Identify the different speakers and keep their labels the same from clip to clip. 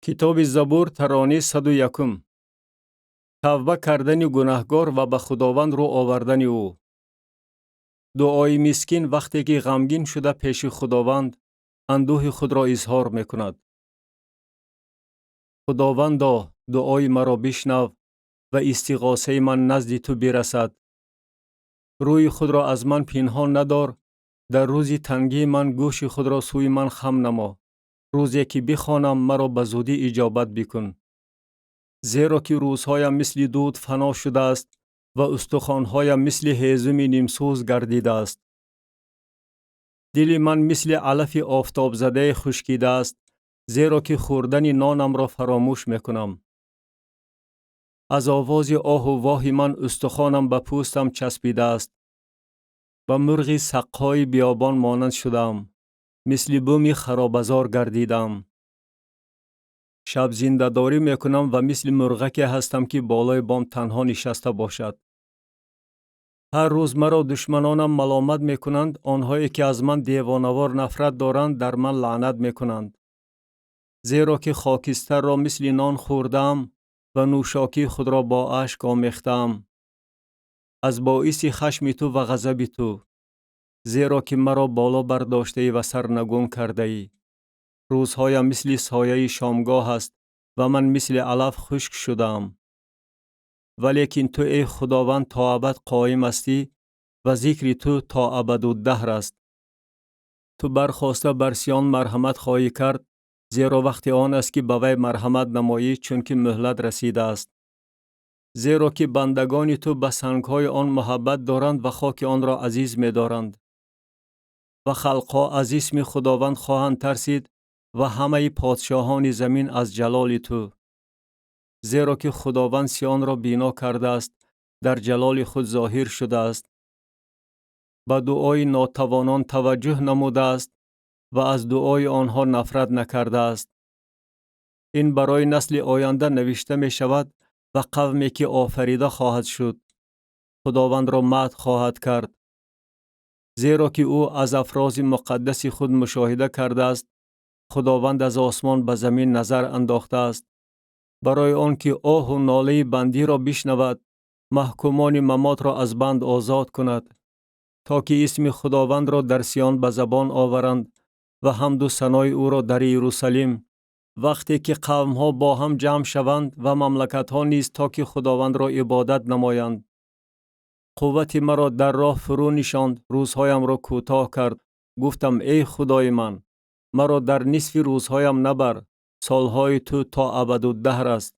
Speaker 1: Китоби Забур, таронаи 101-ум. Тавба кардани гунаҳгор ва ба Худованд рӯ овардани ӯ. Дуои мискин, вақте ки ғамгин шуда пеши Худованд андӯҳи худро изҳор мекунад. Худовандо, дуои маро бишнав ва истиғосаи ман назди ту бирасад. Рӯи худро аз ман пинҳон надор, дар рӯзи тангии ман гӯши худро сӯи ман хам намо. Рӯзе ки бихонам, маро ба зудӣ иҷобат бикун. Зеро ки рӯзҳоям мисли дуд фано шудааст ва устухонҳоям мисли ҳезуми нимсӯз гардидааст. Дили ман мисли алафи офтобзадае хушкидааст, зеро ки хӯрдани нонамро фаромӯш мекунам. Аз овози оҳу воҳи ман устухонам ба пӯстам часпидааст. Ба мурғи саққои биёбон монанд шудаам, мисли буми харобазор гардидаам. Шабзиндадорӣ мекунам ва мисли мурғаке ҳастам, ки болои бом танҳо нишаста бошад. Ҳар рӯз маро душманонам маломат мекунанд, онҳое ки аз ман девонавор нафрат доранд, дар ман лаънат мекунанд. Зеро ки хокистарро мисли нон хӯрдаам ва нӯшокии худро бо ашк омехтаам. Аз боиси хашми ту ва ғазаби ту, зеро ки маро боло бардоштаӣ ва сарнагун кардаӣ. Рӯзҳоям мисли сояи шомгоҳ аст ва ман мисли алаф хушк шудаам. Валекин ту, эй Худованд, то абад қоим ҳастӣ ва зикри ту то абадуддаҳр аст. Ту бархоста бар Сиён марҳамат хоҳӣ кард, зеро вақти он аст, ки ба вай марҳамат намоӣ, чунки муҳлат расидааст. Зеро ки бандагони ту ба сангҳои он муҳаббат доранд ва хоки онро азиз медоранд. Ва халқҳо аз исми Худованд хоҳанд тарсид ва ҳамаи подшоҳони замин аз ҷалоли ту. Зеро ки Худованд Сионро бино кардааст, дар ҷалоли худ зоҳир шудааст. Ба дуои нотавонон таваҷҷӯҳ намудааст ва аз дуои онҳо нафрат накардааст. Ин барои насли оянда навишта мешавад ва қавме ки офарида хоҳад шуд, Худовандро мадҳ хоҳад кард. Зеро ки ӯ аз афрози муқаддаси худ мушоҳида кардааст, Худованд аз осмон ба замин назар андохтааст, барои он ки оҳу нолаи бандиро бишнавад, маҳкумони мамотро аз банд озод кунад, то ки исми Худовандро дар Сиён ба забон оваранд ва ҳамду санои ӯро дар Иерусалим, вақте ки қавмҳо бо ҳам ҷамъ шаванд ва мамлакатҳо низ, то ки Худовандро ибодат намоянд. Қуввати маро дар роҳ фурӯ нишонд, рӯзҳоямро кӯтоҳ кард. Гуфтам: эй Худои ман, маро дар нисфи рӯзҳоям набар, солҳои ту то абадуддаҳр аст.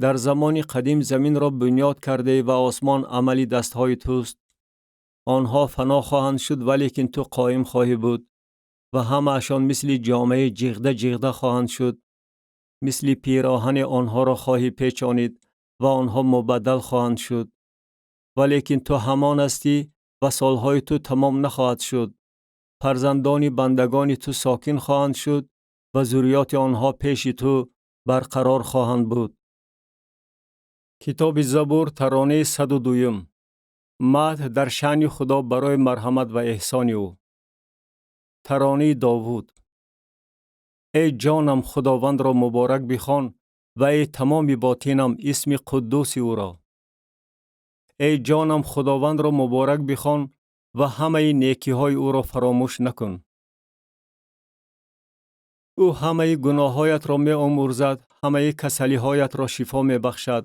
Speaker 1: Дар замони қадим заминро бунёд кардаӣ ва осмон амали дастҳои туст. Онҳо фано хоҳанд шуд, валекин ту қоим хоҳӣ буд ва ҳамаашон мисли ҷомаи ҷиғда ҷиғда хоҳанд шуд. Мисли пироҳане онҳоро хоҳӣ печонид ва онҳо мубаддал хоҳанд шуд. Валекин ту ҳамон ҳастӣ ва солҳои ту тамом нахоҳад шуд. Фарзандони бандагони ту сокин хоҳанд шуд ва зурриёти онҳо пеши ту барқарор хоҳанд буд. Китоби Забур, таронаи 102-юм. Мадҳ дар шаъни Худо барои марҳамат ва эҳсони ӯ. Таронаи Довуд. Эй ҷонам, Худовандро муборак бихон ва эй тамоми ботинам, исми қуддуси ӯро. Эй ҷонам, Худовандро муборак бихон ва ҳамаи некиҳои ӯро фаромӯш накун. Ӯ ҳамаи гуноҳҳоятро меомӯрзад, ҳамаи касалиҳоятро шифо мебахшад,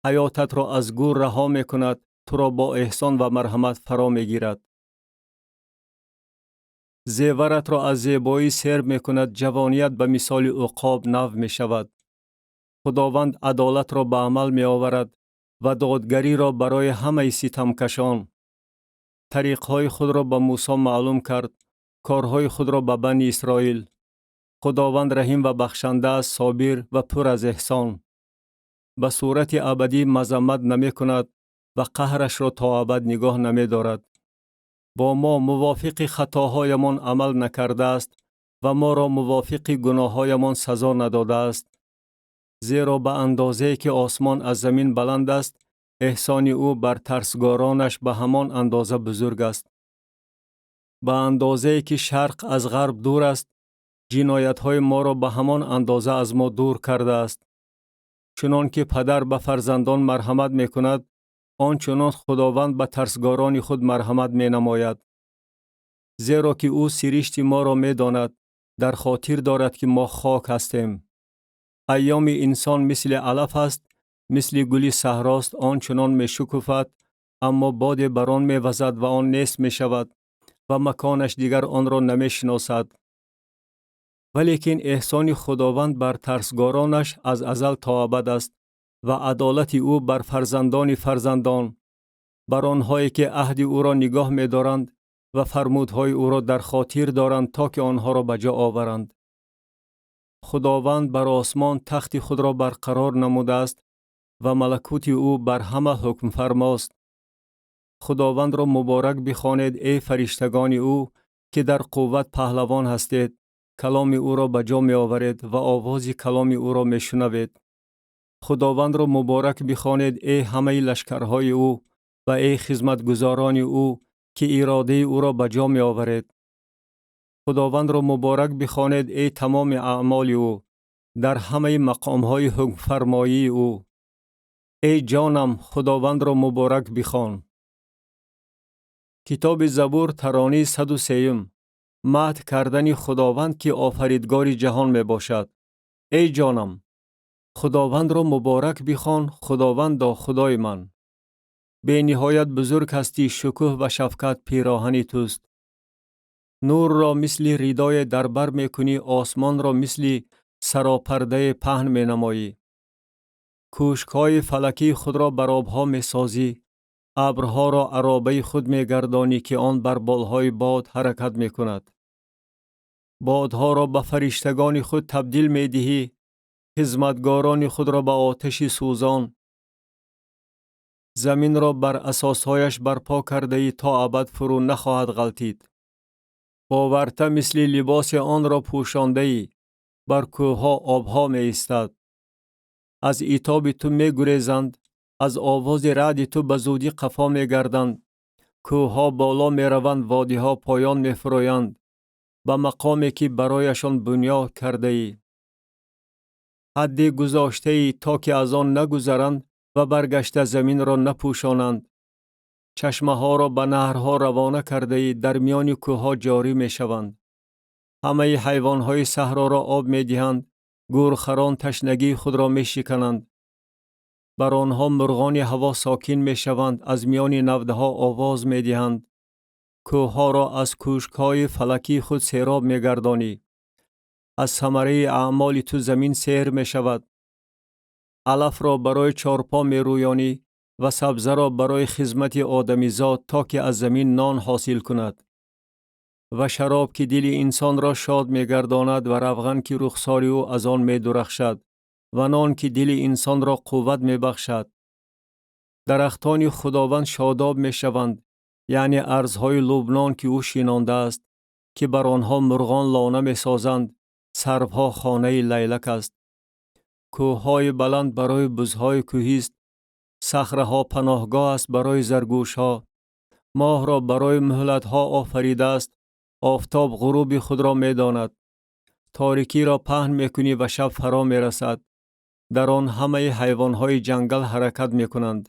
Speaker 1: ҳаётатро аз гӯр раҳо мекунад, туро бо эҳсон ва марҳамат фаро мегирад. Зеваратро аз зебоӣ сер мекунад, ҷавоният ба мисоли уқоб нав мешавад. Худованд адолатро ба амал меоварад ва додгариро барои ҳамаи ситамкашон. Тариқҳои худро ба Мусо маълум кард, корҳои худро ба Бани Исроил. Худованд раҳим ва бахшанда аст, собир ва пур аз эҳсон. Ба сурати абадӣ мазаммат намекунад ва қаҳрашро то абад нигоҳ намедорад. Бо мо мувофиқи хатоҳоямон амал накардааст ва моро мувофиқи гуноҳҳоямон сазо надодааст. Зеро ба андозае ки осмон аз замин баланд аст, эҳсони ӯ бар тарсгоронаш ба ҳамон андоза бузург аст. Ба андозае ки шарқ аз ғарб дур аст, Ҷиноятҳои моро ба ҳамон андоза аз мо дур кардааст. Чунон ки падар ба фарзандон марҳамат мекунад, он чунон Худованд ба тарсгорони худ марҳамат менамояд. Зеро ки ӯ сиришти моро медонад, дар хотир дорад, ки мо хок ҳастем. Айёми инсон мисли алаф аст, мисли гули саҳрост, он чунон мешукуфад, аммо боде бар он мевазад ва он нест мешавад ва маконаш дигар онро намешиносад. Валекин эҳсони Худованд бар тарсгоронаш аз азал то абад аст ва адолати ӯ бар фарзандони фарзандон, бар онҳое ки аҳди ӯро нигоҳ медоранд ва фармудҳои ӯро дар хотир доранд, то ки онҳоро ба ҷо оваранд. Худованд бар осмон тахти худро барқарор намудааст ва малакути ӯ бар ҳама ҳукмфармост. Худовандро муборак бихонед, эй фариштагони ӯ, ки дар қувват паҳлавон ҳастед, каломи ӯро ба ҷо меоваред ва овози каломи ӯро мешунавед. Худовандро муборак бихонед, эй ҳамаи лашкарҳои ӯ ва эй хизматгузорони ӯ, ки иродаи ӯро ба ҷо меоваред. Худовандро муборак бихонед, эй тамоми аъмоли ӯ, дар ҳамаи мақомҳои ҳукмфармоии ӯ. Эй ҷонам, Худовандро муборак бихон. Китоби Забур, таронаи 103. Мадҳ кардани Худованд, ки офаридгори ҷаҳон мебошад. Эй ҷонам, Худовандро муборак бихон, Худовандо, Худои ман. Бениҳоят бузург ҳастӣ, шукӯҳ ва шафкат пироҳани туст. Нурро мисли ридое дар бар мекунӣ, осмонро мисли саропардае паҳн менамоӣ. Кӯшкҳои фалакии худро бар обҳо месозӣ, абрҳоро аробаи худ мегардонӣ, ки он бар болҳои бод ҳаракат мекунад. Бодҳоро ба фариштагони худ табдил медиҳӣ, хизматгорони худро ба оташи сӯзон. Заминро бар асосҳояш барпо кардаӣ, то абад фурӯ нахоҳад ғалтид. Бо варта мисли либоси онро пӯшондаӣ, бар кӯҳҳо обҳо меистад. Аз итоби ту мегурезанд, аз овози раъди ту ба зудӣ қафо мегарданд. Кӯҳҳо боло мераванд, водиҳо поён мефурӯянд, ба мақоме ки барояшон бунёд кардаӣ. Ҳадде гузоштаӣ, то ки аз он нагузаранд ва баргашта заминро напӯшонанд. Чашмаҳоро ба наҳрҳо равона кардаӣ, дар миёни кӯҳҳо ҷорӣ мешаванд. Ҳамаи ҳайвонҳои саҳроро об медиҳанд, гӯрхарон ташнагии худро мешикананд. Бар онҳо мурғони ҳаво сокин мешаванд, аз миёни навдаҳо овоз медиҳанд. Кӯҳҳоро аз кӯшкҳои фалакии худ сероб мегардонӣ. Аз самараи аъмоли ту замин сер мешавад. Алафро барои чорпо мерӯёнӣ ва сабзаро барои хизмати одамизод, то ки аз замин нон ҳосил кунад. Ва шароб, ки дили инсонро шод мегардонад, ва равған, ки рухсори ӯ аз он медурахшад, ва нон, ки дили инсонро қувват мебахшад. Дарахтони Худованд шодоб мешаванд, яъне арзҳои Лубнон, ки ӯ шинондааст, ки бар онҳо мурғон лона месозанд, сарвҳо хонаи лайлак аст. Кӯҳҳои баланд барои бузҳои кӯҳист, сахраҳо паноҳгоҳ аст барои заргӯшҳо. Моҳро барои муҳлатҳо офаридааст, офтоб ғуруби худро медонад. Торикиро паҳн мекунӣ ва шаб фаро мерасад. Дар он ҳамаи ҳайвонҳои ҷангал ҳаракат мекунанд.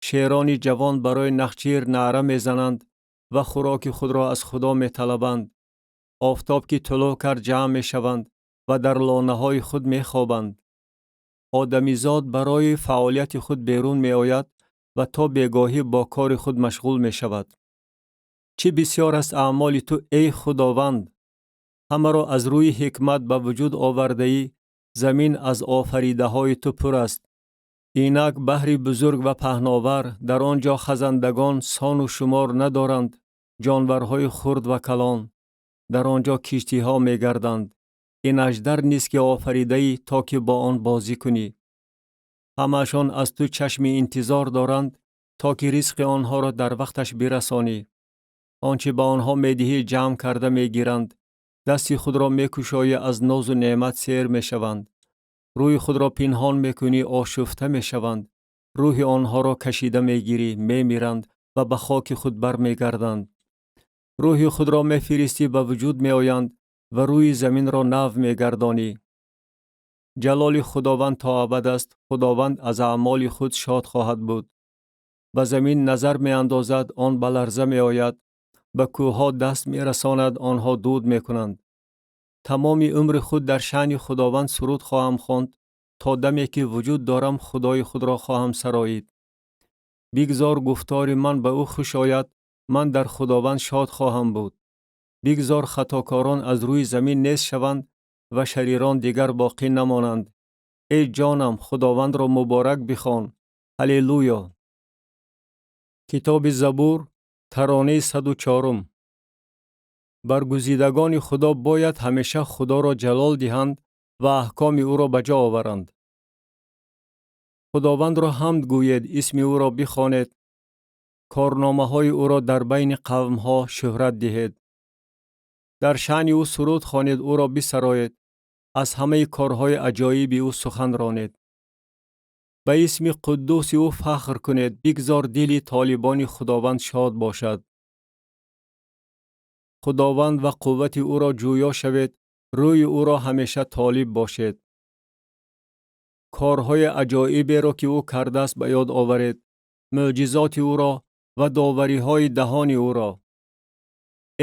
Speaker 1: Шерони ҷавон барои нахчир наъра мезананд ва хӯроки худро аз Худо металабанд. Офтоб ки тулӯъ кард, ҷамъ мешаванд ва дар лонаҳои худ мехобанд. Одамизод барои фаъолияти худ берун меояд ва то бегоҳӣ бо кори худ машғул мешавад. Чӣ бисёр аст аъмоли ту, эй Худованд! Ҳамаро аз рӯи ҳикмат ба вуҷуд овардаӣ, замин аз офаридаҳои ту пур аст. Инак баҳри бузург ва паҳновар, дар он ҷо хазандагон сону шумор надоранд, ҷонварҳои хурд ва калон. Дар он ҷо киштиҳо мегарданд. Ин аждар низ ки офаридаӣ, то ки бо он бозӣ кунӣ. Ҳамаашон аз ту чашми интизор доранд, то ки ризқи онҳоро дар вақташ бирасонӣ. Он чӣ ба онҳо медиҳӣ, ҷамъ карда мегиранд. Дасти худро мекушоӣ, аз нозу неъмат сер мешаванд. Рӯи худро пинҳон мекунӣ, ошуфта мешаванд. Рӯҳи онҳоро кашида мегирӣ, мемиранд ва ба хоки худ бармегарданд. Рӯҳи худро мефиристӣ, ба вуҷуд меоянд ва рӯи заминро нав мегардонӣ. Ҷалоли Худованд то абад аст, Худованд аз аъмоли худ шод хоҳад буд. Ба замин назар меандозад, он ба ларза меояд, ба кӯҳҳо даст мерасонад, онҳо дуд мекунанд. Тамоми умри худ дар шаъни Худованд суруд хоҳам хонд, то даме ки вуҷуд дорам Худои худро хоҳам сароид. Бигзор гуфтори ман ба ӯ хуш ояд, ман дар Худованд шод хоҳам буд. Бигзор хатокорон аз рӯи замин нест шаванд ва шарирон дигар боқӣ намонанд. Эй ҷонам, Худовандро муборак бихон. Ҳаллелуё! Китоби Забур, таронаи 104. Баргузидагони Худо бояд ҳамеша Худоро ҷалол диҳанд ва аҳкоми ӯро ба ҷо оваранд. Худовандро ҳамд гӯед, исми ӯро бихонед, корномаҳои ӯро дар байни қавмҳо шӯҳрат диҳед. Дар шаъни ӯ суруд хонед, ӯро бисароед, аз ҳамаи корҳои аҷоиби ӯ сухан ронед. Ба исми қуддуси ӯ фахр кунед, бигзор дили толибони Худованд шод бошад. Худованд ва қуввати ӯро ҷӯё шавед, рӯи ӯро ҳамеша толиб бошед. Корҳои аҷоиберо, ки ӯ кардааст, ба ёд оваред, мӯъҷизоти ӯро ва довариҳои даҳони ӯро.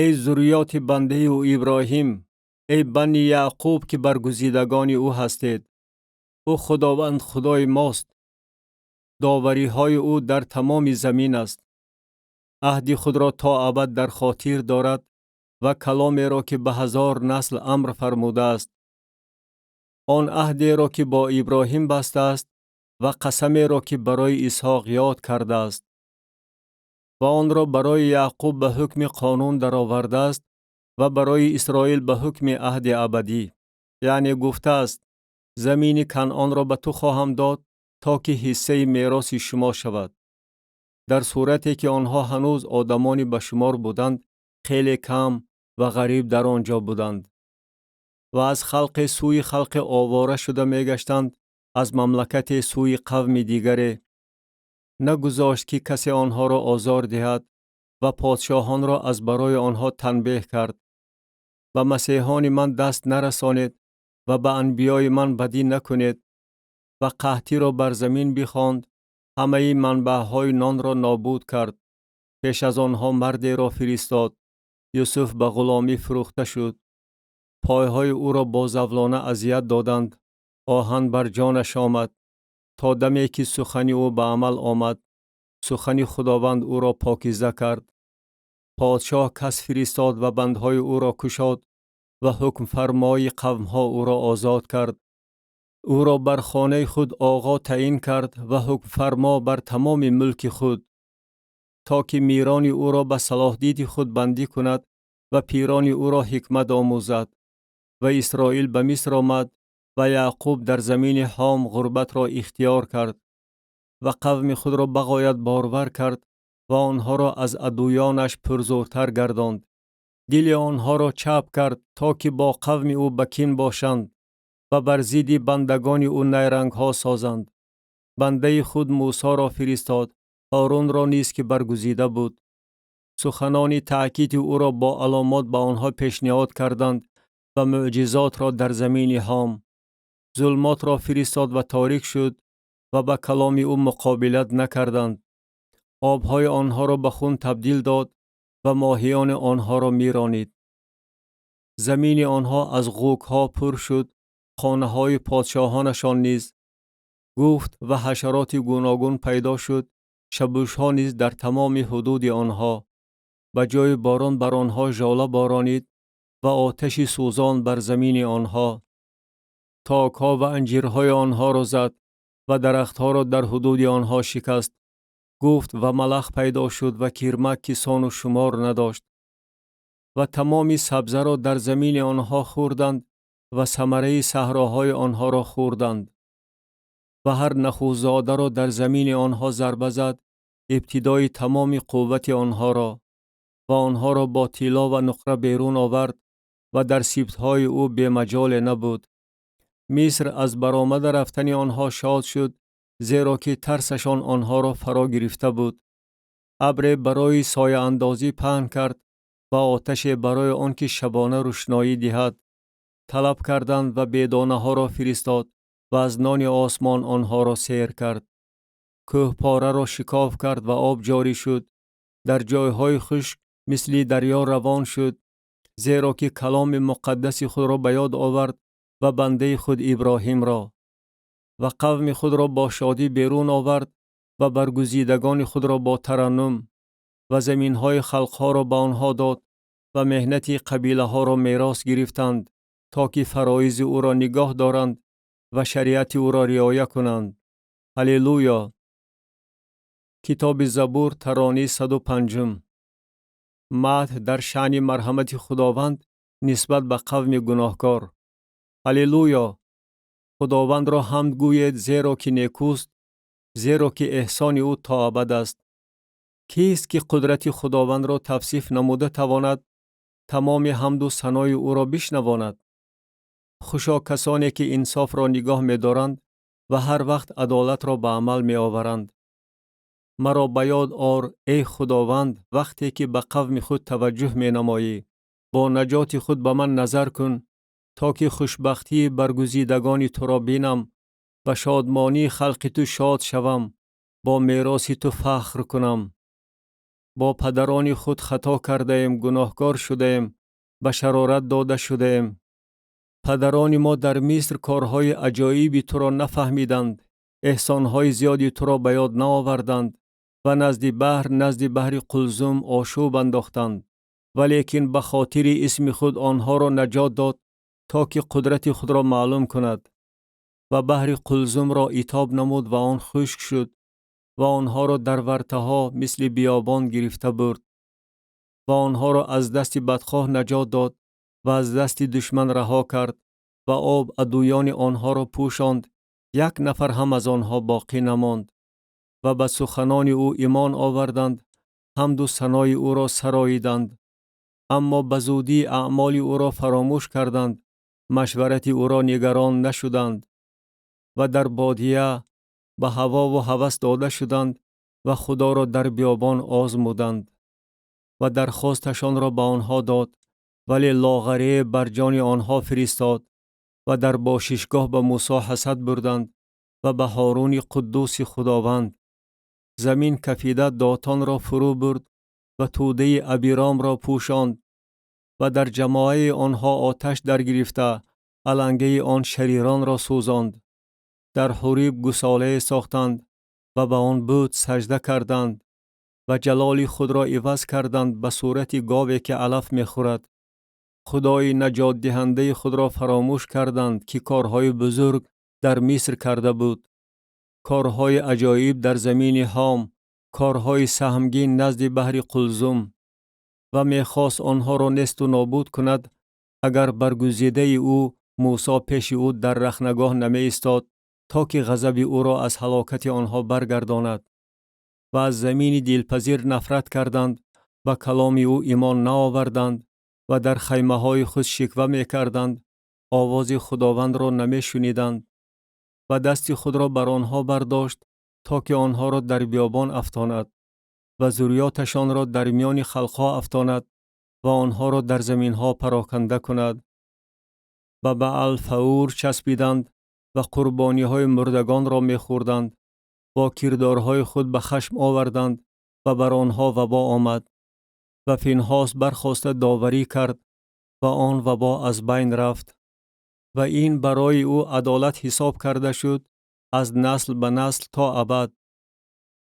Speaker 1: Эй зурриёти бандаи ӯ Иброҳим, эй бани Яъқуб, ки баргузидагони ӯ ҳастед. Ӯ Худованд Худои мост. Довариҳои ӯ дар тамоми замин аст. Аҳди худро то абад дар хотир дорад ва каломеро, ки ба ҳазор насл амр фармудааст. Он аҳдеро, ки бо Иброҳим бастааст ва қасамеро, ки барои Исҳоқ ёд кардааст. Ва онро барои Яъқуб ба ҳукми қонун даровардааст ва барои Исроил ба ҳукми аҳди абадӣ. Яъне гуфтааст: замини Канъонро ба ту хоҳам дод, то ки ҳиссаи мероси шумо шавад. Дар сурате ки онҳо ҳанӯз одамони ба шумор буданд, хеле кам ва ғариб дар он ҷо буданд. Ва аз халқе сӯи халқе овора шуда мегаштанд, аз мамлакате сӯи қавми дигаре. Нагузошт ки касе онҳоро озор диҳад ва подшоҳонро аз барои онҳо танбеҳ кард. Ба масеҳони ман даст нарасонед ва ба анбиёи ман бадӣ накунед. Ва қаҳтиро бар замин бихонд, ҳамаи манбаъҳои нонро нобуд кард. Пеш аз онҳо мардеро фиристод. Юсуф ба ғуломӣ фурӯхта шуд. Пойҳои ӯро бо завлона азият доданд. Оҳан бар ҷонаш омад, то даме ки сухани ӯ ба амал омад. Сухани Худованд ӯро покиза кард. Подшоҳ кас фиристод ва бандҳои ӯро кушод ва ҳукмфармои қавмҳо ӯро озод кард. Ӯро бар хонаи худ оғо таъин кард ва ҳукмфармо бар тамоми мулки худ, то ки мирони ӯро ба салоҳдиди худ бандӣ кунад ва пирони ӯро ҳикмат омӯзад. Ва Исроил ба Миср омад ва Яъқуб дар замини Ҳом ғурбатро ихтиёр кард ва қавми худро бағоят борвар кард ва онҳоро аз адуёнаш пурзӯртар гардонд. Дили онҳоро чап кард, то ки бо қавми ӯ ба кин бошанд ва бар зидди бандагони ӯ найрангҳо созанд. Бандаи худ Мусоро фиристод, Ҳорунро низ, ки баргузида буд. Суханони таъкиди ӯро бо аломот ба онҳо пешниҳод карданд ва мӯъҷизотро дар замини Ҳом. Зулмотро фиристод ва торик шуд ва ба каломи ӯ муқобилат накарданд. Обҳои онҳоро ба хун табдил дод ва моҳиёни онҳоро меронид. Замини онҳо аз ғӯкҳо пур шуд, хонаҳои подшоҳонашон низ. Гуфт ва ҳашароти гуногун пайдо шуд, шабушҳо низ дар тамоми ҳудуди онҳо. Ба ҷои борон бар онҳо жола боронид ва оташи сӯзон бар замини онҳо. Токҳо ва анҷирҳои онҳоро зад ва дарахтҳоро дар ҳудуди онҳо шикаст. Гуфт ва малах пайдо шуд ва кирмак, ки сону шумор надошт. Ва тамоми сабзаро дар замини онҳо хӯрданд ва самараи саҳроҳои онҳоро хӯрданд. Ва ҳар нахӯзодаро дар замини онҳо зарба зад, ибтидои тамоми қуввати онҳоро, ва онҳоро бо тилло ва нуқра берун овард ва дар сибтҳои ӯ бемаҷоле набуд. Миср аз баромада рафтани онҳо шод шуд, зеро ки тарсашон онҳоро фаро гирифта буд. Абре барои сояандозӣ паҳн кард Ва оташе барои он ки шабона рӯшноӣ диҳад. Талаб карданд ва бедонаҳоро фиристод ва аз нони осмон онҳоро сер кард. Кӯҳпораро шикоф кард ва об ҷорӣ шуд. Дар ҷойҳои хушк мисли дарё равон шуд, зеро ки каломи муқаддаси худро ба ёд овард ва бандаи худ Иброҳимро. Ва қавми худро бо шодӣ берун овард ва баргузидагони худро бо тараннум, ва заминҳои халқҳоро ба онҳо дод ва меҳнати қабилаҳоро мерос гирифтанд, то ки фароизи ӯро нигоҳ доранд ва шариати ӯро риоя кунанд. Ҳаллилуё! Китоби Забур, таронаи 105-ум. Мадҳ дар шаъни марҳамати Худованд нисбат ба қавми гуноҳкор. Ҳаллилуё! Худовандро ҳамд гӯед, зеро ки некӯст, зеро ки эҳсони ӯ то абад аст. Кист ки қудрати Худовандро тавсиф намуда тавонад, тамоми ҳамду санои ӯро бишнавонад? Хушо касоне ки инсофро нигоҳ медоранд ва ҳар вақт адолатро ба амал меоваранд. Маро ба ёд ор, эй Худованд, вақте ки ба қавми худ таваҷҷӯҳ менамоӣ. Бо наҷоти худ ба ман назар кун, то ки хушбахтии баргузидагони туро бинам, ба шодмонии халқи ту шод шавам, бо мероси ту фахр кунам. Бо падарони худ хато кардаем, гуноҳкор шудаем, ба шарорат дода шудаем. Падарони мо дар Миср корҳои аҷоиби туро нафаҳмиданд, эҳсонҳои зиёди туро ба ёд наоварданд ва назди баҳр, назди баҳри Қулзум ошӯб андохтанд. Валекин ба хотири исми худ онҳоро наҷот дод, то ки қудрати худро маълум кунад. Ва баҳри Қулзумро итоб намуд ва он хушк шуд ва онҳоро дар вартаҳо мисли биёбон гирифта бурд. Ва онҳоро аз дасти бадхоҳ наҷот дод ва аз дасти душман раҳо кард ва об адуёни онҳоро пӯшонд, як нафар ҳам аз онҳо боқӣ намонд. Ва ба суханони ӯ имон оварданд, ҳамду санои ӯро сароиданд. Аммо ба зудӣ аъмоли ӯро фаромӯш карданд, машварати ӯро нигарон нашуданд ва дар бодия ба ҳавову ҳавас дода шуданд ва Худоро дар биёбон озмуданд. Ва дархосташонро ба онҳо дод, вале лоғарие бар ҷони онҳо фиристод ва дар бошишгоҳ ба Мусо ҳасад бурданд ва ба Ҳоруни қуддуси Худованд. Замин кафида Дотонро фурӯ бурд ва тӯдаи Абиромро пӯшонд ва дар ҷамоаи онҳо оташ даргирифта алангаи он шариронро сӯзонд. Дар Ҳуриб гусолае сохтанд ва ба он бут сажда карданд ва ҷалоли худро иваз карданд ба сурати гове ки алаф мехӯрад. Худои наҷотдиҳандаи худро фаромӯш карданд, ки корҳои бузург дар Миср карда буд, корҳои аҷоиб дар замини Ҳом, корҳои саҳмгин назди баҳри Қулзум. Ва мехост онҳоро несту нобуд кунад, агар баргузидаи ӯ Мусо пеши ӯ дар рахнагоҳ намеистод, то ки ғазаби ӯро аз ҳалокати онҳо баргардонад. Ва аз замини дилпазир нафрат карданд, ба каломи ӯ имон наоварданд ва дар хаймаҳои худ шиква мекарданд, овози Худовандро намешуниданд. Ва дасти худро бар онҳо бардошт, то ки онҳоро дар биёбон афтонад ва зурриёташонро дар миёни халқҳо афтонад ва онҳоро дар заминҳо пароканда кунад. Ба Баал-Фаур часпиданд ва қурбониҳои мурдагонро мехӯрданд, бо кирдорҳои худ ба хашм оварданд ва бар онҳо вабо омад. Ва Финҳос бархоста доварӣ кард ва он вабо аз байн рафт. Ва ин барои ӯ адолат ҳисоб карда шуд аз насл ба насл то абад.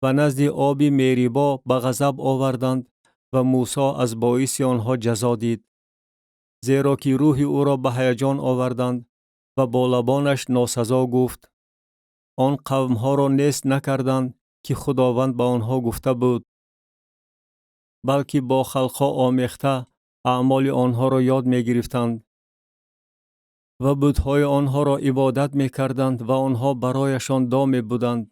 Speaker 1: Ва назди оби Мерибо ба ғазаб оварданд ва Мусо аз боиси онҳо ҷазо дид, зеро ки рӯҳи ӯро ба ҳаяҷон оварданд ва бо лабонаш носазо гуфт. Он қавмҳоро нест накарданд, ки Худованд ба онҳо гуфта буд, балки бо халқҳо омехта аъмоли онҳоро ёд мегирифтанд ва бутҳои онҳоро ибодат мекарданд ва онҳо барояшон доме буданд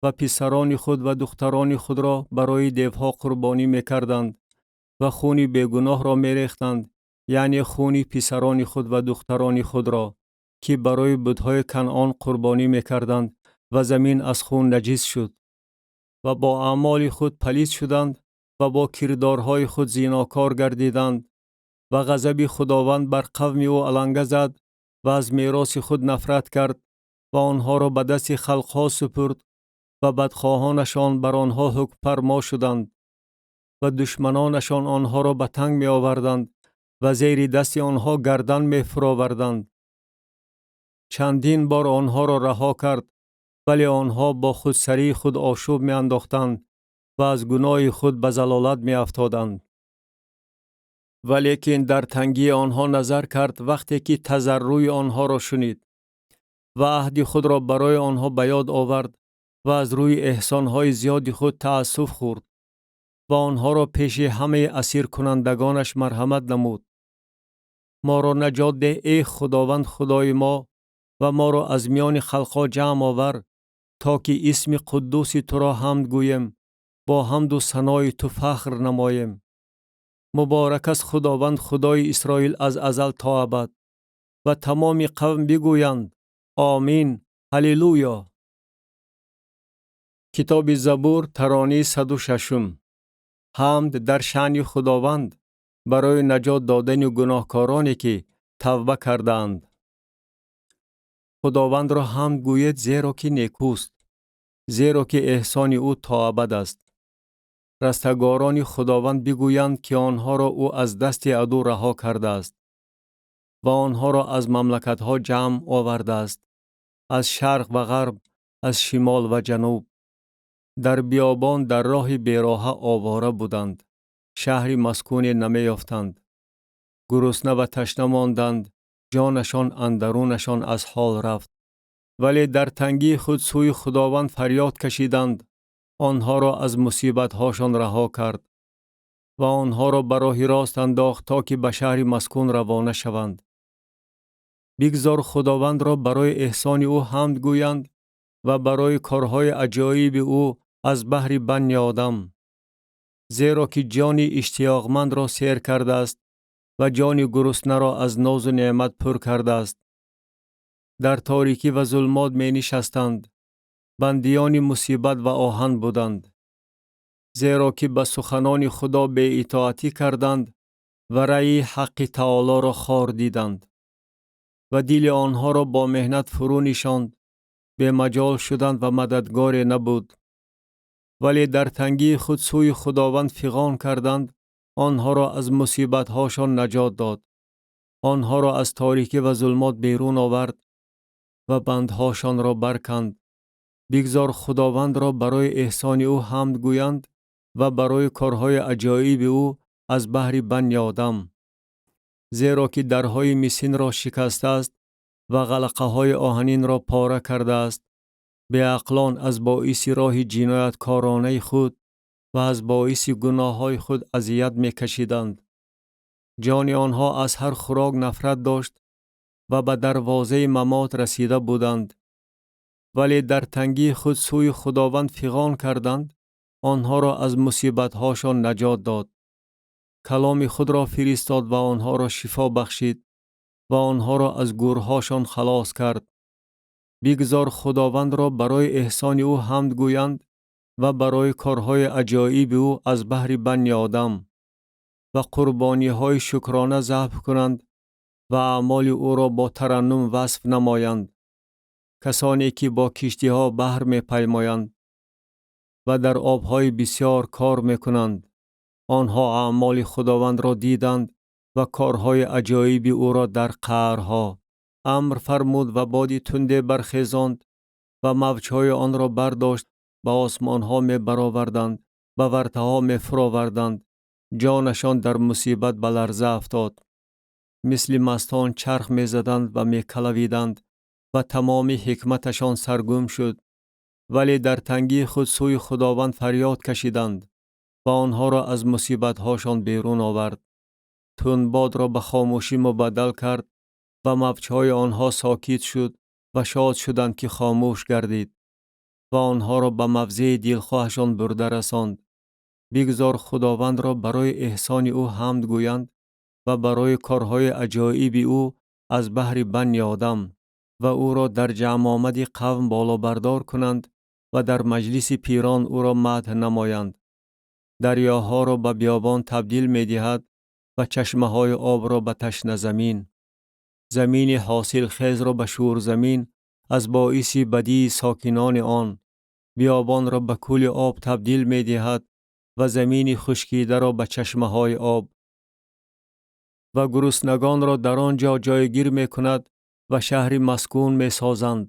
Speaker 1: ва писарони худ ва духтарони худро барои девҳо қурбонӣ мекарданд ва хуни бегуноҳро мерехтанд, яъне хуни писарони худ ва духтарони худро, ки барои бутҳои Канъон қурбонӣ мекарданд ва замин аз хун наҷис шуд. Ва бо аъмоли худ палид шуданд. Ва бо кирдорҳои худ зинокор гардиданд. Ва ғазаби Худованд бар қавми ӯ аланга зад ва аз мероси худ нафрат кард ва онҳоро ба дасти халқҳо супурд ва бадхоҳонашон бар онҳо ҳукмфармо шуданд ва душманонашон онҳоро ба танг меоварданд ва зери дасти онҳо гардан мефуроварданд. Чандин бор онҳоро раҳо кард, вале онҳо бо худсарии худ ошӯб меандохтанд ва аз гуноҳи худ ба залолат меафтоданд. Валекин дар тангии онҳо назар кард, вақте ки тазарруи онҳоро шунид ва аҳди худро барои онҳо ба ёд овард ва аз рӯи эҳсонҳои зиёди худ таассуф хӯрд ва онҳоро пеши ҳамаи асиркунандагонаш марҳамат намуд. Моро наҷот деҳ, эй Худованд Худои мо, ва моро аз миёни халқҳо ҷамъ овар, то ки исми қуддуси туро ҳамд гӯем, бо ҳамду санои ту фахр намоем. Муборак аст Худованд Худои Исроил аз азал то абад. Ва тамоми қавм бигӯянд: Омин, ҳаллилуё. Китоби Забур, таронаи 106-ум. Ҳамд дар шаъни Худованд барои наҷот додани гуноҳкороне, ки тавба кардаанд. Худовандро ҳамд гӯед, зеро ки некӯст, зеро ки эҳсони ӯ то абад аст. Растагорони Худованд бигӯянд, ки онҳоро ӯ аз дасти аду раҳо кардааст ва онҳоро аз мамлакатҳо ҷамъ овардааст, аз шарқ ва ғарб, аз шимол ва ҷануб. Дар биёбон дар роҳи бероҳа овора буданд, шаҳри маскуне намеёфтанд. Гурусна ва ташна монданд, ҷонашон андарунашон аз ҳол рафт. Вале дар тангии худ сӯи Худованд фарёд кашиданд, онҳоро аз мусибатҳошон раҳо кард ва онҳоро ба роҳи рост андохт, то ки ба шаҳри маскун равона шаванд. Бигзор Худовандро барои эҳсони ӯ ҳамд гӯянд ва барои корҳои аҷоиби ӯ аз баҳри банни одам, зеро ки ҷони иштиёқмандро сер кардааст ва ҷони гуруснаро аз нозу неъмат пур кардааст. Дар торикӣ ва зулмот менишастанд, бандиёни мусибат ва оҳан буданд, зеро ки ба суханони Худо беитоатӣ карданд ва раъи ҳаққи таолоро хор диданд ва дили онҳоро бо меҳнат фурӯ нишонд, бемаҷол шуданд ва мададгоре набуд. Вале дар тангии худ сӯи Худованд фиғон карданд, онҳоро аз мусибатҳошон наҷот дод, онҳоро аз торикӣ ва зулмот берун овард ва бандҳошонро барканд. Бигзор Худовандро барои эҳсони ӯ ҳамд гӯянд ва барои корҳои аҷоиби ӯ аз баҳри банни одам, зеро ки дарҳои мисинро шикастааст ва ғалақаҳои оҳанинро пора кардааст. Беақлон аз боиси роҳи ҷинояткоронаи худ ва аз боиси гуноҳҳои худ азият мекашиданд. Ҷони онҳо аз ҳар хӯрок нафрат дошт ва ба дарвозаи мамот расида буданд. Вале дар тангии худ сӯи Худованд фиғон карданд, онҳоро аз мусибатҳошон наҷот дод. Каломи худро фиристод ва онҳоро шифо бахшид ва онҳоро аз гӯрҳошон халос кард. Бигзор Худовандро барои эҳсони ӯ ҳамд гӯянд ва барои корҳои аҷоиби ӯ аз баҳри банни одам ва қурбониҳои шукрона забҳ кунанд ва аъмоли ӯро бо тараннум васф намоянд. Касоне ки бо киштиҳо баҳр мепаймоянд ва дар обҳои бисёр кор мекунанд, онҳо аъмоли Худовандро диданд ва корҳои аҷоиби ӯро дар қаърҳо. Амр фармуд ва боди тунде бархезонд ва мавҷҳои онро бардошт, ба осмонҳо мебароварданд, ба вартаҳо мефуроварданд. Ҷонашон дар мусибат ба ларза афтод. Мисли мастон чарх мезаданд ва мекалавиданд ва тамоми ҳикматашон саргум шуд. Вале дар тангии худ сӯи Худованд фарёд кашиданд ва онҳоро аз мусибатҳошон берун овард. Тунбодро ба хомӯшӣ мубаддал кард ва мавҷҳои онҳо сокит шуд ва шод шуданд, ки хомӯш гардид ва онҳоро ба мавзеи дилхоҳашон бурда расонд. Бигзор Худовандро барои эҳсони ӯ ҳамд гӯянд ва барои корҳои аҷоиби ӯ аз баҳри банни одам ва ӯро дар ҷамъомади қавм болобардор кунанд ва дар маҷлиси пирон ӯро мадҳ намоянд. Дарёҳоро ба биёбон табдил медиҳад ва чашмаҳои обро ба ташназамин. Замини ҳосилхезро ба шӯрзамин аз боиси бадии сокинони он. Биёбонро ба кӯли об табдил медиҳад ва замини хушкидаро ба чашмаҳои об. Ва гуруснагонро дар он ҷо ҷойгир мекунад ва шаҳри маскун месозанд.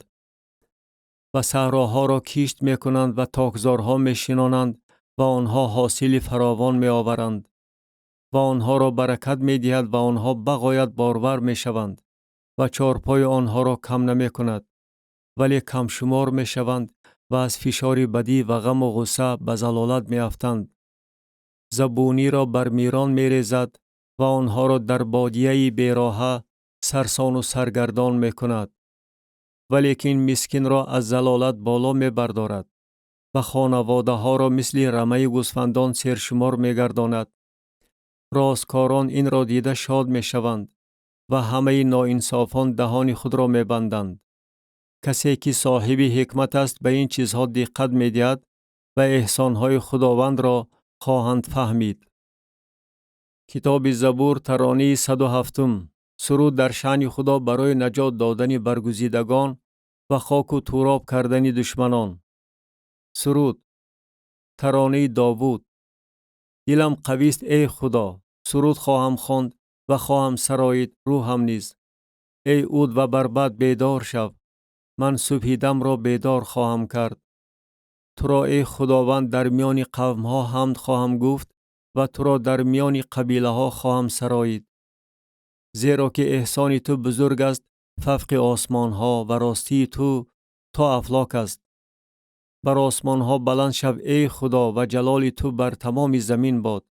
Speaker 1: Ва саҳроҳоро кишт мекунанд ва токзорҳо мешинонанд ва онҳо ҳосили фаровон меоваранд. Ва онҳоро баракат медиҳад ва онҳо бағоят борвар мешаванд ва чорпои онҳоро кам намекунад, вале камшумор мешаванд ва аз фишори бадӣ ва ғаму ғусса ба залолат меафтанд. Забуниро бар мирон мерезад ва онҳоро дар бодияи бероҳа сарсону саргардон мекунад. Валекин мискинро аз залолат боло мебардорад ва хонаводаҳоро мисли рамаи гӯсфандон сершумор мегардонад. Росткорон инро дида шод мешаванд ва ҳамаи ноинсофон даҳони худро мебанданд. Касе ки соҳиби ҳикмат аст ба ин чизҳо диққат медиҳад ва эҳсонҳои Худовандро хоҳанд фаҳмид. Китоби Забур, таронии 107. Суруд дар шаъни Худо барои наҷот додани баргузидагон ва хоку туроб кардани душманон. Суруд, таронии Довуд. Дилам қавист, эй Худо, суруд хоҳам хонд ва хоҳам сароид рӯҳам низ. Эй уд ва барбат, бедор шав, ман субҳидамро бедор хоҳам кард. Туро, эй Худованд, дар миёни қавмҳо ҳамд хоҳам гуфт ва туро дар миёни қабилаҳо хоҳам сароид. Зеро ки эҳсони ту бузург аст фавқи осмонҳо ва ростии ту то афлок аст. Бар осмонҳо баланд шав, эй Худо, ва ҷалоли ту бар тамоми замин бод.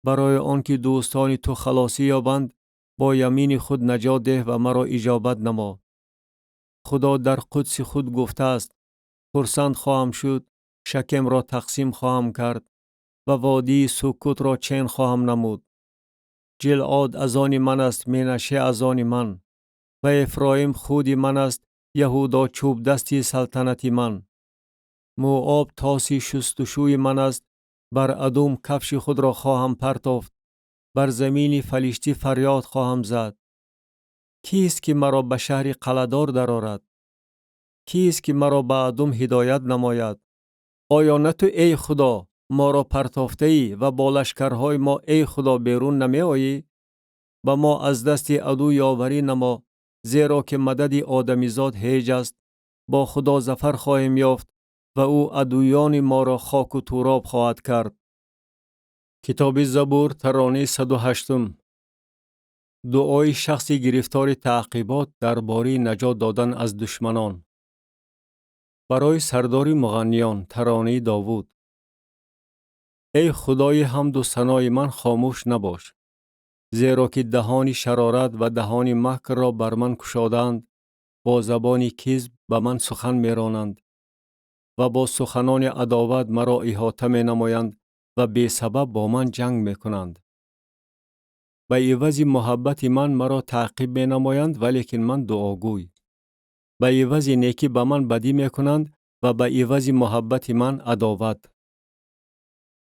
Speaker 1: Барои он ки дӯстони ту халосӣ ёбанд, бо ямини худ наҷот деҳ ва маро иҷобат намо. Худо дар қудси худ гуфтааст: хурсанд хоҳам шуд, Шакемро тақсим хоҳам кард ва водии Сукутро чен хоҳам намуд. Ҷилъод аз они ман аст, Менаше аз они ман, ва Эфроим худи ман аст, Яҳудо чӯбдасти салтанати ман. Муоб тоси шустушӯи ман аст, бар Адум кафши худро хоҳам партофт, бар замини Фалиштӣ фарёд хоҳам зад. Кист ки маро ба шаҳри қалъадор дарорад? Кист ки маро ба Адум ҳидоят намояд? Оё на ту, эй Худо, моро партофтаӣ ва бо лашкарҳои мо, эй Худо, берун намеоӣ? Ба мо аз дасти аду ёварӣ намо, зеро ки мадади одамизод ҳеҷ аст. Бо Худо зафар хоҳем ёфт ва ӯ адуёни моро хоку туроб хоҳад кард. Китоби Забур, таронаи 108. Дуои шахси гирифтори таъқибот дар бораи наҷот додан аз душманон. Барои сардори муғанниён, таронаи Довуд. Эй Худои ҳамду санои ман, хомӯш набош, зеро ки даҳони шарорат ва даҳони макрро бар ман кушодаанд, бо забони кизб ба ман сухан меронанд ва бо суханони адоват маро иҳота менамоянд ва бесабаб бо ман ҷанг мекунанд. Ба ивази муҳаббати ман маро таъқиб менамоянд, валекин ман дуогӯй. Ба ивази некӣ ба ман бадӣ мекунанд ва ба ивази муҳаббати ман адоват.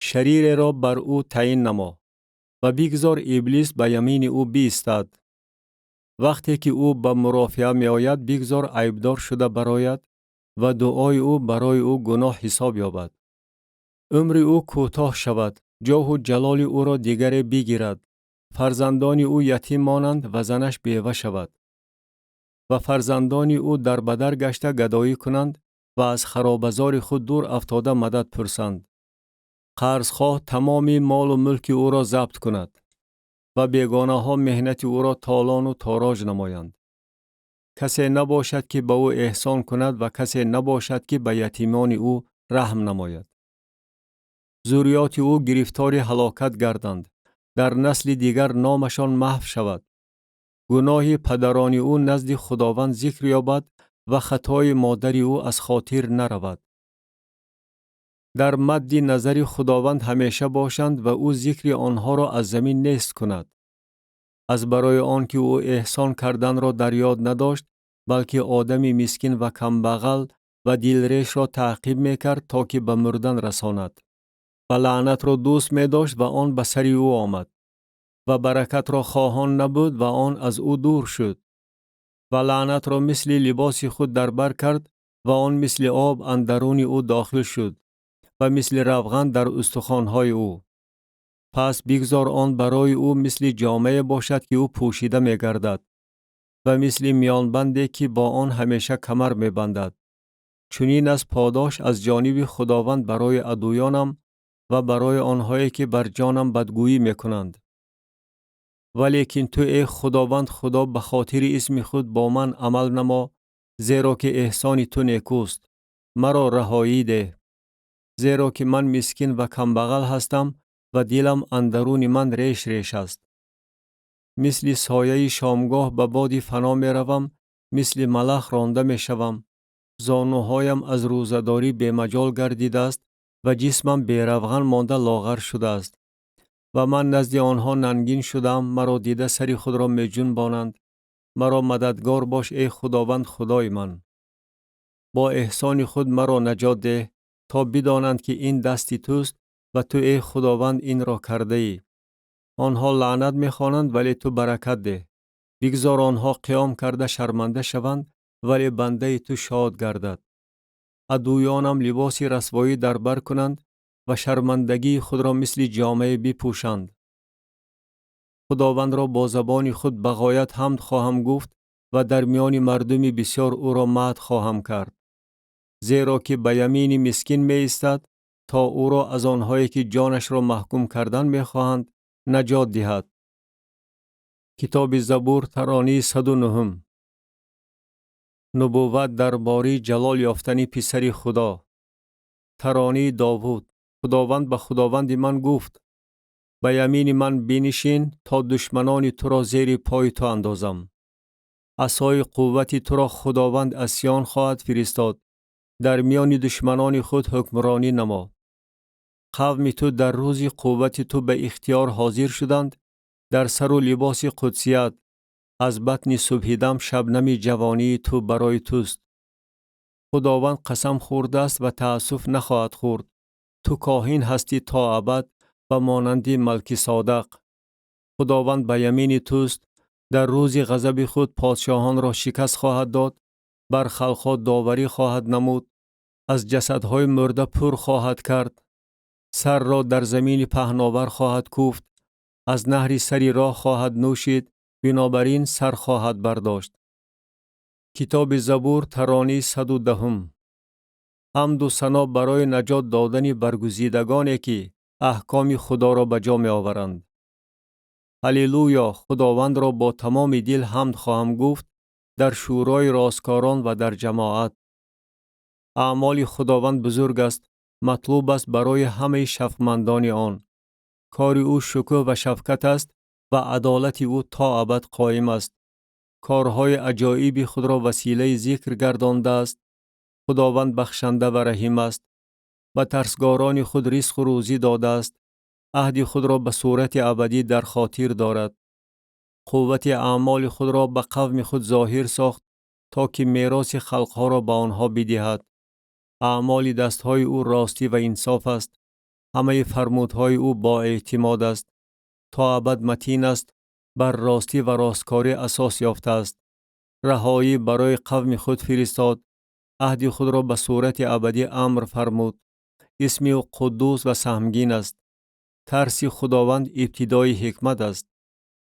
Speaker 1: Шариреро бар ӯ таъин намо ва бигзор Иблис ба ямини ӯ биистад. Вақте ки ӯ ба мурофиа меояд, бигзор айбдор шуда барояд ва дуои ӯ барои ӯ гуноҳ ҳисоб ёбад. Умри ӯ кӯтоҳ шавад, ҷоҳу ҷалоли ӯро дигаре бигирад, фарзандони ӯ ятим монанд ва занаш бева шавад. Ва фарзандони ӯ дарбадар гашта гадоӣ кунанд ва аз харобазори худ дур афтода мадад пурсанд. Қарзхоҳ тамоми молу мулки ӯро забт кунад ва бегонаҳо меҳнати ӯро толону тороҷ намоянд. Касе набошад ки ба ӯ эҳсон кунад ва касе набошад ки ба ятимони ӯ раҳм намояд. Зурриёти ӯ гирифтори ҳалокат гарданд, дар насли дигар номашон маҳв шавад. Гуноҳи падарони ӯ назди Худованд зикр ёбад ва хатои модари ӯ аз хотир наравад. Дар мадди назари Худованд ҳамеша бошанд ва ӯ зикри онҳоро аз замин нест кунад. Аз барои он ки ӯ эҳсон карданро дар ёд надошт, балки одами мискин ва камбағал ва дилрешро таъқиб мекард, то ки ба мурдан расонад. Ва лаънатро дӯст медошт ва он ба сари ӯ омад. Ва баракатро хоҳон набуд ва он аз ӯ дур шуд. Ва лаънатро мисли либоси худ дар бар кард ва он мисли об андаруни ӯ дохил шуд ва мисли равған дар устухонҳои ӯ. Пас бигзор он барои ӯ мисли ҷомае бошад, ки ӯ пӯшида мегардад, ва мисли миёнбанде, ки бо он ҳамеша камар мебандад. Чунин аст подош аз ҷониби Худованд барои адуёнам ва барои онҳое, ки бар ҷонам бадгӯӣ мекунанд. Валекин ту, эй Худованд Худо, ба хотири исми худ бо ман амал намо, зеро ки эҳсони ту некӯст. Маро раҳоӣ деҳ. Зеро ки ман мискин ва камбағал ҳастам ва дилам андаруни ман реш реш аст. Мисли сояи шомгоҳ ба боди фано меравам, мисли малах ронда мешавам. Зонуҳоям аз рӯзадорӣ бемаҷол гардидааст ва ҷисмам беравған монда лоғар шудааст. Ва ман назди онҳо нангин шудаам, маро дида сари худро меҷунбонанд. Маро мададгор бош, эй Худованд Худои ман. Бо эҳсони худ маро наҷот деҳ, то бидонанд, ки ин дасти туст ва ту, эй Худованд, инро кардаӣ. Онҳо лаънат мехонанд, вале ту баракат деҳ. Бигзор онҳо қиём карда шарманда шаванд, вале бандаи ту шод гардад. Адуёнам либоси расвоӣ дар бар кунанд ва шармандагии худро мисли ҷомае бипӯшанд. Худовандро бо забони худ ба ғоят ҳамд хоҳам гуфт ва дар миёни мардуми бисёр ӯро мадҳ хоҳам кард. Зеро ки ба ямини мискин меистад, то ӯро аз онҳое, ки ҷонашро маҳкум кардан мехоҳанд, наҷот диҳад. Китоби Забур, таронии 109-ум. Нубувват дар бораи ҷалол ёфтани Писари Худо. Таронии Довуд. Худованд ба Худованди ман гуфт: ба ямини ман бинишин, то душманони туро зери пои ту андозам. Асои қуввати туро Худованд аз Сиён хоҳад фиристод. Дар миёни душманони худ ҳукмронӣ намо. Қавми ту дар рӯзи қуввати ту ба ихтиёр ҳозир шуданд, дар сару либоси қудсият. Аз батни субҳидам шабнами ҷавонии ту барои туст. Худованд қасам хӯрдааст ва таассуф нахоҳад хӯрд. Ту коҳин ҳастӣ то абад ба монанди Малкисодақ. Худованд ба ямини туст, дар рӯзи ғазаби худ подшоҳонро шикаст хоҳад дод, бар халқҳо доварӣ хоҳад намуд, аз ҷасадҳои мурда пур хоҳад кард, сарро дар замини паҳновар хоҳад кӯфт, аз наҳри сари роҳ хоҳад нӯшид, бинобар ин сар хоҳад бардошт. Китоби Забур, таронии 110-ум. Ҳамду сано барои наҷот додани баргузидагоне, ки аҳкоми Худоро ба ҷо меоваранд. Ҳаллилуё! Худовандро бо тамоми дил ҳамд хоҳам гуфт дар шӯрои росткорон ва дар ҷамоат. Аъмоли Худованд бузург аст, матлуб аст барои ҳамаи шафқмандони он. Кори ӯ шукӯҳ ва шафкат аст ва адолати ӯ то абад қоим аст. Корҳои аҷоиби худро василаи зикр гардондааст. Худованд бахшанда ва раҳим аст. Ба тарсгорони худ ризқу рӯзӣ додааст. Аҳди худро ба сурати абадӣ дар хотир дорад. Қуввати аъмоли худро ба қавми худ зоҳир сохт, то ки мероси халқҳоро ба онҳо бидиҳад. Аъмоли дастҳои ӯ ростӣ ва инсоф аст. Ҳамаи фармудҳои ӯ боэътимод аст. То абад матин аст, бар ростӣ ва росткорӣ асос ёфтааст. Раҳоӣ барои қавми худ фиристод, аҳди худро ба сурати абадӣ амр фармуд. Исми ӯ қуддус ва саҳмгин аст. Тарси Худованд ибтидои ҳикмат аст.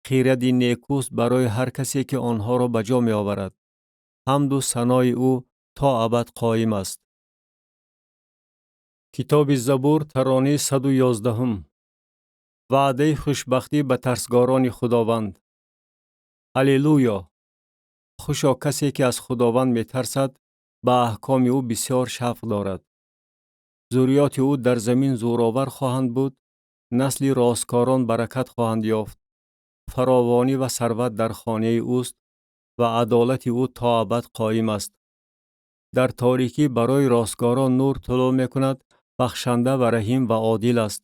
Speaker 1: Хиради некӯст барои ҳар касе, ки онҳоро ба ҷо меоварад. Ҳамду санои ӯ то абад қоим аст. Китоби Забур, таронии 111-ум. Ваъдаи хушбахтӣ ба тарсгорони Худованд. Ҳаллилуё! Хушо касе, ки аз Худованд метарсад, ба аҳкоми ӯ бисёр шавқ дорад. Зурриёти ӯ дар замин зӯровар хоҳанд буд, насли росткорон баракат хоҳанд ёфт. Фаровонӣ ва сарват дар хонаи ӯст ва адолати ӯ то абад қоим аст. Дар торикӣ барои росткорон нур тулӯъ мекунад, бахшанда ва раҳим ва одил аст.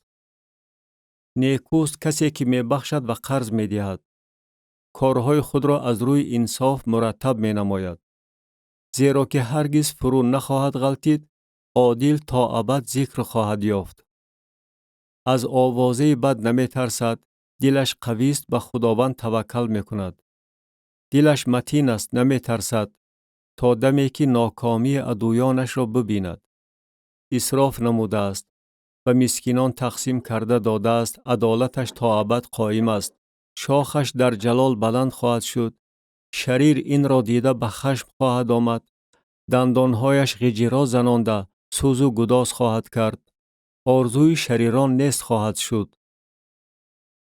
Speaker 1: Некӯст касе, ки мебахшад ва қарз медиҳад. Корҳои худро аз рӯи инсоф мураттаб менамояд. Зеро ки ҳаргиз фурӯ нахоҳад ғалтид, одил то абад зикр хоҳад ёфт. Аз овозаи бад наметарсад, дилаш қавист, ба Худованд таваккал мекунад. Дилаш матин аст, наметарсад, то даме ки нокомии адуёнашро бибинад. Исроф намудааст, ба мискинон тақсим карда додааст, адолаташ то абад қоим аст. Шохаш дар ҷалол баланд хоҳад шуд. Шарир инро дида ба хашм хоҳад омад. Дандонҳояш ғиҷиро занонда сӯзу гудоз хоҳад кард. Орзуи шарирон нест хоҳад шуд.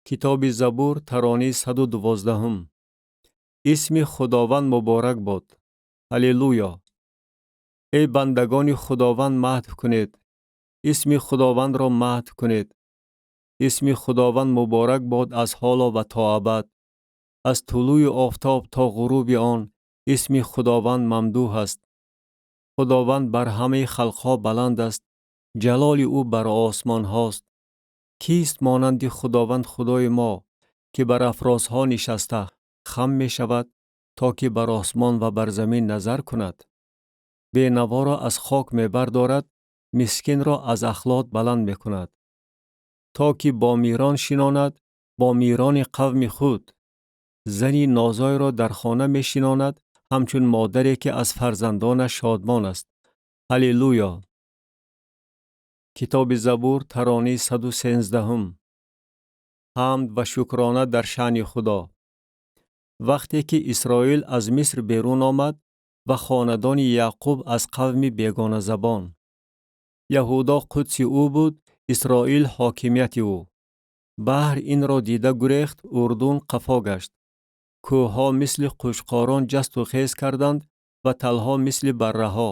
Speaker 1: Китоби Забур, таронаи 112. Исми Худованд муборак бод. Ҳаллилуё! Эй бандагони Худованд, мадҳ кунед. Исми Худовандро мадҳ кунед. Исми Худованд муборак бод аз ҳоло ва то абад. Аз тулӯи офтоб то ғуруби он исми Худованд мамдуҳ аст. Худованд бар ҳамаи халқҳо баланд аст, ҷалоли ӯ бар осмонҳост. Кист монанди Худованд Худои мо, ки бар афрозҳо нишаста хам мешавад, то ки бар осмон ва бар замин назар кунад? Бенаворо аз хок мебардорад, мискинро аз ахлот баланд мекунад, то ки бо мирон шинонад, бо мирони қавми худ. Зани нозойро дар хона мешинонад, ҳамчун модаре ки аз фарзандонаш шодмон аст. Ҳаллилуё! Китоби Забур, таронаи 113. Ҳамд ва шукрона дар шаъни Худо. Вақте ки Исроил аз Миср берун омад ва хонадони Яъқуб аз қавми бегоназабон. Яҳудо қудси ӯ буд, Исроил ҳокимияти ӯ. Баҳр инро дида гурехт, Урдун қафо гашт. Кӯҳҳо мисли қӯчқорон ҷасту хез карданд ва талҳо мисли барраҳо.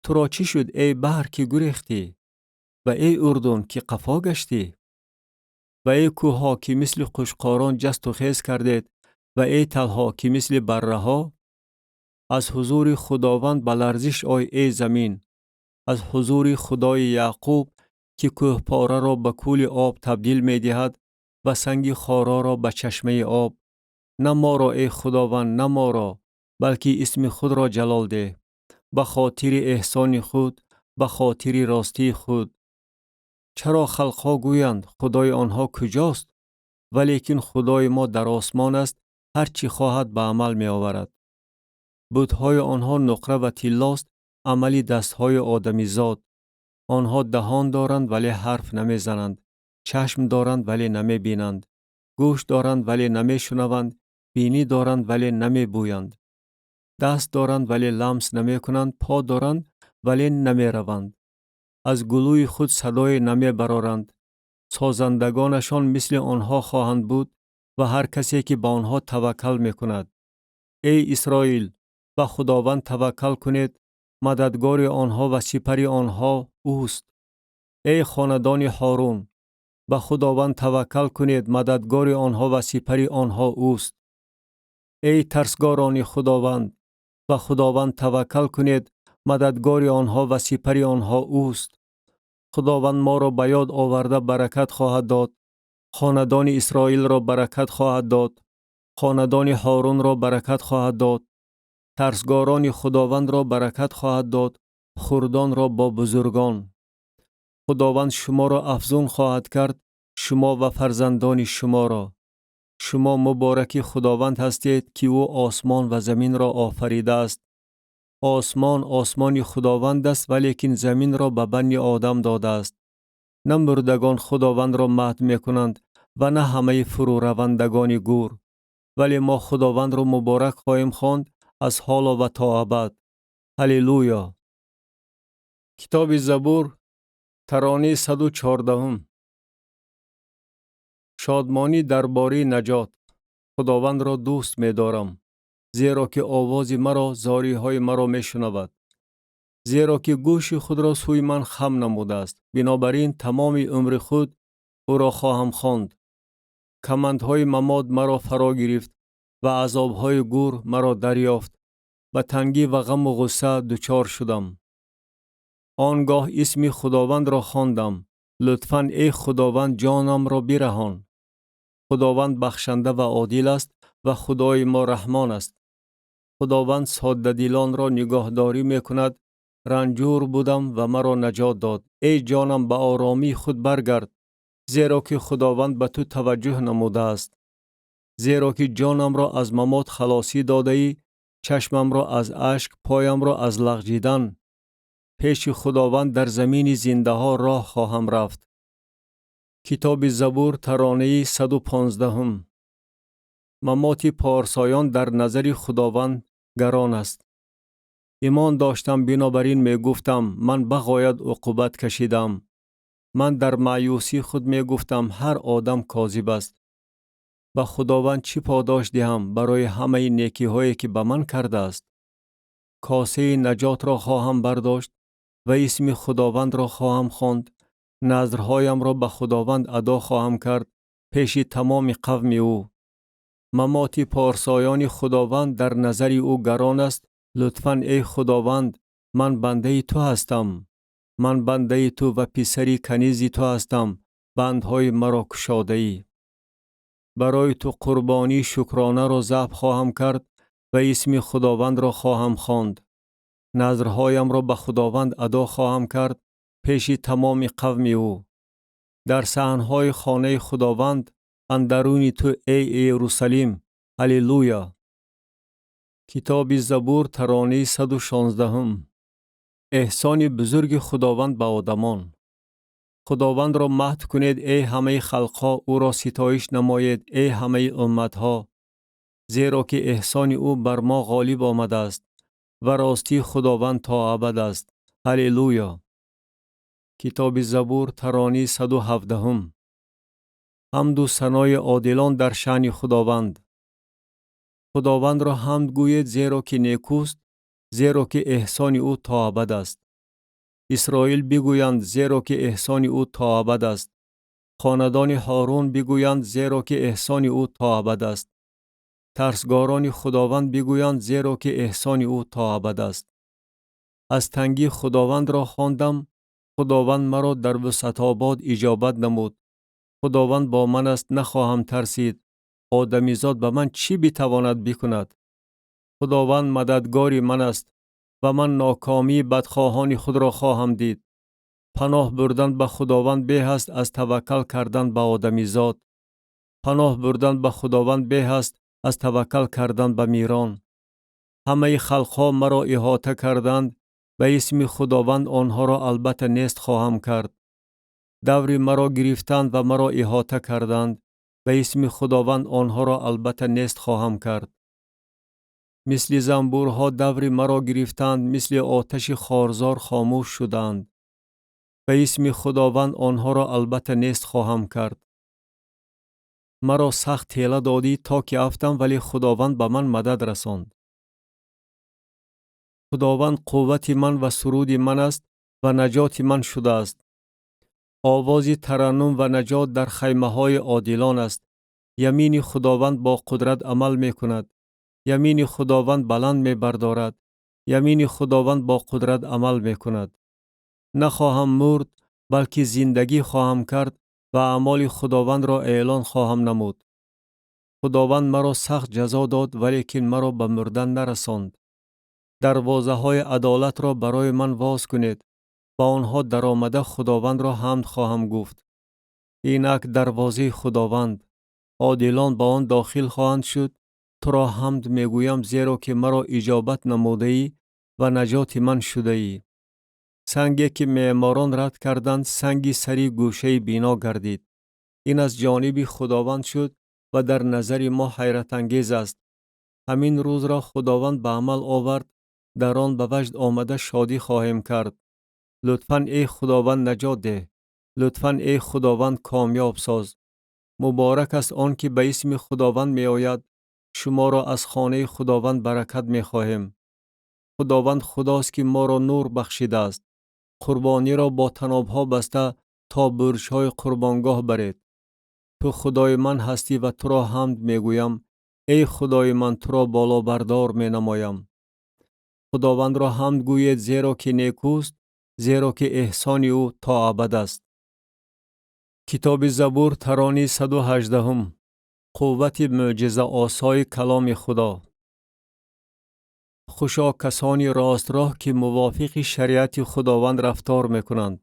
Speaker 1: Туро чӣ шуд, эй баҳр, ки гурехтӣ? Ва эй Урдун, ки қафо гаштӣ? Ва эй кӯҳҳо, ки мисли қӯчқорон ҷасту хез кардед, ва эй талҳо, ки мисли барраҳо? Аз ҳузури Худованд ба ларзиш ой, эй замин, аз ҳузури Худои Яъқуб, ки кӯҳпораро ба кӯли об табдил медиҳад ва санги хороро ба чашмаи об. На моро, эй Худованд, на моро, балки исми худро ҷалол деҳ, ба хотири эҳсони худ, ба хотири ростии худ. Чаро халқҳо гӯянд, Худои онҳо куҷост? Валекин Худои мо дар осмон аст, ҳар чӣ хоҳад ба амал меоварад. Бутҳои онҳо нуқра ва тиллост, амали дастҳои одамизод. Онҳо даҳон доранд, вале ҳарф намезананд, чашм доранд, вале намебинанд, гӯш доранд, вале намешунаванд, бинӣ доранд, вале намебӯянд, даст доранд, вале ламс намекунанд, по доранд, вале намераванд, аз гулӯи худ садое намебароранд. Созандагонашон мисли онҳо хоҳанд буд ва ҳар касе ки ба онҳо таваккал мекунад. Эй Исроил, ба Худованд таваккал кунед, мададгори онҳо ва сипари онҳо ӯст. Эй хонадони Ҳорун, ба Худованд таваккал кунед, мададгори онҳо ва сипари онҳо ӯст. Эй тарсгорони Худованд, ба Худованд таваккал кунед, мададгори онҳо ва сипари онҳо ӯст. Худованд моро ба ёд оварда баракат хоҳад дод, хонадони Исроилро баракат хоҳад дод, хонадони Ҳорунро баракат хоҳад дод, тарсгорони Худовандро баракат хоҳад дод, хурдонро бо бузургон. Худованд шуморо афзун хоҳад кард, шумо ва фарзандони шуморо. Шумо мубораки Худованд ҳастед, ки ӯ осмон ва заминро офаридааст. Осмон осмони Худованд аст, валекин заминро ба бани Одам додааст. На мурдагон Худовандро мадҳ мекунанд ва на ҳамаи фурӯравандагони гӯр. Вале мо Худовандро муборак хоҳем хонд аз ҳоло ва то абад. Ҳаллилуё! Китоби Забур, таронаи 114. Шодмонӣ дар бораи наҷот. Худовандро дӯст медорам, зеро ки овози маро, зориҳои маро мешунавад. Зеро ки гӯши худро сӯи ман хам намудааст. Бинобар ин тамоми умри худ ӯро хоҳам хонд. Камандҳои мамод маро фаро гирифт ва азобҳои гӯр маро дарёфт. Ба тангӣ ва ғаму ғусса дучор шудам. Он гоҳ исми Худовандро хондам. Лутфан, эй Худованд, ҷонамро бираҳон. Худованд бахшанда ва одил аст ва Худои мо раҳмон аст. Худованд соддадилонро нигоҳдорӣ мекунад. Ранҷур будам ва маро наҷот дод. Эй ҷонам, ба оромии худ баргард. Зеро ки Худованд ба ту таваҷҷӯҳ намудааст. Зеро ки ҷонамро аз мамот халосӣ додаӣ, чашмамро аз ашк, поямро аз лағжидан. Пеши Худованд дар замини зиндаҳо роҳ хоҳам рафт. Китоби Забур, таронаи 115. Мамоти порсоён дар назари Худованд гарон аст. Имон доштам, бинобар ин мегуфтам: ман бағоят уқубат кашидам. Ман дар маъюсии худ мегуфтам: ҳар одам козиб аст. Ба Худованд чӣ подош диҳам барои ҳамаи некиҳое, ки ба ман кардааст? Косаи наҷотро хоҳам бардошт ва исми Худовандро хоҳам хонд. Назрҳоямро ба Худованд адо хоҳам кард пеши тамоми қавми ӯ. Мамоти порсоёни Худованд дар назари ӯ гарон аст. Лутфан, эй Худованд, ман бандаи ту ҳастам. Ман бандаи ту ва писари канизи ту ҳастам. Бандҳои маро кушодаӣ. Барои ту қурбонии шукронаро забҳ хоҳам кард ва исми Худовандро хоҳам хонд. Назрҳоямро ба Худованд адо хоҳам кард пеши тамоми қавми ӯ. Дар саҳнҳои хонаи Худованд, андаруни ту, эй Иерусалим. Аллилуя! Китоби Забур, таронаи 116. Эҳсони бузурги Худованд ба одамон. Худовандро маҳд кунед, эй ҳамаи халқҳо, ӯро ситоиш намоед, эй ҳамаи умматҳо. Зеро ки эҳсони ӯ бар мо ғолиб омадааст ва ростии Худованд то абад аст. Аллилуя! Китоби Забур, таронаи 117. Ҳамду санои одилон дар шаъни Худованд. Худовандро ҳамд гӯед, зеро ки некӯст, зеро ки эҳсони ӯ то абад аст. Исроил бигӯянд, зеро ки эҳсони ӯ то абад аст. Хонадони Ҳорун бигӯянд, зеро ки эҳсони ӯ то абад аст. Тарсгорони Худованд бигӯянд, зеро ки эҳсони ӯ то абад аст. Аз тангӣ Худовандро хондам, Худованд маро дар вусъатобод иҷобат намуд. Худованд бо ман аст, нахоҳам тарсид. Одамизод ба ман чӣ битавонад бикунад? Худованд мададгори ман аст ва ман нокомии бадхоҳони худро хоҳам дид. Паноҳ бурдан ба Худованд беҳ аст аз таваккал кардан ба одамизод. Паноҳ бурдан ба Худованд беҳ аст аз таваккал кардан ба мирон. Ҳамаи халқҳо маро иҳота карданд, ба исми Худованд онҳоро албатта нест хоҳам кард. Даври маро гирифтанд ва маро иҳота карданд, ба исми Худованд онҳоро албатта нест хоҳам кард. Мисли занбурҳо даври маро гирифтанд, мисли оташи хорзор хомӯш шуданд. Ба исми Худованд онҳоро албатта нест хоҳам кард. Маро сахт тела додӣ, то ки афтам, вале Худованд ба ман мадад расонд. Худованд қуввати ман ва суруди ман аст ва наҷоти ман шудааст. Овози тараннум ва наҷот дар хаймаҳои одилон аст. Ямини Худованд бо қудрат амал мекунад. Ямини Худованд баланд мебардорад. Ямини Худованд бо қудрат амал мекунад. Нахоҳам мурд, балки зиндагӣ хоҳам кард ва аъмоли Худовандро эълон хоҳам намуд. Худованд маро сахт ҷазо дод, валекин маро ба мурдан нарасонд. Дарвозаҳои адолатро барои ман воз кунед, ба онҳо даромада Худовандро ҳамд хоҳам гуфт. Инак дарвозаи Худованд, одилон ба он дохил хоҳанд шуд. Туро ҳамд мегӯям, зеро ки маро иҷобат намудаӣ ва наҷоти ман шудаӣ. Санге ки меъморон рад карданд, санги сари гӯшаи бино гардид. Ин аз ҷониби Худованд шуд ва дар назари мо ҳайратангез аст. Ҳамин рӯзро Худованд ба амал овард, дар он ба ваҷд омада шодӣ хоҳем кард. Лутфан, эй Худованд, наҷот деҳ. Лутфан, эй Худованд, комёб соз. Муборак аст он ки ба исми Худованд меояд. Шуморо аз хонаи Худованд баракат мехоҳем. Худованд Худост ки моро нур бахшидааст. Қурбониро бо танобҳо баста то бурҷҳои қурбонгоҳ баред. Ту Худои ман ҳастӣ ва туро ҳамд мегӯям. Эй Худои ман, туро болобардор менамоям. Худовандро ҳамд гӯед, зеро ки некӯст, зеро ки эҳсони ӯ то абад аст. Китоби Забур, таронаи 118. Қуввати мӯъҷизаосои каломи Худо. Хушо касони ростроҳ, ки мувофиқи шариати Худованд рафтор мекунанд.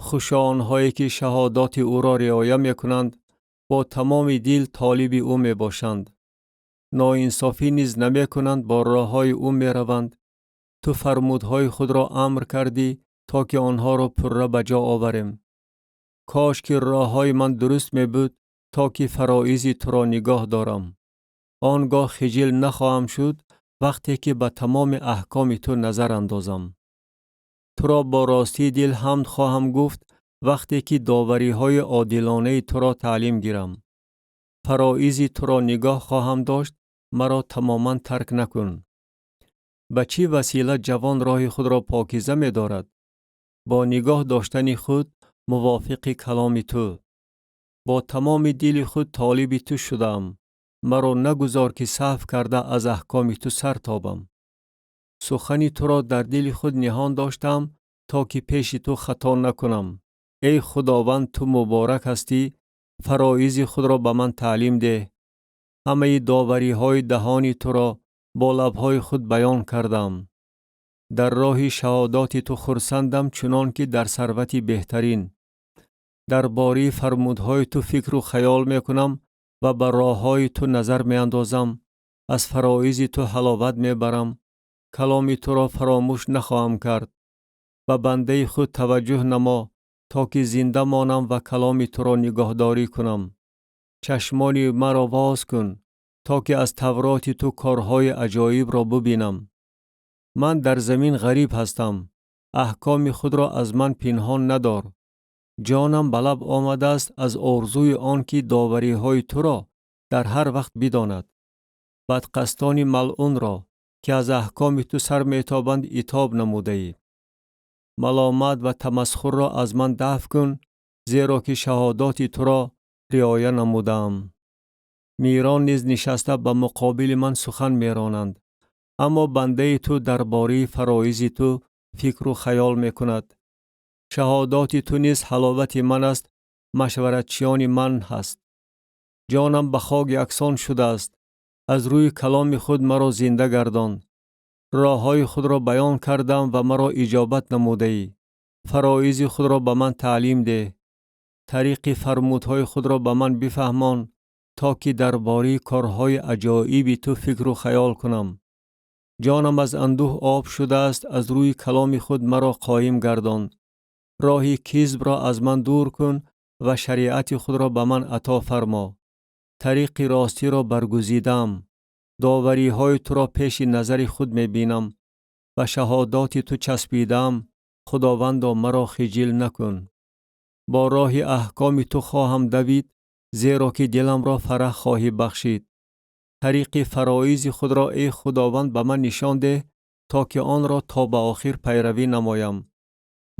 Speaker 1: Хушо онҳое ки шаҳодоти ӯро риоя мекунанд, бо тамоми дил толиби ӯ мебошанд. Ноинсофӣ низ намекунанд, бо роҳҳои ӯ мераванд. Ту фармудҳои худро амр кардӣ, то ки онҳоро пурра ба ҷо оварем. Кош ки роҳҳои ман дуруст мебуд, то ки фароизи туро нигоҳ дорам. Он гоҳ хиҷил нахоҳам шуд, вақте ки ба тамоми аҳкоми ту назар андозам. Туро бо ростии дил ҳамд хоҳам гуфт, вақте ки довариҳои одилонаи туро таълим гирам. Фароизи туро нигоҳ хоҳам дошт, маро тамоман тарк накун. Ба чӣ васила ҷавон роҳи худро покиза медорад? Бо нигоҳ доштани худ мувофиқи каломи ту. Бо тамоми дили худ толиби ту шудаам. Маро нагузор ки саҳв карда аз аҳкоми ту сар тобам. Сухани туро дар дили худ ниҳон доштам, то ки пеши ту хато накунам. Эй Худованд, ту муборак ҳастӣ, фароизи худро ба ман таълим деҳ. Ҳамаи довариҳои даҳони туро бо лабҳои худ баён кардам. Дар роҳи шаҳодоти ту хурсандам, чунон ки дар сарвати беҳтарин. Дар бораи фармудҳои ту фикру хаёл мекунам ва ба роҳҳои ту назар меандозам. Аз фароизи ту ҳаловат мебарам. Каломи туро фаромӯш нахоҳам кард. Ба бандаи худ таваҷҷӯҳ намо, то ки зинда монам ва каломи туро нигоҳдорӣ кунам. Чашмони маро воз кун, то ки аз Тавроти ту корҳои аҷоибро бубинам. Ман дар замин ғариб ҳастам. Аҳкоми худро аз ман пинҳон надор. Ҷонам ба лаб омадааст аз орзуи он ки довариҳои туро дар ҳар вақт бидонад. Бадқасдони малъунро, ки аз аҳкоми ту сар метобанд, итоб намудаӣ. Маломат ва тамасхурро аз ман дафъ кун, зеро ки шаҳодоти туро риоя намудаам. Мирон низ нишаста ба муқобили ман сухан меронанд, аммо бандаи ту дар бораи фароизи ту фикру хаёл мекунад. Шаҳодоти ту низ ҳаловати ман аст, машваратчиёни ман ҳаст. Ҷонам ба хок яксон шудааст, аз рӯи каломи худ маро зинда гардон. Роҳҳои худро баён кардам ва маро иҷобат намудаӣ. Фароизи худро ба ман таълим деҳ. Тариқи фармудҳои худро ба ман бифаҳмон, то ки дар бораи корҳои аҷоиби ту фикру хаёл кунам. Ҷонам аз андӯҳ об шудааст, аз рӯи каломи худ маро қоим гардон. Роҳи кизбро аз ман дур кун ва шариати худро ба ман ато фармо. Тариқи ростиро баргузидаам. Довариҳои туро пеши назари худ мебинам. Ба шаҳодоти ту часпидаам. Худовандо, маро хиҷил накун. Бо роҳи аҳкоми ту хоҳам давид, зеро ки диламро фараҳ хоҳӣ бахшид. Тариқи фароизи худро, эй Худованд, ба ман нишон деҳ, то ки онро то ба охир пайравӣ намоям.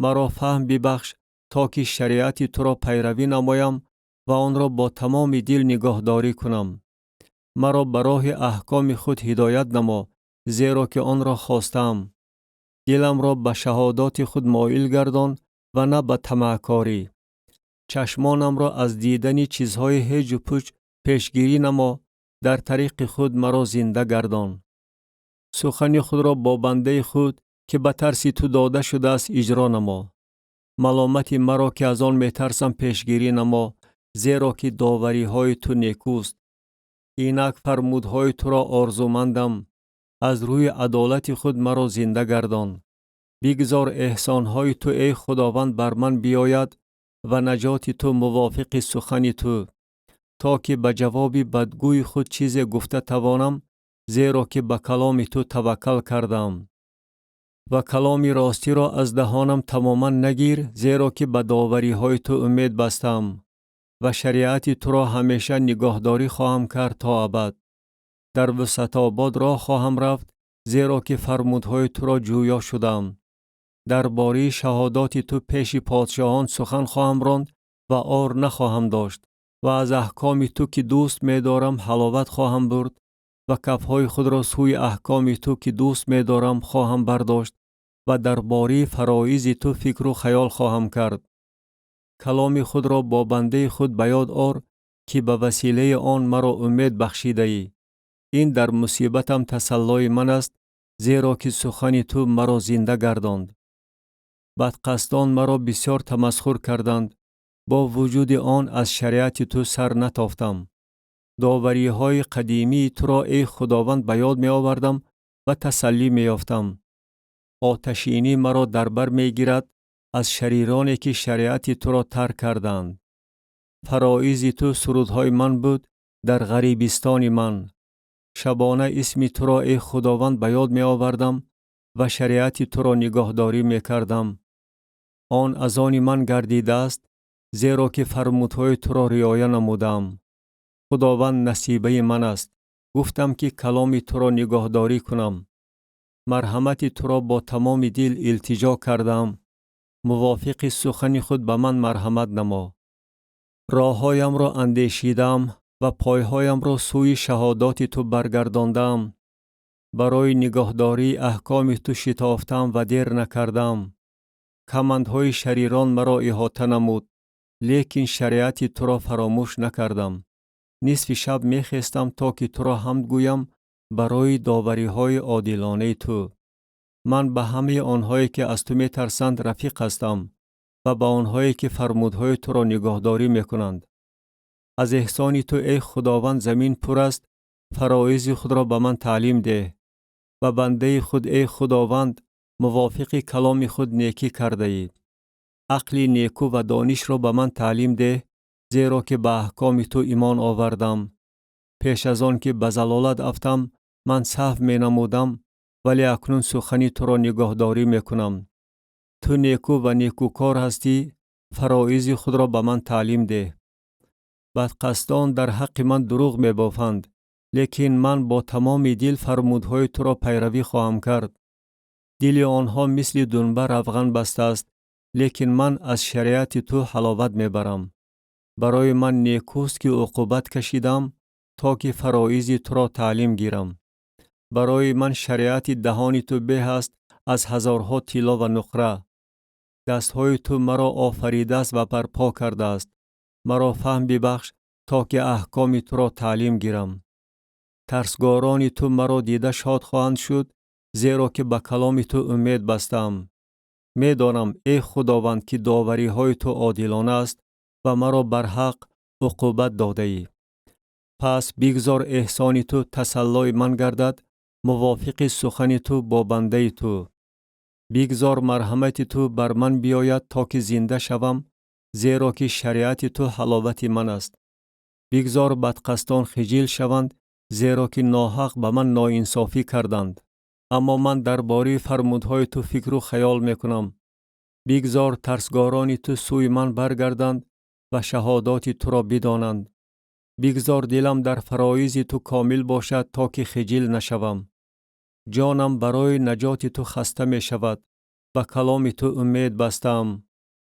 Speaker 1: Маро фаҳм бибахш, то ки шариати туро пайравӣ намоям ва онро бо тамоми дил нигоҳдорӣ кунам. Маро ба роҳи аҳкоми худ ҳидоят намо, зеро ки онро хостаам. Диламро ба шаҳодоти худ моил гардон ва на ба тамаъкорӣ. Чашмонамро аз дидани чизҳои ҳеҷу пуч пешгирӣ намо, дар тариқи худ маро зинда гардон. Сухани худро бо бандаи худ, ки ба тарси ту дода шудааст, иҷро намо. Маломати маро, ки аз он метарсам, пешгирӣ намо, зеро ки довариҳои ту некӯст. Инак фармудҳои туро орзумандам. Аз рӯи адолати худ маро зинда гардон. Бигзор эҳсонҳои ту, эй Худованд, бар ман биёяд ва наҷоти ту мувофиқи сухани ту, то ки ба ҷавоби бадгӯи худ чизе гуфта тавонам, зеро ки ба каломи ту таваккал кардаам. Ва каломи ростиро аз даҳонам тамоман нагир, зеро ки ба довариҳои ту умед бастаам ва шариати туро ҳамеша нигоҳдорӣ хоҳам кард то абад. Дар вусъатобод роҳ хоҳам рафт, зеро ки фармудҳои туро ҷӯё шудаам. Дар бораи шаҳодоти ту пеши подшоҳон сухан хоҳам ронд ва ор нахоҳам дошт ва аз аҳкоми ту, ки дӯст медорам, ҳаловат хоҳам бурд ва кафҳои худро сӯи аҳкоми ту, ки дӯст медорам, хоҳам бардошт ва дар бораи фароизи ту фикру хаёл хоҳам кард. Каломи худро бо бандаи худ ба ёд ор, ки ба василаи он маро умед бахшидаӣ. Ин дар мусибатам тасаллои ман аст, зеро ки сухани ту маро зинда гардонд. Бадқасдон маро бисёр тамасхур карданд, бо вуҷуди он аз шариати ту сар натофтам. Довариҳои қадимии туро, эй Худованд, ба ёд меовардам ва тасаллӣ меёфтам. Оташинӣ маро дар бар мегирад аз шарироне ки шариати туро тарк карданд. Фароизи ту сурудҳои ман буд дар ғарибистони ман. Шабона исми туро, эй Худованд, ба ёд меовардам ва шариати туро нигоҳдорӣ мекардам. Он аз они ман гардидааст, зеро ки фармудҳои туро риоя намудам. Худованд насибаи ман аст. Гуфтам ки каломи туро нигоҳдорӣ кунам. Марҳамати туро бо тамоми дил илтиҷо кардам. Мувофиқи сухани худ ба ман марҳамат намо. Роҳҳоямро андешидам ва пойҳоямро сӯи шаҳодоти ту баргардондам. Барои нигоҳдории аҳкоми ту шитофтам ва дер накардам. Камандҳои шарирон маро иҳота намуд, лекин шариати туро фаромӯш накардам. Нисфи шаб мехестам то ки туро ҳамд гӯям барои довариҳои одилонаи ту. Ман ба ҳамаи онҳое ки аз ту метарсанд рафиқ ҳастам ва ба онҳое ки фармудҳои туро нигоҳдорӣ мекунанд. Аз эҳсони ту, эй Худованд, замин пур аст, фароизи худро ба ман таълим деҳ. Ба бандаи худ, эй Худованд, мувофиқи каломи худ некӣ кардаӣ. Ақли неку ва донишро ба ман таълим деҳ, зеро ки ба аҳкоми ту имон овардам. Пеш аз он ки ба залолат афтам, ман саҳв менамудам, вале акнун сухани туро нигоҳдорӣ мекунам. Ту неку ва некукор ҳастӣ, фароизи худро ба ман таълим деҳ. Бадқасдон дар ҳаққи ман дурӯғ мебофанд, лекин ман бо тамоми дил фармудҳои туро пайравӣ хоҳам кард. Дили онҳо мисли дунба равған бастааст, лекин ман аз шариати ту ҳаловат мебарам. Барои ман некӯст ки уқубат кашидам, то ки фароизи туро таълим гирам. Барои ман шариати даҳони ту беҳ аст аз ҳазорҳо тилло ва нуқра. Дастҳои ту маро офаридааст ва барпо кардааст. Маро фаҳм бибахш, то ки аҳкоми туро таълим гирам. Тарсгорони ту маро дида шод хоҳанд шуд, зеро ки ба каломи ту умед бастаам. Медонам, эй Худованд, ки довариҳои ту одилона аст ва маро барҳақ уқубат додаӣ. Пас бигзор эҳсони ту тасаллои ман гардад, мувофиқи сухани ту бо бандаи ту. Бигзор марҳамати ту бар ман биёяд, то ки зинда шавам, зеро ки шариати ту ҳаловати ман аст. Бигзор бадқасдон хиҷил шаванд, зеро ки ноҳақ ба ман ноинсофӣ карданд. Аммо ман дар бораи фармудҳои ту фикру хаёл мекунам. Бигзор тарсгорони ту сӯи ман баргарданд ва шаҳодоти туро бидонанд. Бигзор дилам дар фароизи ту комил бошад, то ки хиҷил нашавам. Ҷонам барои наҷоти ту хаста мешавад, ба каломи ту умед бастаам.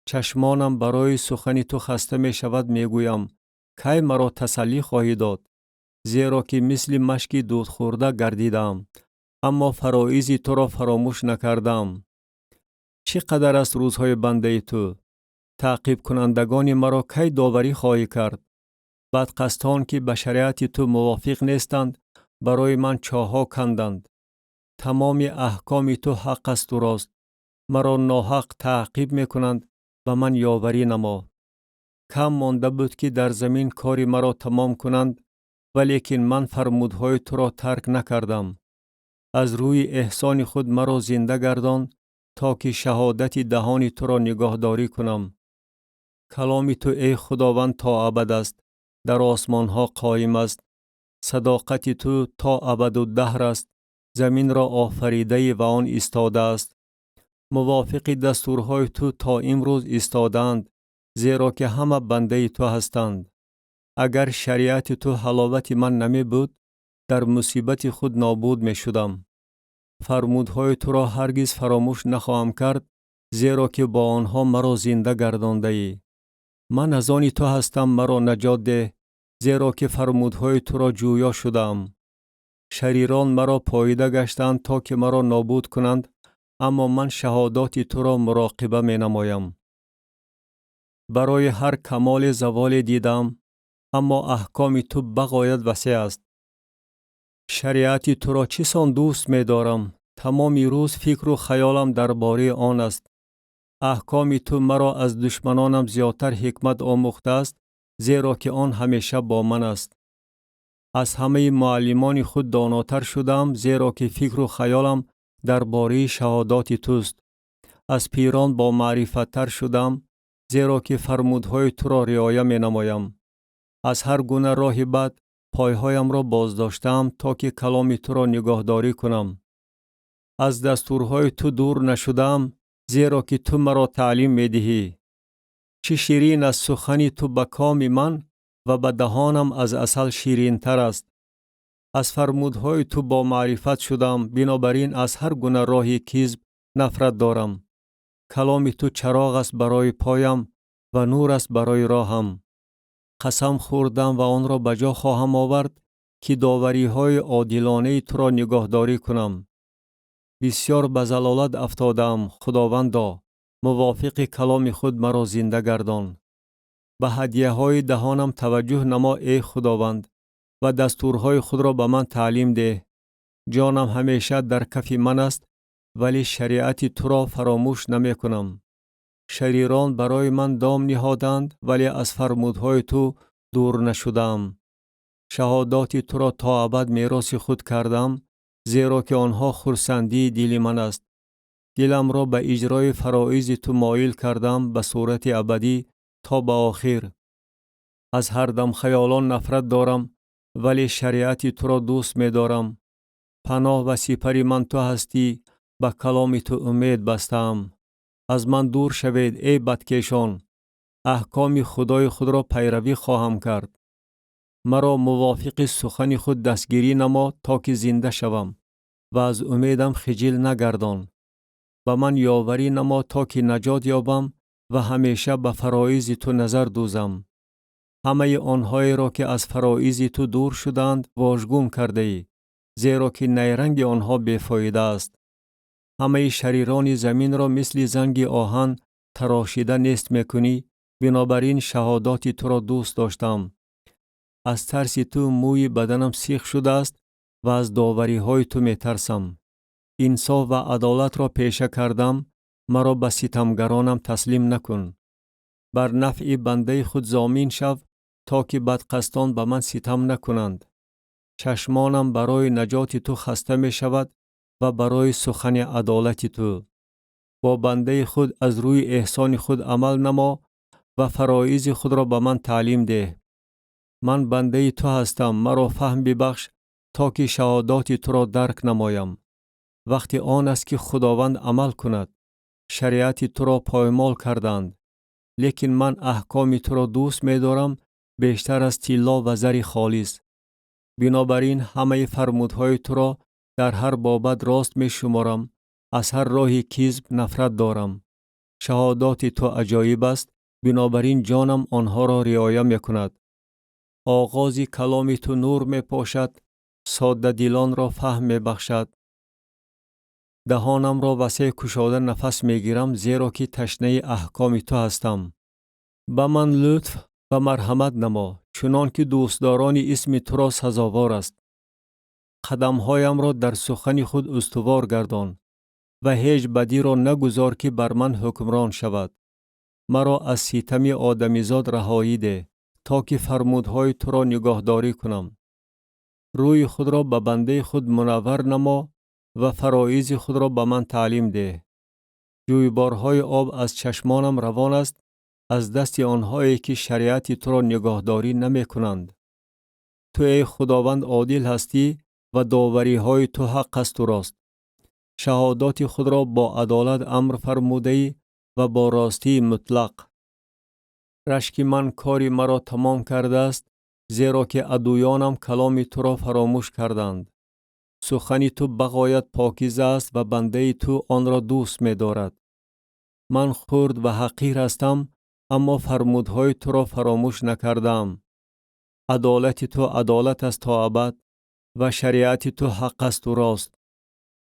Speaker 1: Чашмонам барои сухани ту хаста мешавад, мегӯям: кай маро тасаллӣ хоҳӣ дод? Зеро ки мисли машки дудхӯрда гардидаам, аммо фароизи туро фаромӯш накардаам. Чӣ қадар аст рӯзҳои бандаи ту? Таъқибкунандагони маро кай доварӣ хоҳӣ кард? Бадқасдон ки ба шариати ту мувофиқ нестанд, барои ман чоҳҳо канданд. Тамоми аҳкоми ту ҳақ асту рост. Маро ноҳақ таъқиб мекунанд, ба ман ёварӣ намо. Кам монда буд ки дар замин кори маро тамом кунанд, валекин ман фармудҳои туро тарк накардам. Аз рӯи эҳсони худ маро зинда гардон, то ки шаҳодати даҳони туро нигоҳдорӣ кунам. Каломи ту, эй Худованд, то абад аст, дар осмонҳо қоим аст. Садоқати ту то абаду даҳр аст, заминро офаридаӣ ва он истодааст. Мувофиқи дастурҳои ту то имрӯз истодаанд, зеро ки ҳама бандаи ту ҳастанд. Агар шариати ту ҳаловати ман намебуд, дар мусибати худ нобуд мешудам. Фармудҳои туро ҳаргиз фаромӯш нахоҳам кард, зеро ки бо онҳо маро зинда гардондаӣ. Ман аз они ту ҳастам, маро наҷот деҳ, зеро ки фармудҳои туро ҷӯё шудаам. Шарирон маро поида гаштанд, то ки маро нобуд кунанд, аммо ман шаҳодоти туро муроқиба менамоям. Барои ҳар камоле заволе дидам, аммо аҳкоми ту бағоят васеъ аст. Шариати туро чӣ сон дӯст медорам, тамоми рӯз фикру хаёлам дар бораи он аст. Аҳкоми ту маро аз душманонам зиёдтар ҳикмат омӯхтааст, зеро ки он ҳамеша бо ман аст. Аз ҳамаи муаллимони худ донотар шудаам, зеро ки фикру хаёлам дар бораи шаҳодоти туст. Аз пирон бомаърифаттар шудам, зеро ки фармудҳои туро риоя менамоям. Аз ҳар гуна роҳи бад пойҳоямро боздоштаам, то ки каломи туро нигоҳдорӣ кунам. Аз дастурҳои ту дур нашудаам, зеро ки ту маро таълим медиҳӣ. Чӣ ширин аст сухани ту ба коми ман ва ба даҳонам аз асал ширинтар аст. Аз фармудҳои ту бомаърифат шудам, бинобар ин аз ҳар гуна роҳи кизб нафрат дорам. Каломи ту чароғ аст барои поям ва нур аст барои роҳам. Қасам хӯрдам ва онро ба ҷо хоҳам овард, ки довариҳои одилонаи туро нигоҳдорӣ кунам. Бисёр ба залолат афтодаам, Худовандо, мувофиқи каломи худ маро зинда гардон. Ба ҳадияҳои даҳонам таваҷҷӯҳ намо, эй Худованд, ва дастурҳои худро ба ман таълим деҳ. Ҷонам ҳамеша дар кафи ман аст, вале шариати туро фаромӯш намекунам. Шарирон барои ман дом ниҳоданд, вале аз фармудҳои ту дур нашудаам. Шаҳодоти туро то абад мероси худ кардам, зеро ки онҳо хурсандии дили ман аст. Диламро ба иҷрои фароизи ту моил кардам ба сурати абадӣ то ба охир. Аз ҳар дам хаёлон нафрат дорам, вале шариати туро дӯст медорам. Паноҳ ва сипари ман ту ҳастӣ, ба каломи ту умед бастаам. Аз ман дур шавед, эй бадкешон. Аҳкоми Худои худро пайравӣ хоҳам кард. Маро мувофиқи сухани худ дастгирӣ намо, то ки зинда шавам ва аз умедам хиҷил нагардон. Ба ман ёварӣ намо, то ки наҷот ёбам ва ҳамеша ба фароизи ту назар дӯзам. Ҳамаи онҳоеро, ки аз фароизи ту дур шуданд, вожгун кардаӣ, зеро ки найранги онҳо бефоида аст. Ҳамаи шарирони заминро мисли занги оҳан тарошида нест мекунӣ, бинобар ин шаҳодоти туро дӯст доштам. Аз тарси ту мӯи баданам сих шудааст ва аз довариҳои ту метарсам. Инсоф ва адолатро пеша кардам, маро ба ситамгаронам таслим накун. Бар нафъи бандаи худ зомин шав, то ки бадқасдон ба ман ситам накунанд. Чашмонам барои наҷоти ту хаста мешавад ва барои сухани адолати ту. Бо бандаи худ аз рӯи эҳсони худ амал намо ва фароизи худро ба ман таълим деҳ. Ман бандаи ту ҳастам, маро фаҳм бибахш, то ки шаҳодоти туро дарк намоям. Вақти он аст, ки Худованд амал кунад. Шариати туро поймол карданд, лекин ман аҳкоми туро дӯст медорам бештар аз тилло ва зари холис. Бинобар ин ҳамаи фармудҳои туро дар ҳар бобат рост мешуморам, аз ҳар роҳи кизб нафрат дорам. Шаҳодоти ту аҷоиб аст, бинобар ин ҷонам онҳоро риоя мекунад. Оғози каломи ту нур мепошад, соддадилонро фаҳм мебахшад. Даҳонамро васеъ кушода нафас мегирам, зеро ки ташнаи аҳкоми ту ҳастам. Ба ман лутф ва марҳамат намо, чунон ки дӯстдорони исми туро сазовор аст. Қадамҳоямро дар сухани худ устувор гардон ва ҳеҷ бадиро нагузор, ки бар ман ҳукмрон шавад. Маро аз ситами одамизод раҳоӣ деҳ, то ки фармудҳои туро нигоҳдорӣ кунам. Рӯи худро ба бандаи худ мунаввар намо ва фароизи худро ба ман таълим деҳ. Ҷӯйборҳои об аз чашмонам равон аст, аз дасти онҳое, ки шариати туро нигоҳдорӣ намекунанд. Ту, эй Худованд, одил ҳастӣ ва довариҳои ту ҳақ асту рост. Шаҳодоти худро бо адолат амр фармудаӣ ва бо ростии мутлақ. Рашки ман кори маро тамом кардааст, зеро ки адуёнам каломи туро фаромӯш карданд. Сухани ту бағоят покиза аст ва бандаи ту онро дӯст медорад. Ман хурд ва ҳақир ҳастам, аммо фармудҳои туро фаромӯш накардаам. Адолати ту адолат аст то абад ва шариати ту ҳақ асту рост.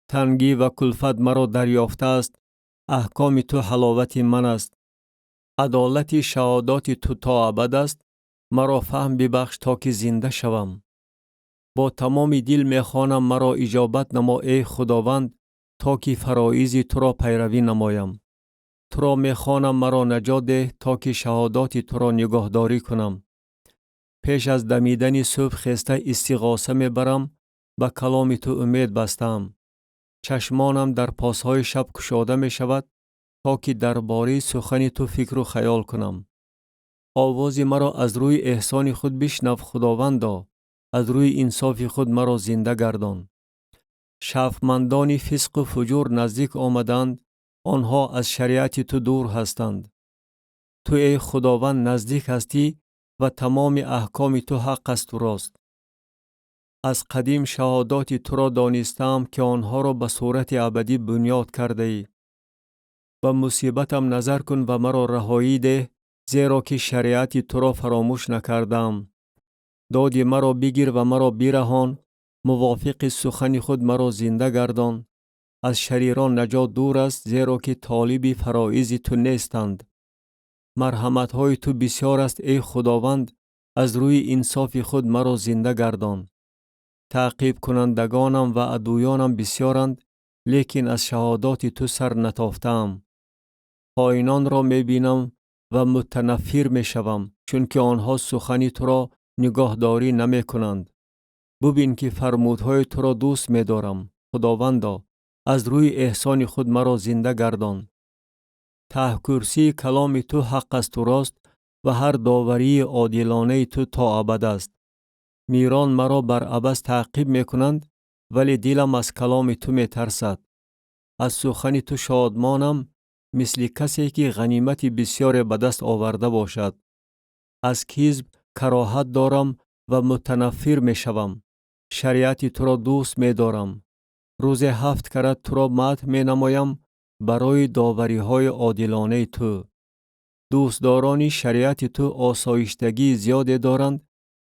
Speaker 1: Тангӣ ва кулфат маро дарёфтааст, аҳкоми ту ҳаловати ман аст. Адолати шаҳодоти ту то абад аст, маро фаҳм бибахш, то ки зинда шавам. Бо тамоми дил мехонам, маро иҷобат намо, эй Худованд, то ки фароизи туро пайравӣ намоям. Туро мехонам, маро наҷот деҳ, то ки шаҳодоти туро нигоҳдорӣ кунам. Пеш аз дамидани субҳ хеста истиғоса мебарам, ба каломи ту умед бастаам. Чашмонам дар посҳои шаб кушода мешавад, то ки дар бораи сухани ту фикру хаёл кунам. Овози маро аз рӯи эҳсони худ бишнав, Худовандо, аз рӯи инсофи худ маро зинда гардон. Шавқмандони фисқу фуҷур наздик омаданд, онҳо аз шариати ту дур ҳастанд. Ту, эй Худованд, наздик ҳастӣ ва тамоми аҳкоми ту ҳақ асту рост. Аз қадим шаҳодоти туро донистаам, ки онҳоро ба сурати абадӣ бунёд кардаӣ. Ба мусибатам назар кун ва маро раҳоӣ деҳ, зеро ки шариати туро фаромӯш накардаам. Доди маро бигир ва маро бираҳон, мувофиқи сухани худ маро зинда гардон. Аз шарирон наҷот дур аст, зеро ки толиби фароизи ту нестанд. Марҳаматҳои ту бисёр аст, эй Худованд, аз рӯи инсофи худ маро зинда гардон. Таъқибкунандагонам ва адуёнам бисёранд, лекин аз шаҳодоти ту сар натофтаам. Хоинонро мебинам ва мутанаффир мешавам, чунки онҳо сухани туро нигоҳдорӣ намекунанд. Бубин ки фармудҳои туро дӯст медорам, Худовандо, аз рӯи эҳсони худ маро зинда гардон. Таҳкурсии каломи ту ҳақ асту рост ва ҳар доварии одилонаи ту то абад аст. Мирон маро бар абас таъқиб мекунанд, вале дилам аз каломи ту метарсад. Аз сухани ту шодмонам, мисли касе ки ғанимати бисёре ба даст оварда бошад. Аз кизб кароҳат дорам ва мутанаффир мешавам. Шариати туро дӯст медорам. Рӯзе 7 карат туро мадҳ менамоям барои довариҳои одилонаи ту. Дӯстдорони шариати ту осоиштагии зиёде доранд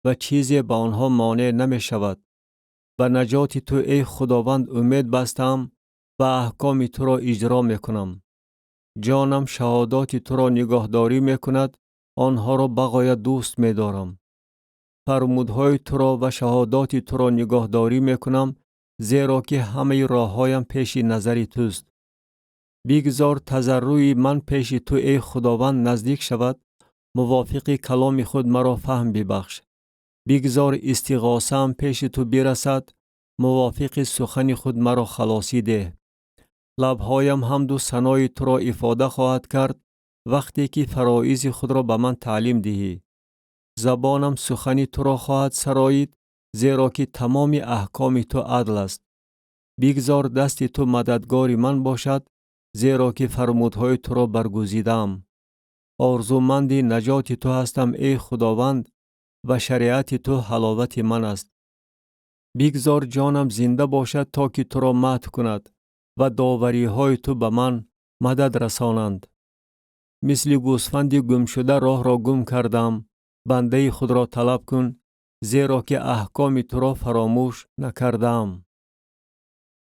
Speaker 1: ва чизе ба онҳо монеъ намешавад. Ба наҷоти ту, эй Худованд, умед бастаам ва аҳкоми туро иҷро мекунам. Ҷонам шаҳодоти туро нигоҳдорӣ мекунад, онҳоро бағоят дӯст медорам. Фармудҳои туро ва шаҳодоти туро нигоҳдорӣ мекунам, зеро ки ҳамаи роҳҳоям пеши назари туст. Бигзор тазарруи ман пеши ту, эй Худованд, наздик шавад, мувофиқи каломи худ маро фаҳм бибахш. Бигзор истиғосаам пеши ту бирасад, мувофиқи сухани худ маро халосӣ деҳ. Лабҳоям ҳамду санои туро ифода хоҳад кард, вақте ки фароизи худро ба ман таълим диҳӣ. Забонам сухани туро хоҳад сароид, зеро ки тамоми аҳкоми ту адл аст. Бигзор дасти ту мададгори ман бошад, зеро ки фармудҳои туро баргузидаам. Орзуманди наҷоти ту ҳастам, эй Худованд, ва шариати ту ҳаловати ман аст. Бигзор ҷонам зинда бошад, то ки туро мадҳ кунад ва довариҳои ту ба ман мадад расонанд. Мисли гӯсфанди гумшуда роҳро гум кардам, бандаи худро талаб кун, зеро ки аҳкоми туро фаромӯш накардаам.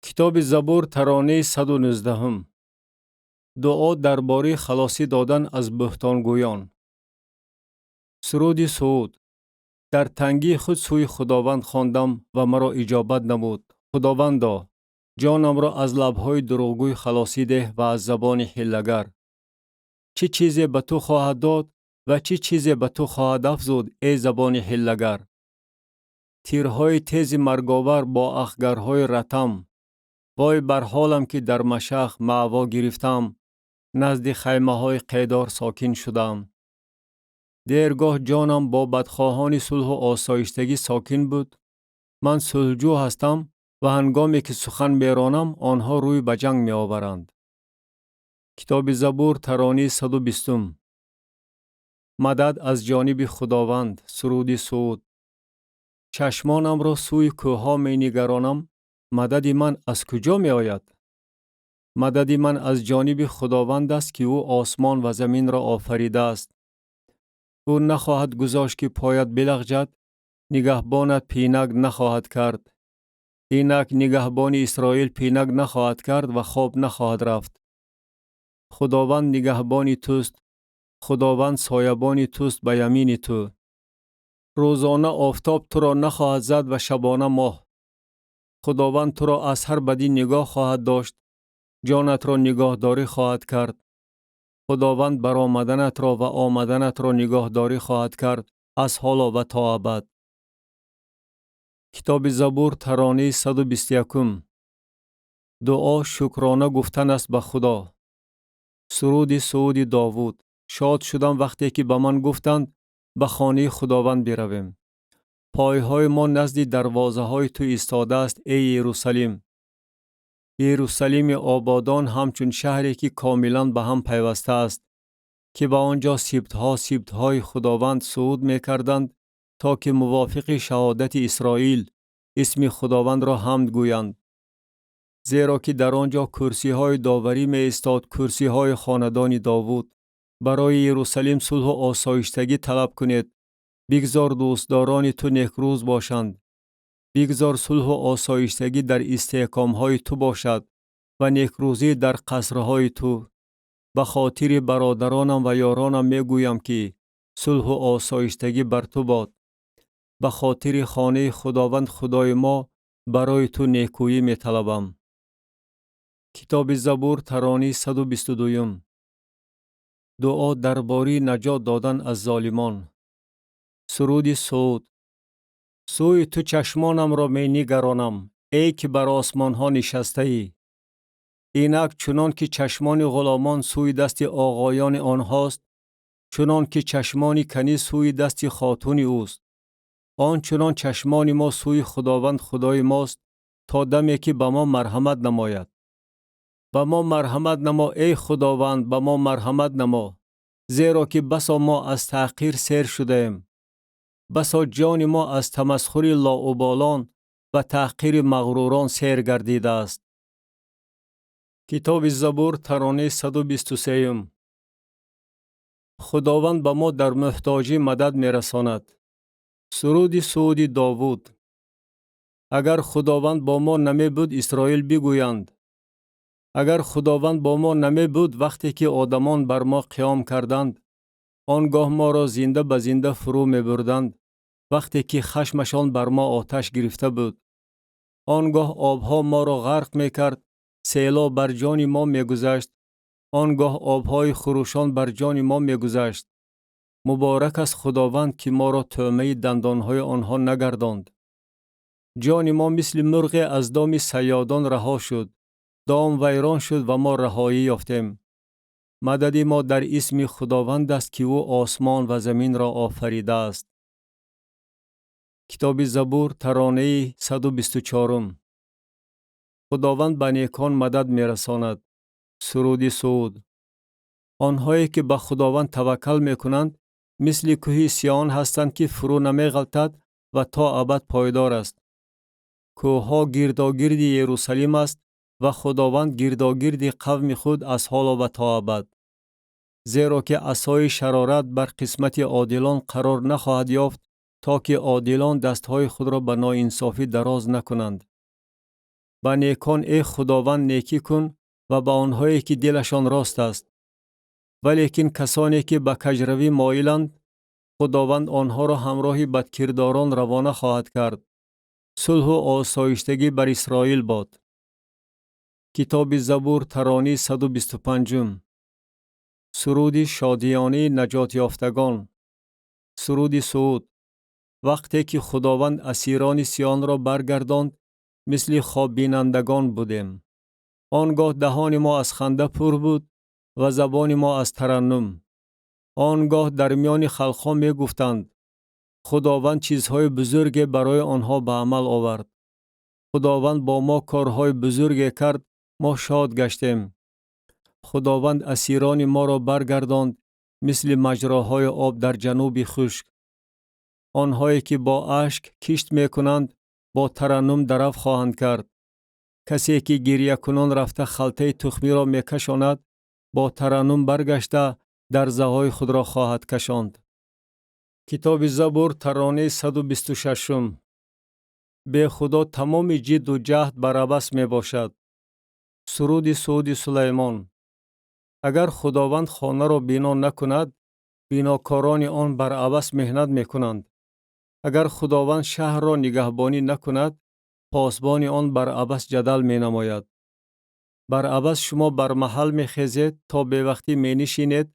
Speaker 1: Китоби Забур, таронаи 119. Дуо дар бораи халосӣ додан аз буҳтонгӯён. Суруди Сууд. Дар тангии худ сӯи Худованд хондам ва маро иҷобат намуд. Худовандо, ҷонамро аз лабҳои дурӯғгӯй халосӣ деҳ ва аз забони ҳиллагар. Чӣ чизе ба ту хоҳад дод ва чӣ чизе ба ту хоҳад афзуд, эй забони ҳиллагар? Тирҳои тези марговар бо ахгарҳои ратам. Вой бар ҳолам, ки дар Машах маъво гирифтам, назди хаймаҳои Қедор сокин шудам. Дергоҳ ҷонам бо бадхоҳони сулҳу осоиштагӣ сокин буд. Ман сулҳҷӯ ҳастам ва ҳангоме ки сухан меронам, онҳо рӯй ба ҷанг меоваранд. Китоби Забур, таронии 120. Мадад аз ҷониби Худованд. Суруди Сууд. Чашмонамро сӯи кӯҳҳо менигаронам, мадади ман аз куҷо меояд? Мадади ман аз ҷониби Худованд аст, ки ӯ осмон ва заминро офаридааст. Ӯ нахоҳад гузошт, ки поят билағҷад, нигаҳбонат пинак нахоҳад кард. Инак нигаҳбони Исроил пинак нахоҳад кард ва хоб нахоҳад рафт. Худованд нигаҳбони туст, Худованд соябони туст ба ямини ту. Рӯзона офтоб туро нахоҳад зад ва шабона моҳ. Худованд туро аз ҳар бадӣ нигоҳ хоҳад дошт, ҷонатро нигоҳдорӣ хоҳад кард. Худованд баромаданатро ва омаданатро нигоҳдорӣ хоҳад кард аз ҳоло ва то абад. Китоби Забур, таронаи 121. Дуо шукрона гуфтан аст ба Худо. Суруди сууди Довуд. Шод шудам вақте ки ба ман гуфтанд: ба хонаи Худованд биравем. Пойҳои мо назди дарвозаҳои ту истодааст, эй Иерусалим. Иерусалими ободон ҳамчун шаҳре ки комилан ба ҳам пайваста аст, ки ба он ҷо сибтҳо, сибтҳои Худованд сууд мекарданд, то ки мувофиқи шаҳодати Исроил исми Худовандро ҳамд гӯянд. Зеро ки дар он ҷо курсиҳои доварӣ меистод, курсиҳои хонадони Довуд. Барои Иерусалим сулҳу осоиштагӣ талаб кунед. Бигзор дӯстдорони ту некрӯз бошанд. Бигзор сулҳу осоиштагӣ дар истеҳкомҳои ту бошад ва некрӯзӣ дар қасрҳои ту. Ба хотири бародаронам ва ёронам мегӯям ки сулҳу осоиштагӣ бар ту бод. Ба хотири хонаи Худованд Худои мо барои ту некӯӣ металабам. Китоби Забур, таронаи 122. Дуо дар бораи наҷот додан аз золимон. Суруди сууд. Сӯи ту чашмонамро менигаронам, эй ки бар осмонҳо нишастаӣ. Инак чунон ки чашмони ғуломон сӯи дасти оғоёни онҳост, чунон ки чашмони каниз сӯи дасти хотуни ӯст, он чунон чашмони мо сӯи Худованд Худои мост, то даме ки ба мо марҳамат намояд. Ба мо марҳамат намо, эй Худованд, ба мо марҳамат намо, зеро ки басо мо аз таҳқир сер шудаем. Басо ҷони мо аз тамасхури лоуболон ва таҳқири мағрурон сер гардидааст. Китоби Забур, таронаи 123. Худованд ба мо дар муҳтоҷӣ мадад мерасонад. Суруди сууди Довуд. Агар Худованд бо мо намебуд, Исроил бигӯянд. Агар Худованд бо мо намебуд, вақте ки одамон бар мо қиём карданд, он гоҳ моро зинда ба зинда фурӯ мебурданд, вақте ки хашмашон бар мо оташ гирифта буд. Он гоҳ обҳо моро ғарқ мекард, селоб бар ҷони мо мегузашт, он гоҳ обҳои хурӯшон бар ҷони мо мегузашт. Муборак аст Худованд, ки моро тӯъмаи дандонҳои онҳо нагардонд. Ҷони мо мисли мурғе аз доми сайёдон раҳо шуд. Дом вайрон шуд ва мо раҳоӣ ёфтем. Мадади мо дар исми Худованд аст, ки ӯ осмон ва заминро офаридааст. Китоби Забур, таронаи 124. Худованд ба некон мадад мерасонад. Суруди сууд. Онҳое ки ба Худованд таваккал мекунанд, мисли кӯҳи Сион ҳастанд, ки фурӯ намеғалтад ва то абад пойдор аст. Кӯҳҳо гирдогирди Иерусалим аст ва Худованд гирдогирди қавми худ аз ҳоло ва то абад. Зеро ки асои шарорат бар қисмати одилон қарор нахоҳад ёфт, то ки одилон дастҳои худро ба ноинсофӣ дароз накунанд. Ба некон, эй Худованд, некӣ кун ва ба онҳое ки дилашон рост аст. Валекин касоне ки ба каҷравӣ моиланд, Худованд онҳоро ҳамроҳи бадкирдорон равона хоҳад кард. Сулҳу осоиштагӣ бар Исроил бод. Китоби Забур, таронаи 125. Суруди шодиёнаи наҷотёфтагон. Суруди сууд. Вақте ки Худованд асирони Сионро баргардонд, мисли хоббинандагон будем. Он гоҳ даҳони мо аз ханда пур буд ва забони мо аз тараннум. Он гоҳ дар миёни халқҳо мегуфтанд: Худованд чизҳои бузурге барои онҳо ба амал овард. Худованд бо мо корҳои бузурге кард, мо шод гаштем. Худованд асирони моро баргардонд, мисли маҷроҳои об дар ҷануби хушк. Онҳое ки бо ашк кишт мекунанд, бо тараннум дарав хоҳанд кард. Касе ки гирякунон рафта халтаи тухмиро мекашонад, бо тараннум баргашта дарзаҳои худро хоҳад кашонд. Китоби Забур, таронаи 126. Бе Худо тамоми ҷидду ҷаҳд бар абас мебошад. Суруди сууди Сулаймон. Агар Худованд хонаро бино накунад, бинокорони он бар абас меҳнат мекунанд. Агар Худованд шаҳрро нигаҳбонӣ накунад, посбони он бар абас ҷадал менамояд. Бар аваз шумо бар маҳал мехезед, то бевақтӣ менишинед,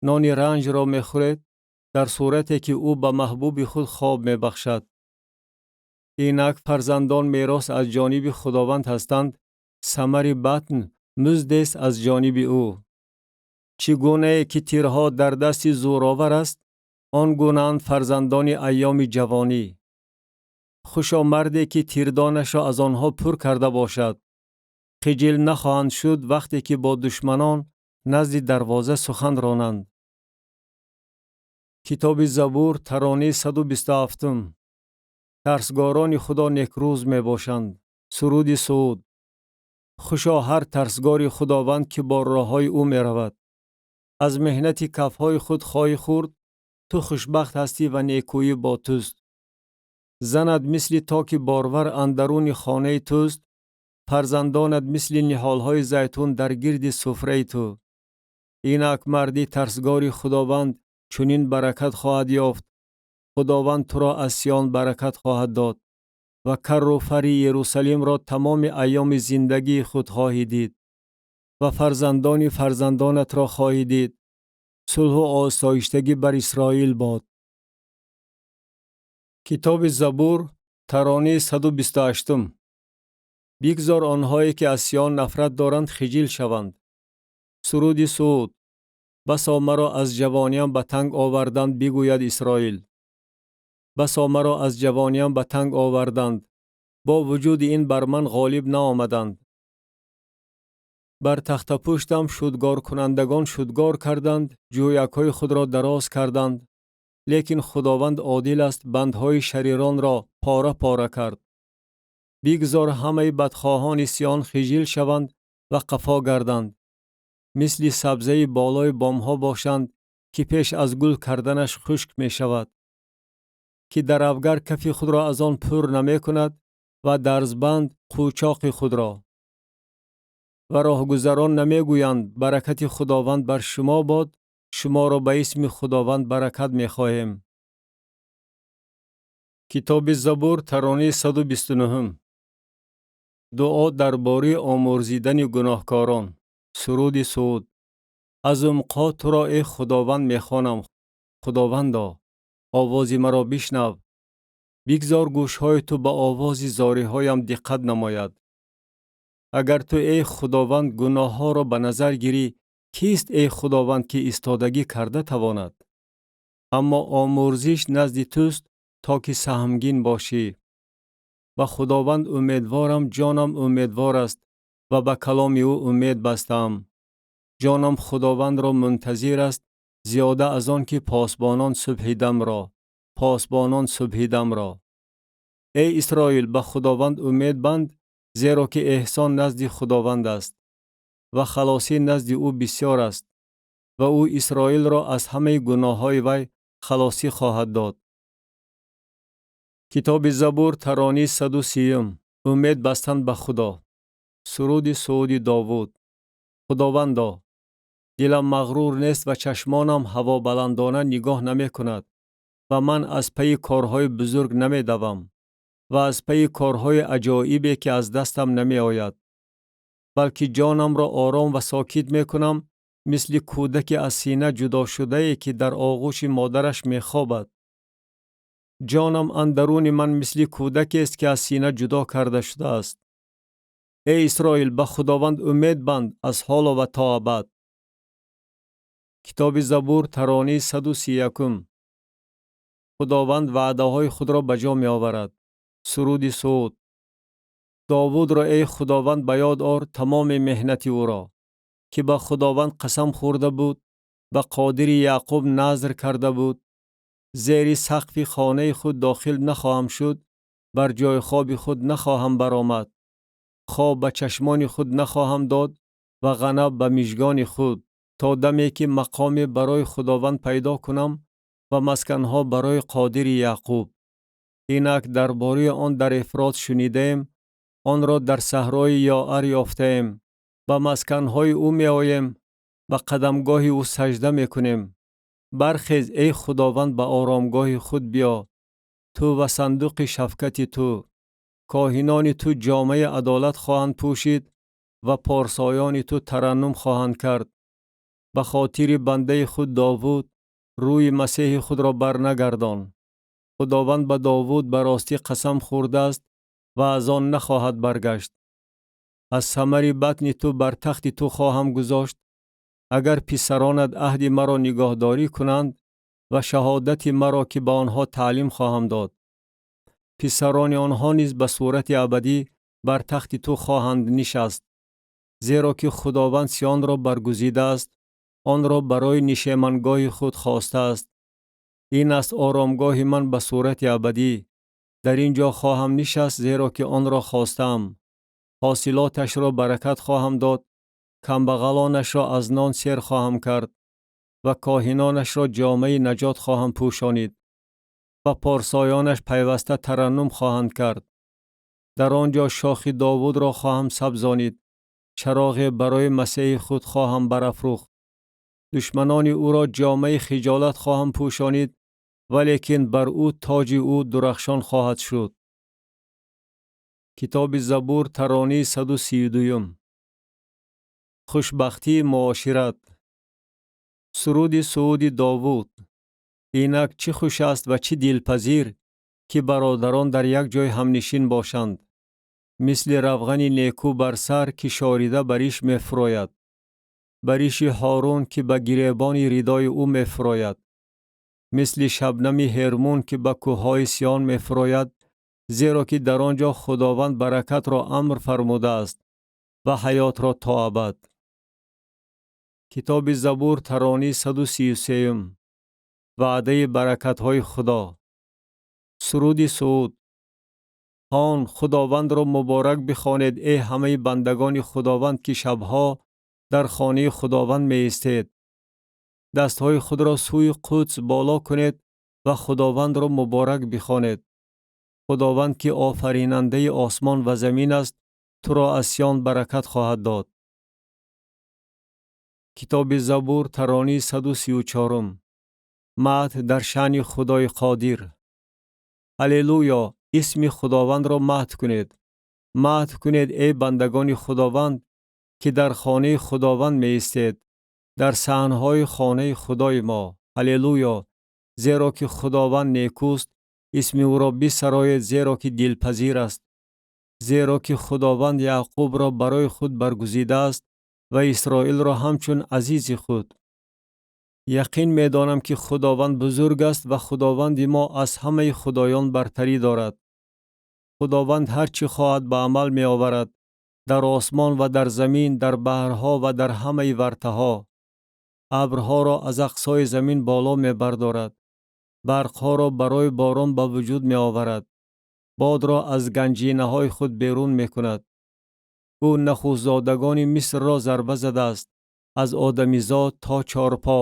Speaker 1: нони ранҷро мехӯред, дар сурате ки ӯ ба маҳбуби худ хоб мебахшад. Инак фарзандон мерос аз ҷониби Худованд ҳастанд, самари батн муздест аз ҷониби ӯ. Чӣ гунае ки тирҳо дар дасти зӯровар аст, он гунаанд фарзандони айёми ҷавонӣ. Хушо марде ки тирдонашро аз онҳо пур карда бошад. Хиҷил нахоҳанд шуд вақте ки бо душманон назди дарвоза сухан ронанд. Китоби Забур, таронаи 127. Тарсгорони Худо некрӯз мебошанд. Суруди Сууд. Хушо ҳар тарсгори Худованд, ки бо роҳҳои ӯ меравад. Аз меҳнати кафҳои худ хоҳӣ хӯрд, ту хушбахт ҳастӣ ва некӯӣ бо туст. Занат мисли токи борвар андаруни хонаи туст, фарзандонат мисли ниҳолҳои зайтун дар гирди суфраи ту. Инак марди тарсгори Худованд чунин баракат хоҳад ёфт. Худованд туро аз Сиён баракат хоҳад дод ва карру фарри Ерусалимро тамоми айёми зиндагии худ хоҳӣ дид ва фарзандони фарзандонатро хоҳӣ дид. Сулҳу осоиштагӣ бар Исроил бод. Китоби Забур, таронаи 128. Бигзор онҳое ки аз Сиён нафрат доранд, хиҷил шаванд. Суруди Сууд. Басо маро аз ҷавониам ба танг оварданд, бигӯяд Исроил. Басо маро аз ҷавониам ба танг оварданд, бо вуҷуди ин бар ман ғолиб наомаданд. Бар тахтапуштам шудгоркунандагон шудгор карданд, ҷӯякҳои худро дароз карданд. Лекин Худованд одил аст, бандҳои шариронро пора-пора кард. Бигзор ҳамаи бадхоҳони Сиён хиҷил шаванд ва қафо гарданд. Мисли сабзаи болои бомҳо бошанд, ки пеш аз гул карданаш хушк мешавад, ки даравгар кафи худро аз он пур намекунад ва дарзбанд қӯчоқи худро. Ва роҳгузарон намегӯянд: баракати Худованд бар шумо бод, шуморо ба исми Худованд баракат мехоҳем. Китоби Забур, таронаи 129. Дуо дар бораи омӯрзидани гуноҳкорон. Суруди Сууд. Аз умқҳо туро, эй Худованд, мехонам. Худовандо, овози маро бишнав. Бигзор гӯшҳои ту ба овози зориҳоям диққат намояд. Агар ту, эй Худованд, гуноҳҳоро ба назар гирӣ, кист, эй Худованд, ки истодагӣ карда тавонад? Аммо омӯрзиш назди туст, то ки саҳмгин бошӣ. Ба Худованд умедворам, ҷонам умедвор аст ва ба каломи ӯ умед бастаам. Ҷонам Худовандро мунтазир аст, зиёда аз он ки посбонон субҳидамро, посбонон субҳидамро. Эй Исроил, ба Худованд умед банд, зеро ки эҳсон назди Худованд аст ва халосӣ назди ӯ бисёр аст ва ӯ Исроилро аз ҳамаи гуноҳҳои вай халосӣ хоҳад дод. Китоби Забур, таронаи 130. Умед бастан ба Худо. Суруди Сууди Довуд. Худовандо, дилам мағрур нест ва чашмонам ҳавобаландона нигоҳ намекунад ва ман аз пайи корҳои бузург намедавам ва аз пайи корҳои аҷоибе ки аз дастам намеояд, балки ҷонамро ором ва сокит мекунам, мисли кӯдаке аз сина ҷудошудае ки дар оғӯши модараш мехобад. Ҷонам андаруни ман мисли кӯдакест ки аз сина ҷудо карда шудааст. Эй Исроил, ба Худованд умед банд аз ҳоло ва то абад. Китоби Забур, таронаи 131. Худованд ваъдаҳои худро ба ҷо меоварад. Суруди Сууд. Довудро, эй Худованд, ба ёд ор, тамоми меҳнати ӯро, ки ба Худованд қасам хӯрда буд, ба Қодири Яъқуб назр карда буд. Зери сақфи хонаи худ дохил нахоҳам шуд, бар ҷои хоби худ нахоҳам баромад. Хоб ба чашмони худ нахоҳам дод ва ғанаб ба мижгони худ, то даме ки мақоме барои Худованд пайдо кунам ва масканҳо барои Қодири Яъқуб. Инак дар бораи он дар Эфрот шунидаем, онро дар саҳрои Яар ёфтаем. Ба масканҳои ӯ меоем, ба қадамгоҳи ӯ сажда мекунем. Бархез, эй Худованд, ба оромгоҳи худ биё, ту ва сандуқи шафкати ту. Коҳинони ту ҷомаи адолат хоҳанд пӯшид Ва порсоёни ту тараннум хоҳанд кард. Ба хотири бандаи худ Довуд рӯи масеҳи худро барнагардон. Худованд ба Довуд ба ростӣ қасам хӯрдааст ва аз он нахоҳад баргашт. Аз самари батни ту бар тахти ту хоҳам гузошт, агар писаронат аҳди маро нигоҳдорӣ кунанд ва шаҳодати маро, ки ба онҳо таълим хоҳам дод. Писарони онҳо низ ба сурати абадӣ бар тахти ту хоҳанд нишаст, зеро ки Худованд Сионро баргузидааст, онро барои нишемангоҳи худ хостааст. Ин аст оромгоҳи ман ба сурати абадӣ. Дар ин ҷо хоҳам нишаст, зеро ки онро хостаам. Ҳосилоташро баракат хоҳам дод, камбағалонашро аз нон сер хоҳам кард ва коҳинонашро ҷомаи наҷот хоҳам пӯшонид ва порсоёнаш пайваста тараннум хоҳанд кард. Дар он ҷо шохи Довудро хоҳам сабзонид, чароғе барои масеҳи худ хоҳам барафрӯхт. Душманони ӯро ҷомаи хиҷолат хоҳам пӯшонид, валекин бар ӯ тоҷи ӯ дурахшон хоҳад шуд. Китоби Забур, таронии 132. Хушбахтии муошират. Суруди сууди Довуд. Инак чӣ хуш аст ва чӣ дилпазир, ки бародарон дар як ҷой ҳамнишин бошанд. Мисли равғани некӯ бар сар, ки шорида ба риш мефурояд, ба риши Ҳорун, ки ба гиребони ридои ӯ мефурояд. Мисли шабнами Ҳермун, ки ба кӯҳҳои Сиён мефурояд, зеро ки дар он ҷо Худованд баракатро амр фармудааст ва ҳаётро то абад. Китоби Забур, таронии 133. Ваъдаи баракатҳои Худо. Суруди сууд. Ҳон, Худовандро муборак бихонед, эй ҳамаи бандагони Худованд, ки шабҳо дар хонаи Худованд меистед. Дастҳои худро сӯи Қудс боло кунед ва Худовандро муборак бихонед. Худованд, ки офаринандаи осмон ва замин аст, туро аз Сиён баракат хоҳад дод. Китоби Забур, таронии 134. Мадҳ дар шаъни Худои Қодир. Аллилуйё! Исми Худовандро мадҳ кунед. Мадҳ кунед, эй бандагони Худованд, ки дар хонаи Худованд меистед, дар саҳнҳои хонаи Худои мо. Аллилуйё! Зеро ки Худованд некӯст, исми ӯро бисароед, зеро ки дилпазир аст. Зеро ки Худованд Яъқубро барои худ баргузидааст ва Исроилро ҳамчун азизи худ. Яқин медонам, ки Худованд бузург аст ва Худованди мо аз ҳамаи худоён бартарӣ дорад. Худованд ҳар чӣ хоҳад ба амал меоварад, дар осмон ва дар замин, дар баҳрҳо ва дар ҳамаи вартаҳо. Абрҳоро аз ақсои замин боло мебардорад, барқҳоро барои борон ба вуҷуд меоварад, бодро аз ганҷинаҳои худ берун мекунад. Ӯ нахустзодагони Мисрро зарба задааст, аз одамизод то чорпо.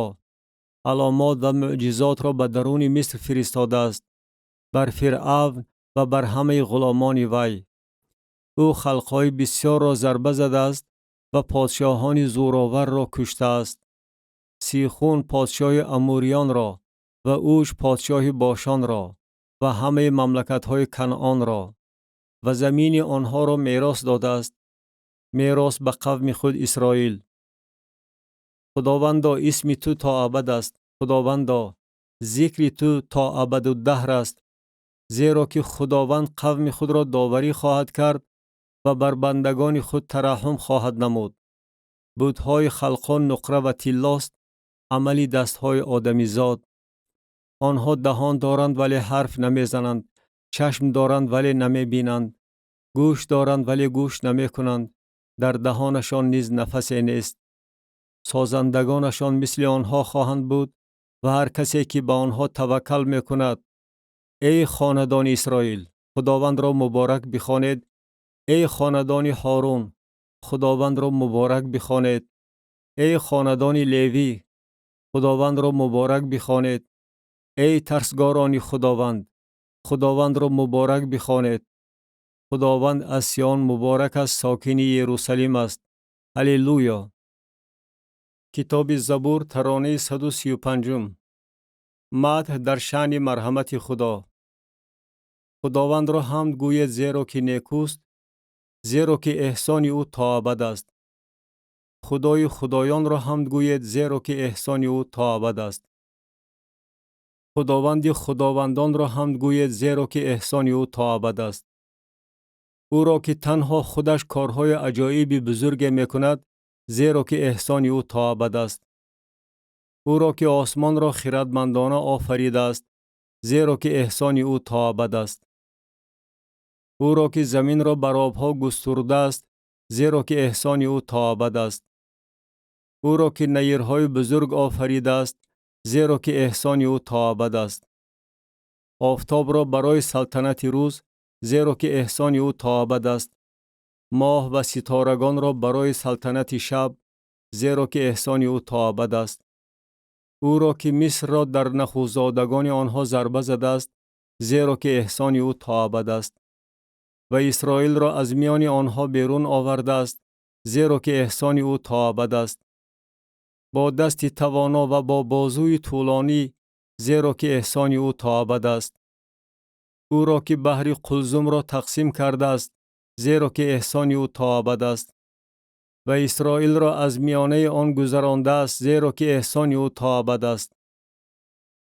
Speaker 1: Аломот ва мӯъҷизотро ба даруни Миср фиристодааст, бар Фиръавн ва бар ҳамаи ғуломони вай. Ӯ халқҳои бисёрро зарба задааст ва подшоҳони зӯроварро куштааст. Сихун подшоҳи Амуриёнро ва Уш подшоҳи Бошонро ва ҳамаи мамлакатҳои Канъонро ва замини онҳоро мерос додааст, мерос ба қавми худ Исроил. Худовандо, исми ту то абад аст. Худовандо, зикри ту то абадуддаҳр аст. Зеро ки Худованд қавми худро доварӣ хоҳад кард ва бар бандагони худ тараҳҳум хоҳад намуд. Бутҳои халқон нуқра ва тиллост, амали дастҳои одамизод. Онҳо даҳон доранд, вале ҳарф намезананд, чашм доранд, вале намебинанд, гӯш доранд, вале гӯш намекунанд, дар даҳонашон низ нафасе нест. Созандагонашон мисли онҳо хоҳанд буд ва ҳар касе, ки ба онҳо таваккал мекунад. Эй хонадони Исроил, Худовандро муборак бихонед. Эй хонадони Ҳорун, Худовандро муборак бихонед. Эй хонадони Левӣ, Худовандро муборак бихонед. Эй тарсгорони Худованд, Худовандро муборак бихонед. Худованд аз Сиён муборак аст, сокини Ерусалим аст. Аллилуйё! Китоби Забур, таронаи 135. Мадҳ дар шаъни марҳамати Худо. Худовандро ҳамд гӯед, зеро ки некӯст, зеро ки эҳсони ӯ то абад аст. Худои худоёнро ҳамд гӯед, зеро ки эҳсони ӯ то абад аст. Худованди худовандонро ҳамд гӯед, зеро ки эҳсони ӯ то абад аст. Ӯро ки танҳо худаш корҳои аҷоиби бузурге мекунад, зеро ки эҳсони ӯ то абад аст. Ӯро ки осмонро хирадмандона офаридааст, зеро ки эҳсони ӯ то абад аст. Ӯро ки заминро бар обҳо густурдааст, зеро ки эҳсони ӯ то абад аст. Ӯро ки найирҳои бузург офаридааст, зеро ки эҳсони ӯ то абад аст. Офтобро барои салтанати рӯз, зеро ки эҳсони ӯ то абад аст. Моҳ ва ситорагонро барои салтанати шаб, зеро ки эҳсони ӯ то абад аст. Ӯро ки Мисрро дар нахузодагони онҳо зарба задааст, зеро ки эҳсони ӯ то абад аст. Ва Исроилро аз миёни онҳо берун овардааст, зеро ки эҳсони ӯ то абад аст. Бо дасти тавоно ва бо бозуи тӯлонӣ, зеро ки эҳсони ӯ то абад аст. Ӯро ки баҳри Қулзумро тақсим кардааст, зеро ки эҳсони ӯ то абад аст. Ва Исроилро аз миёнаи он гузарондааст, зеро ки эҳсони ӯ то абад аст.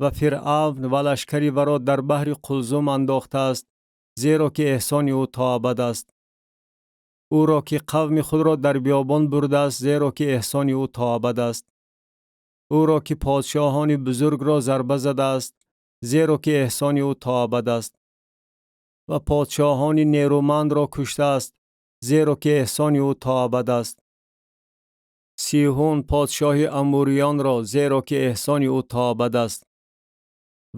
Speaker 1: Ва Фиръавн ва лашкари варо дар баҳри Қулзум андохтааст, зеро ки эҳсони ӯ то абад аст. Ӯро ки қавми худро дар биёбон бурдааст, зеро ки эҳсони ӯ то абад аст. Ӯро ки подшоҳони бузургро зарба задааст, зеро ки эҳсони ӯ то абад аст. Ва подшоҳони нерӯмандро куштааст, зеро ки эҳсони ӯ то абад аст. Сиҳун подшоҳи амуриёнро, зеро ки эҳсони ӯ то абад аст.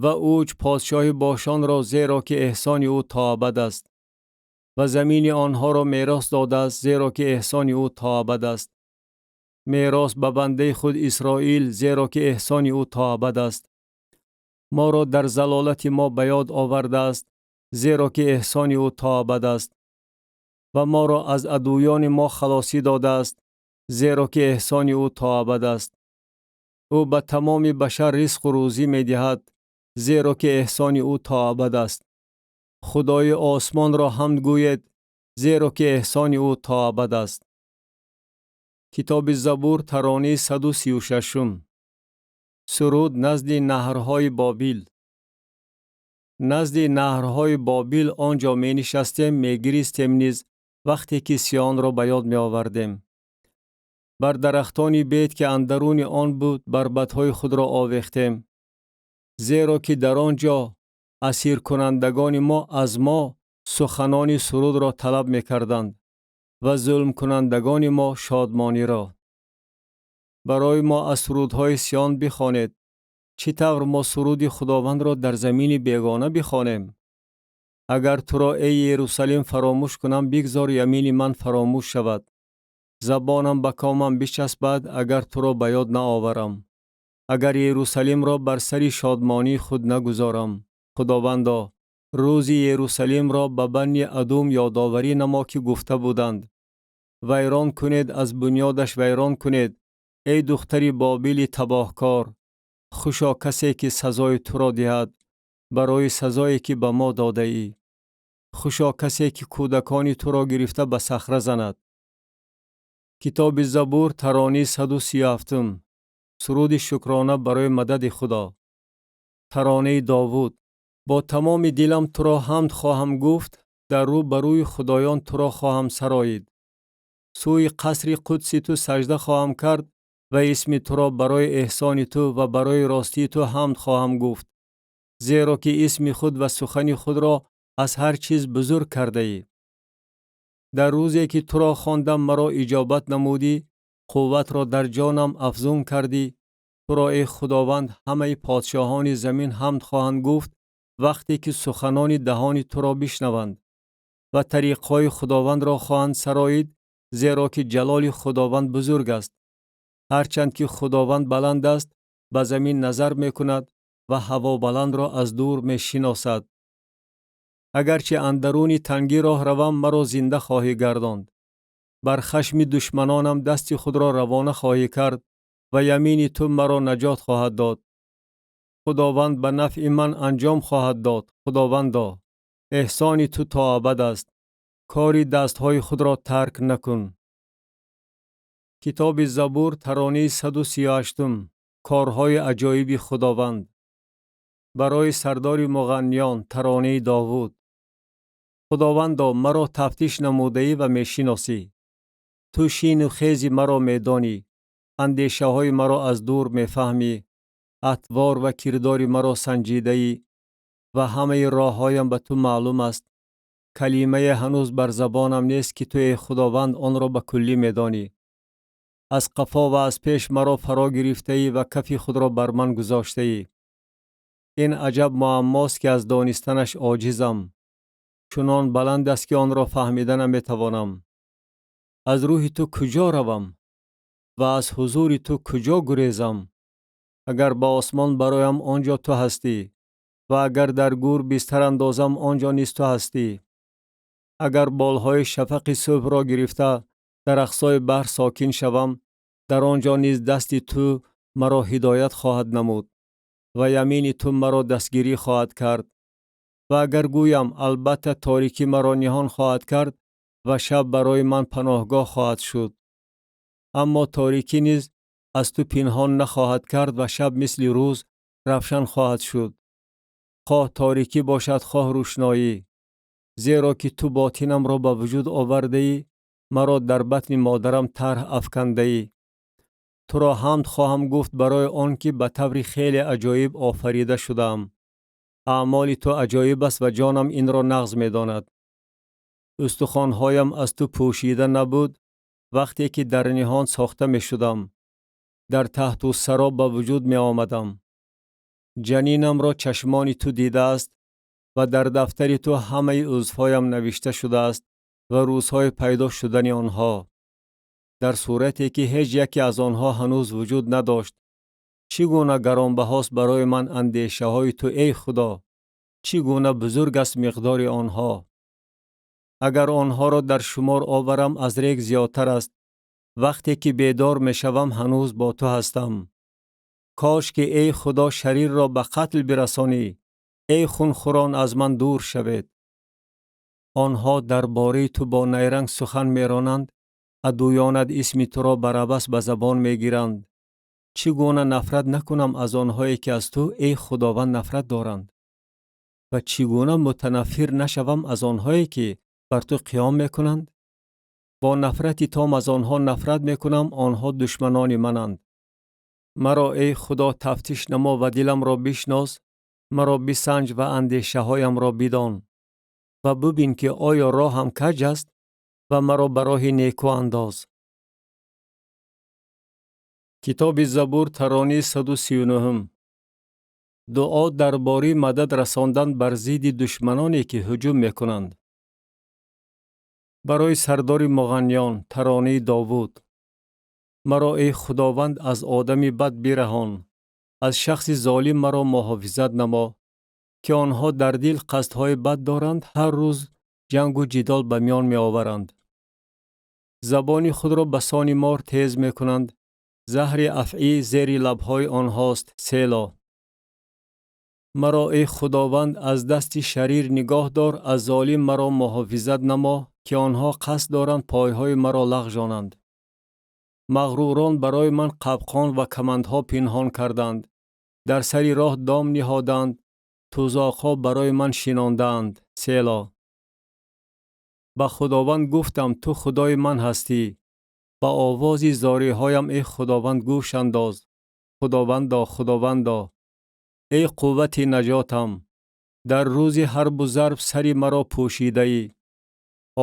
Speaker 1: Ва Уҷ подшоҳи Бошонро, зеро ки эҳсони ӯ то абад аст. Ва замини онҳоро мерос додааст, зеро ки эҳсони ӯ то абад аст. Мерос ба бандаи худ Исроил, зеро ки эҳсони ӯ то абад аст. Моро дар залолати мо ба ёд овардааст, зеро ки эҳсони ӯ то абад аст. Ва моро аз адуёни мо халосӣ додааст, зеро ки эҳсони ӯ то абад аст. Ӯ ба тамоми башар ризқу рӯзӣ медиҳад, зеро ки эҳсони ӯ то абад аст. Худои осмонро ҳамд гӯед, зеро ки эҳсони ӯ то абад аст. Китоби Забур, таронаи 136. Суруд назди наҳрҳои Бобил. Назди наҳрҳои Бобил он ҷо менишастем, мегиристем низ, вақте ки Сионро ба ёд меовардем. Бар дарахтони бед, ки андаруни он буд, барбадҳои худро овехтем, зеро ки дар он ҷо асиркунандагони мо аз мо суханони сурудро талаб мекарданд ва зулмкунандагони мо шодмониро. Барои мо аз сурудҳои Сион бихонед. Чӣ тавр мо суруди Худовандро дар замини бегона бихонем? Агар туро, эй Иерусалим, фаромӯш кунам, бигзор ямини ман фаромӯш шавад. Забонам ба комам бичаспад, агар туро ба ёд наоварам. Агар Иерусалимро бар сари шодмонии худ нагузорам. Худовандо, рӯзи Иерусалимро ба Бани Адум ёдоварӣ намо, ки гуфта буданд: вайрон кунед, аз бунёдаш вайрон кунед, эй духтари Бобили табоҳкор. Хушо касе ки сазои туро диҳад барои сазое ки ба мо додаӣ. Хушо касе ки кӯдакони туро гирифта ба сахра занад. Китоби Забур, таронаи 137. Суруди шукрона барои мадади Худо. Таронаи Довуд. Бо тамоми дилам туро ҳамд хоҳам гуфт, дар рӯ ба рӯи худоён туро хоҳам сароид. Сӯи қасри қудси ту сажда хоҳам кард ва исми туро барои эҳсони ту ва барои ростии ту ҳамд хоҳам гуфт, зеро ки исми худ ва сухани худро аз ҳар чиз бузург кардаӣ. Дар рӯзе ки туро хондам, маро иҷобат намудӣ, қувватро дар ҷонам афзун кардӣ. Туро, эй Худованд, ҳамаи подшоҳони замин ҳамд хоҳанд гуфт, вақте ки суханони даҳони туро бишнаванд ва тариқҳои Худовандро хоҳанд сароид, зеро ки ҷалоли Худованд бузург аст. Ҳарчанд ки Худованд баланд аст, ба замин назар мекунад ва ҳавобаландро аз дур мешиносад. Агарчи андаруни тангӣ роҳ равам, маро зинда хоҳӣ гардонд. Бар хашми душманонам дасти худро равона хоҳӣ кард ва ямини ту маро наҷот хоҳад дод. Худованд ба нафъи ман анҷом хоҳад дод. Худовандо, эҳсони ту то абад аст. Кори дастҳои худро тарк накун. Китоби Забур, таронаи 138-ум. Корҳои аҷоиби Худованд. Барои сардори муғанниён, таронаи Довуд. Худовандо, маро тафтиш намудаӣ ва мешиносӣ. Ту шину хези маро медонӣ, андешаҳои маро аз дур мефаҳмӣ, атвор ва кирдори маро санҷидаӣ ва ҳамаи роҳҳоям ба ту маълум аст. Калимае ҳанӯз бар забонам нест, ки ту, эй Худованд, онро ба куллӣ медонӣ. Аз қафо ва аз пеш маро фаро гирифтаӣ ва кафи худро бар ман гузоштаӣ. Ин аҷаб муаммост, ки аз донистанаш оҷизам. Чунон баланд аст, ки онро фаҳмида наметавонам. Аз рӯҳи ту куҷо равам ва аз ҳузури ту куҷо гурезам? Агар ба осмон бароям, он ҷо ту ҳастӣ, ва агар дар гӯр бистар андозам, он ҷо низ ту ҳастӣ. Агар болҳои шафақи субҳро гирифта дар ақсои баҳр сокин шавам, дар он ҷо низ дасти ту маро ҳидоят хоҳад намуд ва ямини ту маро дастгирӣ хоҳад кард. Ва агар гӯям, албатта торикӣ маро ниҳон хоҳад кард ва шаб барои ман паноҳгоҳ хоҳад шуд. Аммо торикӣ низ аз ту пинҳон нахоҳад кард ва шаб мисли рӯз равшан хоҳад шуд. Хоҳ торикӣ бошад, хоҳ рӯшноӣ, зеро ки ту ботинамро ба вуҷуд овардаӣ, маро дар батни модарам тарҳ афкандаӣ. Туро ҳамд хоҳам гуфт барои он ки ба таври хеле аҷоиб офарида шудаам. Аъмоли ту аҷоиб аст ва ҷонам инро нағз медонад. Устухонҳоям аз ту пӯшида набуд, вақте ки дар ниҳон сохта мешудам, дар таҳту саро ба вуҷуд меомадам. Ҷанинамро чашмони ту дидааст ва дар дафтари ту ҳамаи узвҳоям навишта шудааст ва рӯзҳои пайдо шудани онҳо, дар сурате ки ҳеҷ яке аз онҳо ҳанӯз вуҷуд надошт. Чӣ гуна гаронбаҳост барои ман андешаҳои ту, эй Худо! Чӣ гуна бузург аст миқдори онҳо! Агар онҳоро дар шумор оварам, аз рег зиёдтар аст. Вақте ки бедор мешавам, ҳанӯз бо ту ҳастам. Кош ки, эй Худо, шарирро ба қатл бирасонӣ. Эй хунхӯрон, аз ман дур шавед. Онҳо дар бораи ту бо найранг сухан меронанд, адуёнат исми туро барабас ба забон мегиранд. Чӣ гуна нафрат накунам аз онҳое, ки аз ту, эй Худованд, нафрат доранд? Ва чӣ гуна мутанаффир нашавам аз онҳое, ки бар ту қиём мекунанд? Бо нафрати том аз онҳо нафрат мекунам, онҳо душманони мананд. Маро, эй Худо, тафтиш намо ва диламро бишнос, маро бисанҷ ва андешаҳоямро бидон ва бубин, ки оё роҳам каҷ аст, ва маро ба роҳи неку андоз. Китоби Забур, таронаи 139-ум. Дуо дар бораи мадад расондан бар зидди душманоне, ки ҳуҷум мекунанд. Барои сардори муғанниён, таронаи Довуд. Маро, эй Худованд, аз одами бад бираҳон, аз шахси золим маро муҳофизат намо, ки онҳо дар дил қасдҳои бад доранд, ҳар рӯз ҷангу ҷидол ба миён меоваранд. Забони худро ба сони мор тез мекунанд, заҳри афъӣ зери лабҳои онҳост. Село. Маро, эй Худованд, аз дасти шарир нигоҳ дор, аз золим маро муҳофизат намо, ки онҳо қасд доранд пойҳои маро лағжонанд. Мағрурон барои ман қабқон ва камандҳо пинҳон карданд, дар сари роҳ дом ниҳоданд, тузоқҳо барои ман шинондаанд. Село. Ба Худованд гуфтам: ту Худои ман ҳастӣ. Ба овози зориҳоям, эй Худованд, гӯш андоз. Худовандо, Худовандо, эй қуввати наҷотам, дар рӯзи ҳарбу зарб сари маро пӯшидаӣ.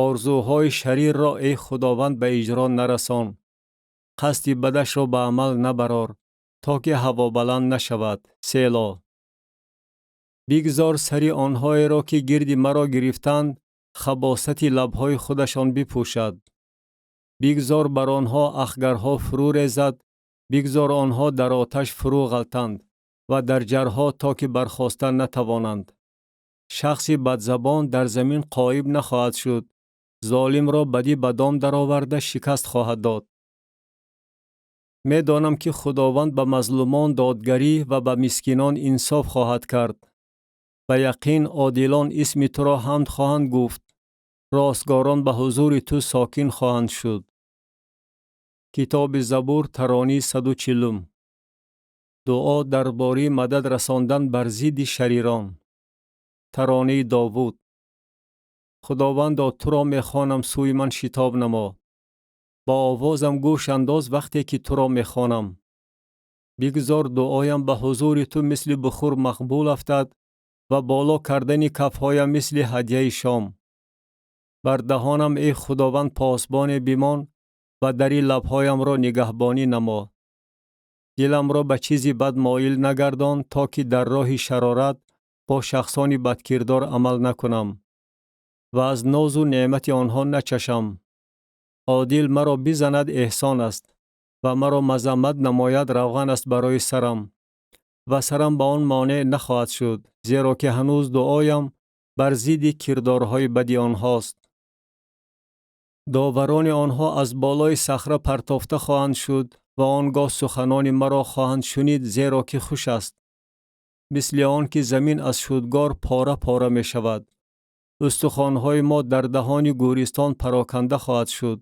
Speaker 1: Орзуҳои шарирро, эй Худованд, ба иҷро нарасон. Қасди бадашро ба амал набарор, то ки ҳавобаланд нашавад. Село. Бигзор сари онҳоеро, ки гирди маро гирифтанд, хабосати лабҳои худашон бипӯшад. Бигзор бар онҳо ахгарҳо фурӯ резад, бигзор онҳо дар оташ фурӯ ғалтанд ва дар ҷарҳо, то ки бархоста натавонанд. Шахси бадзабон дар замин қоиб нахоҳад шуд, золимро бадӣ ба дом дароварда шикаст хоҳад дод. Медонам, ки Худованд ба мазлумон додгарӣ ва ба мискинон инсоф хоҳад кард. Ба яқин одилон исми туро ҳамд хоҳанд гуфт, ростгорон ба ҳузури ту сокин хоҳанд шуд. Китоби Забур, таронии 140-ум. Дуо дар бораи мадад расондан бар зидди шарирон. Таронии Довуд. Худовандо, туро мехонам, сӯи ман шитоб намо. Ба овозам гӯш андоз, вақте ки туро мехонам. Бигзор дуоям ба ҳузури ту мисли бухур мақбул афтад ва боло кардани кафҳоям мисли ҳадияи шом. Бар даҳонам, эй Худованд, посбоне бимон ва дари лабҳоямро нигаҳбонӣ намо. Диламро ба чизи бад моил нагардон, то ки дар роҳи шарорат бо шахсони бадкирдор амал накунам ва аз нозу неъмати онҳо начашам. Одил маро бизанад, эҳсон аст, ва маро мазаммат намояд, равған аст барои сарам, ва сарам ба он монеъ нахоҳад шуд, зеро ки ҳанӯз дуоям бар зидди кирдорҳои бади онҳост. Доварони онҳо аз болои сахра партофта хоҳанд шуд ва он гоҳ суханони маро хоҳанд шунид, зеро ки хуш аст. Мисли он ки замин аз шудгор пора пора мешавад. Устухонҳои мо дар даҳони гӯристон пароканда хоҳад шуд.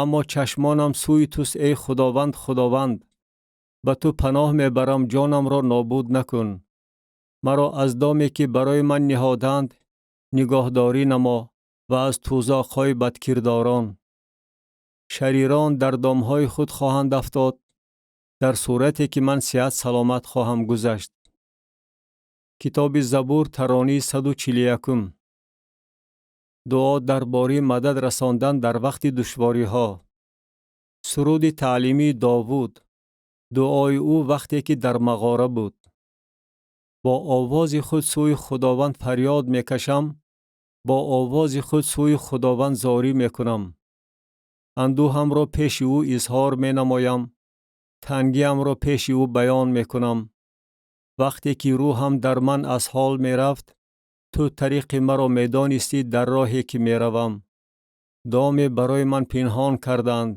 Speaker 1: Аммо чашмонам сӯи туст, эй Худованд, Худованд. Ба ту паноҳ мебарам, ҷонамро нобуд накун. Маро аз доме, ки барои ман ниҳодаанд, нигоҳдорӣ намо ва аз тузоқҳои бадкирдорон. Шарирон дар домҳои худ хоҳанд афтод, дар сурате ки ман сиҳат саломат хоҳам гузашт. Китоби Забур, таронии 141-ум. Дуо дар бораи мадад расондан дар вақти душвориҳо. Суруди таълимии Довуд. Дуои ӯ вақте ки дар мағора буд. Бо овози худ сӯи Худованд фарёд мекашам, бо овози худ сӯи Худованд зорӣ мекунам. Андӯҳамро пеши ӯ изҳор менамоям, тангиамро пеши ӯ баён мекунам. Вақте ки рӯҳам дар ман аз ҳол мерафт, ту тариқи маро медонистӣ дар роҳе ки меравам. Доме барои ман пинҳон карданд.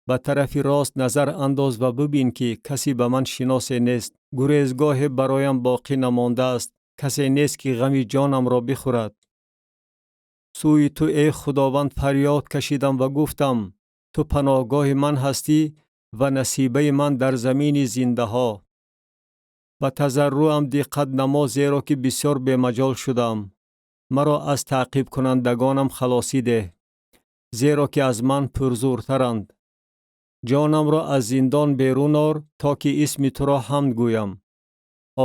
Speaker 1: Ба тарафи рост назар андоз ва бибин, ки касе ба ман шиносе нест. Гурезгоҳе бароям боқӣ намондааст, касе нест, ки ғами ҷонамро бихӯрад. Сӯи ту, эй Худованд, фарёд кашидам ва гуфтам: ту паноҳгоҳи ман ҳастӣ ва насибаи ман дар замини зиндаҳо. Ба тазарруам диққат намо, зеро ки бисёр бемаҷол шудам. Маро аз таъқибкунандагонам халосӣ деҳ, зеро ки аз ман пурзӯртаранд. Ҷонамро аз зиндон берун ор, то ки исми туро ҳамд гӯям.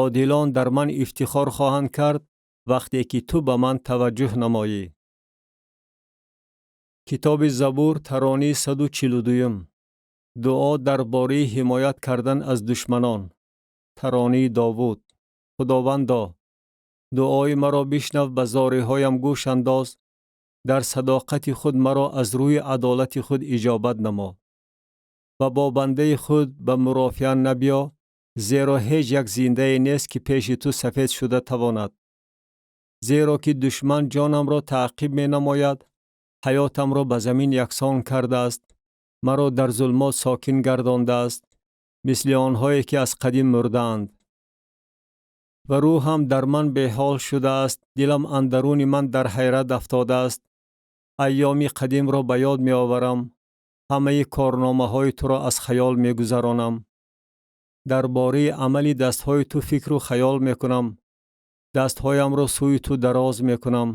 Speaker 1: Одилон дар ман ифтихор хоҳанд кард, вақте ки ту ба ман таваҷҷӯҳ намоӣ. Китоби Забур, таронии 142-юм. Дуо дар бораи ҳимоят кардан аз душманон. Таронии Довуд. Худовандо, дуои маро бишнав, ба зориҳоям гӯш андоз, дар садоқати худ маро аз рӯи адолати худ иҷобат намо. Ва бо бандаи худ ба мурофиа набиё, зеро ҳеҷ як зиндае нест, ки пеши ту сафед шуда тавонад. Зеро ки душман ҷонамро таъқиб менамояд, ҳаётамро ба замин яксон кардааст, маро дар зулмот сокин гардондааст, мисли онҳое ки аз қадим мурдаанд. Ва рӯҳам дар ман беҳол шудааст, дилам андаруни ман дар ҳайрат афтодааст. Айёми қадимро ба ёд меоварам, ҳамаи корномаҳои туро аз хаёл мегузаронам. Дар бораи амали дастҳои ту фикру хаёл мекунам, дастҳоямро сӯи ту дароз мекунам.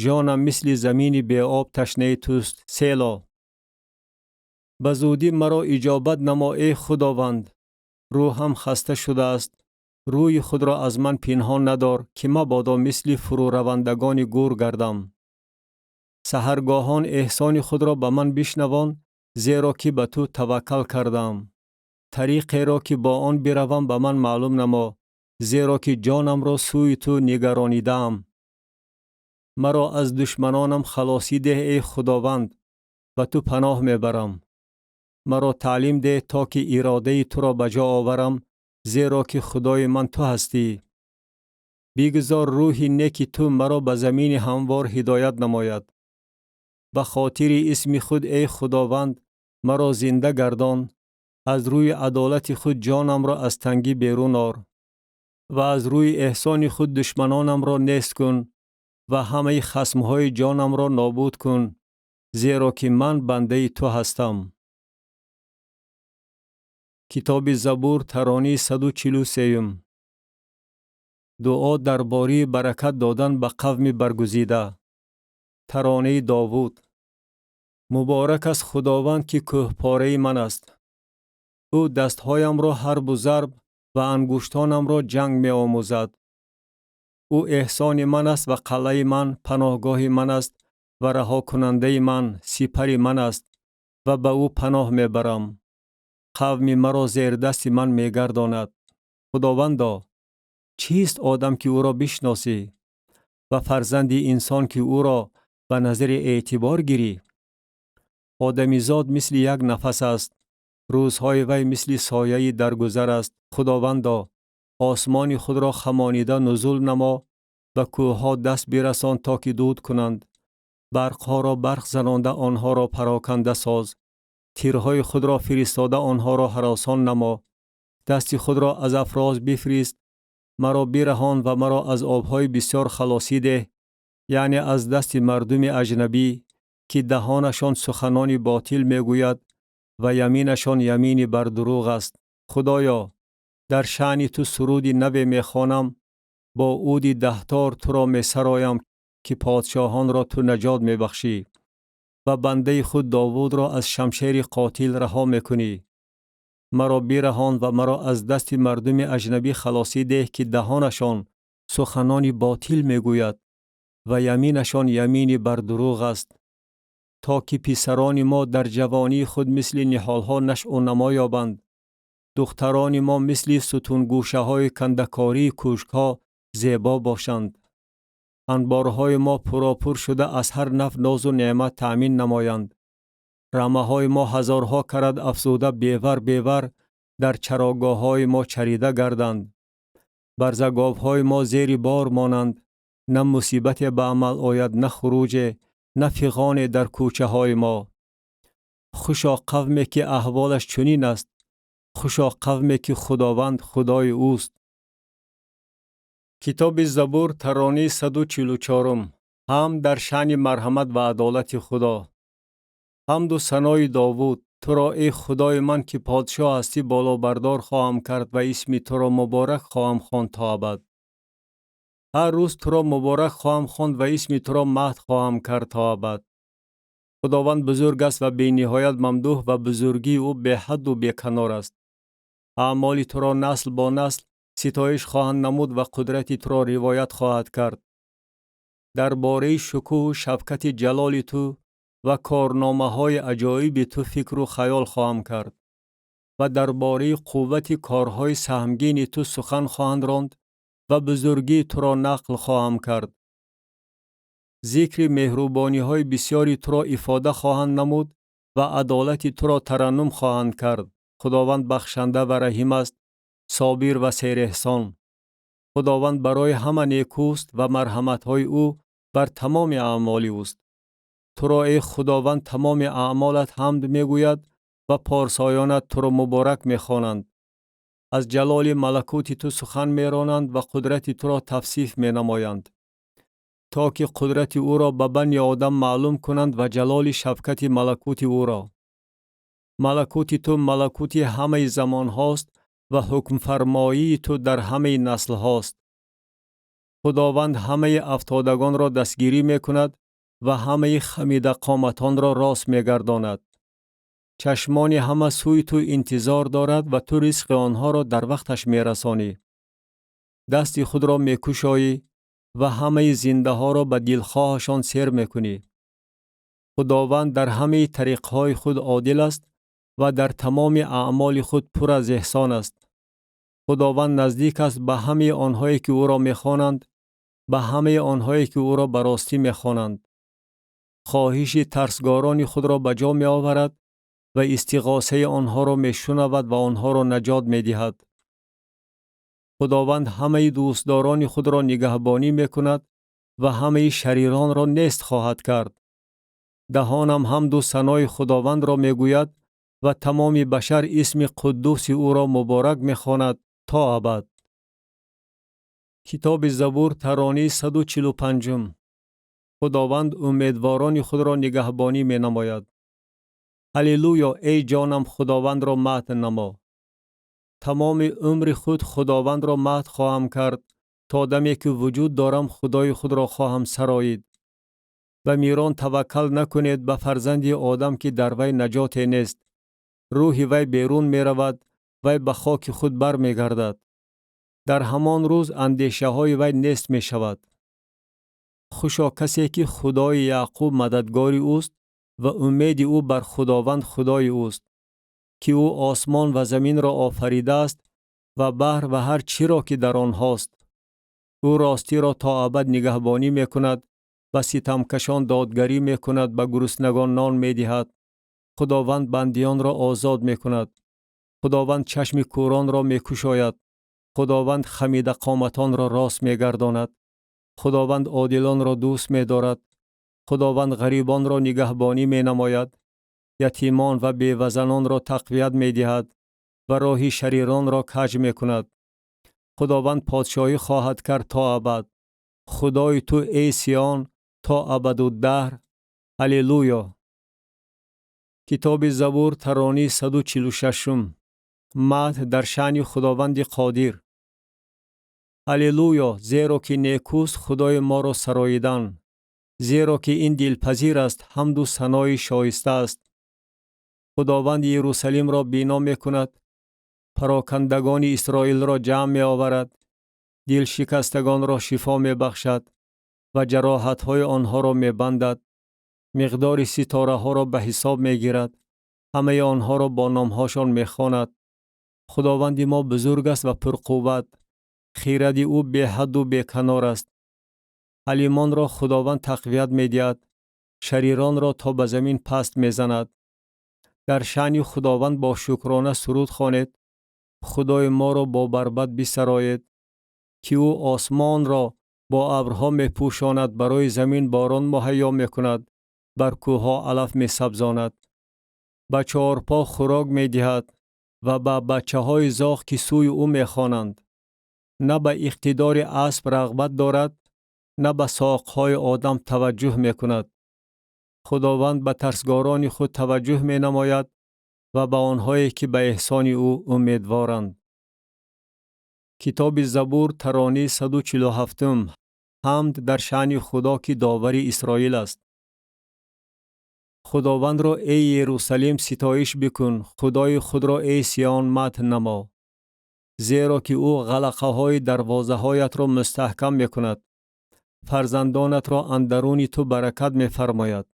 Speaker 1: Ҷонам мисли замини беоб ташнаи туст. Село. Ба зудӣ маро иҷобат намо, эй Худованд. Рӯҳам хаста шудааст. Рӯи худро аз ман пинҳон надор, ки мабодо мисли фурӯравандагони гур гардам. Саҳаргоҳон эҳсони худро ба ман бишнавон, зеро ки ба ту таваккал кардаам. Тариқеро, ки бо он биравам, ба ман маълум намо, зеро ки ҷонамро сӯи ту нигаронидаам. Маро аз душманонам халосӣ деҳ, эй Худованд, ба ту паноҳ мебарам. Маро таълим деҳ, то ки иродаи туро ба ҷо оварам, зеро ки Худои ман ту ҳастӣ. Бигзор рӯҳи неки ту маро ба замини ҳамвор ҳидоят намояд. Ба хотири исми худ, эй Худованд, маро зинда гардон, аз рӯи адолати худ ҷонамро аз тангӣ берун ор ва аз рӯи эҳсони худ душманонамро нест кун ва ҳамаи хасмҳои ҷонамро нобуд кун, зеро ки ман бандаи ту ҳастам. Китоби Забур, таронаи 143. Дуо дар бораи баракат додан ба қавми баргузида. Таронаи Довуд. Муборак аст Худованд, ки кӯҳпораи ман аст. Ӯ дастҳоямро ҳарбу зарб ва ангуштонамро ҷанг меомӯзад. Ӯ эҳсони ман аст ва қалъаи ман, паноҳгоҳи ман аст ва раҳокунандаи ман, сипари ман аст ва ба ӯ паноҳ мебарам. Қавми маро зердасти ман мегардонад. Худовандо, чист одам, ки ӯро бишносӣ, ва фарзанди инсон, ки ӯро ба назари эътибор гирӣ? Одамизод мисли як нафас аст, рӯзҳои вай мисли сояи даргузар аст. Худовандо, осмони худро хамонида нузул намо, ба кӯҳҳо даст бирасон, то ки дуд кунанд. Барқҳоро барқ занонда онҳоро пароканда соз. Тирҳои худро фиристода онҳоро ҳаросон намо. Дасти худро аз афроз бифирист, маро бираҳон ва маро аз обҳои бисёр халосӣ деҳ, яъне аз дасти мардуми аҷнабӣ, ки даҳонашон суханони ботил мегӯяд ва яминашон ямини бар дурӯғ аст. Худоё, дар шаъни ту суруди наве мехонам, бо уди даҳтор туро месароям, ки подшоҳонро ту наҷот мебахшӣ ва бандаи худ Довудро аз шамшери қотил раҳо мекунӣ. Маро бираҳон ва маро аз дасти мардуми аҷнабӣ халосӣ деҳ, ки даҳонашон суханони ботил мегӯяд ва яминашон ямини бар дурӯғ аст, то ки писарони мо дар ҷавонии худ мисли ниҳолҳо нашъу намо ёбанд, духтарони мо мисли сутунгӯшаҳои кандакории кӯшкҳо зебо бошанд. Анборҳои мо пуропур шуда аз ҳар навъ нозу неъмат таъмин намоянд. Рамаҳои мо ҳазорҳо карат афзуда бевар бевар дар чарогоҳҳои мо чарида гарданд. Барзаговҳои мо зери бор монанд, на мусибате ба амал ояд, на хуруҷе, на фиғоне дар кӯчаҳои мо. Хушо қавме, ки аҳволаш чунин аст, хушо қавме, ки Худованд Худои ӯст. Китоби Забур, таронаи 144. Ҳамд дар шаъни марҳамат ва адолати Худо. Ҳамду санои Довуд. Туро, эй Худои ман, ки подшоҳ ҳастӣ, болобардор хоҳам кард ва исми туро муборак хоҳам хонд то абад. Ҳар рӯз туро муборак хоҳам хонд ва исми туро мадҳ хоҳам кард то абад. Худованд бузург аст ва бениҳоят мамдуҳ ва бузургии ӯ беҳадду беканор аст. Аъмоли туро насл бо насл ситоиш хоҳанд намуд ва қудрати туро ривоят хоҳад кард. Дар бораи шукӯҳу шавкати ҷалоли ту ва корномаҳои аҷоиби ту фикру хаёл хоҳам кард ва дар бораи қуввати корҳои саҳмгини ту сухан хоҳанд ронд ва бузургии туро нақл хоҳам кард. Зикри меҳрубониҳои бисёри туро ифода хоҳанд намуд ва адолати туро тараннум хоҳанд кард. Худованд бахшанда ва раҳим аст, собир ва сереҳсон. Худованд барои ҳама некӯст ва марҳаматҳои ӯ бар тамоми аъмоли ӯст. Туро, эй Худованд, тамоми аъмолат ҳамд мегӯяд ва порсоёнат туро муборак мехонанд. Аз ҷалоли малакути ту сухан меронанд ва қудрати туро тавсиф менамоянд, то ки қудрати ӯро ба бани одам маълум кунанд ва ҷалоли шавкати малакути ӯро. Малакути ту малакути ҳамаи замонҳост ва ҳукмфармоии ту дар ҳамаи наслҳост. Худованд ҳамаи афтодагонро дастгирӣ мекунад ва ҳамаи хамидақоматонро рост мегардонад. Чашмони ҳама сӯи ту интизор дорад ва ту ризқи онҳоро дар вақташ мерасонӣ. Дасти худро мекушоӣ ва ҳамаи зиндаҳоро ба дилхоҳашон сер мекунӣ. Худованд дар ҳамаи тариқҳои худ одил аст ва дар тамоми аъмоли худ пур аз эҳсон аст. Худованд наздик аст ба ҳамаи онҳое, ки ӯро мехонанд, ба ҳамаи онҳое, ки ӯро ба ростӣ мехонанд. Хоҳиши тарсгорони худро ба ҷо меоварад ва истиғосаи онҳоро мешунавад ва онҳоро наҷот медиҳад. Худованд ҳамаи дӯстдорони худро нигаҳбонӣ мекунад ва ҳамаи шариронро нест хоҳад кард. Даҳонам ҳамду санои Худовандро мегӯяд ва тамоми башар исми қуддуси ӯро муборак мехонад то абад. Китоби Забур, таронаи 145. Худованд умедворони худро нигаҳбонӣ менамояд. Ҳаллилуё, эй ҷонам, Худовандро мадҳ намо. Тамоми умри худ Худовандро мадҳ хоҳам кард, то даме ки вуҷуд дорам Худои худро хоҳам сароид. Ба мирон таваккал накунед, ба фарзанди одам ки дар вай наҷоте нест. Рӯҳи вай берун меравад, вай ба хоки худ бармегардад. Дар ҳамон рӯз андешаҳои вай нест мешавад. Хушо касе ки Худои Яъқуб мададгори ӯст ва умеди ӯ бар Худованд Худои ӯст, ки ӯ осмон ва заминро офаридааст ва баҳр ва ҳар чиро ки дар онҳост. Ӯ ростиро то абад нигаҳбонӣ мекунад, ба ситамкашон додгарӣ мекунад, ба гуруснагон нон медиҳад. Худованд бандиёнро озод мекунад. Худованд чашми кӯронро мекушояд. Худованд хамидақоматонро рост мегардонад. Худованд одилонро дӯст медорад. Худованд ғарибонро нигаҳбонӣ менамояд. Ятимон ва бевазанонро тақвият медиҳад ва роҳи шариронро каҷ мекунад. Худованд подшоҳӣ хоҳад кард то абад. Худои ту, эй Сиён, то абадуддаҳр. Аллилуйё. Китоби Забур, таронии 146-ум. Мадҳ дар шаъни Худованди Қодир. Аллилуйё, зеро ки некӯст Худои моро сароидан, зеро ки ин дилпазир аст, ҳамду санои шоиста аст. Худованд Иерусалимро бино мекунад, парокандагони Исроилро ҷамъ меоварад, дилшикастагонро шифо мебахшад ва ҷароҳатҳои онҳоро мебандад, миқдори ситораҳоро ба ҳисоб мегирад, ҳамаи онҳоро бо номҳошон мехонад. Худованди мо бузург аст ва пурқувват, хиради ӯ беҳадду беканор аст. Ҳалимонро Худованд тақвият медиҳад, шариронро то ба замин паст мезанад. Дар шаъни Худованд бо шукрона суруд хонед, Худои моро бо барбат бисароед, ки ӯ осмонро бо абрҳо мепӯшонад, барои замин борон муҳайё мекунад, бар кӯҳҳо алаф месабзонад. Ба чорпо хӯрок медиҳад ва ба бачаҳои зоғ ки сӯи ӯ мехонанд. На ба иқтидори асп рағбат дорад, на ба соқҳои одам таваҷҷӯҳ мекунад. Худованд ба тарсгорони худ таваҷҷӯҳ менамояд ва ба онҳое ки ба эҳсони ӯ умедворанд. Китоби Забур, таронии 147-ум. Ҳамд дар шаъни Худо ки довари Исроил аст. Худовандро, эй Иерусалим, ситоиш бикун, Худои худро, эй Сиён, мадҳ намо, зеро ки ӯ ғалақаҳои дарвозаҳоятро мустаҳкам мекунад, фарзандонатро андаруни ту баракат мефармояд,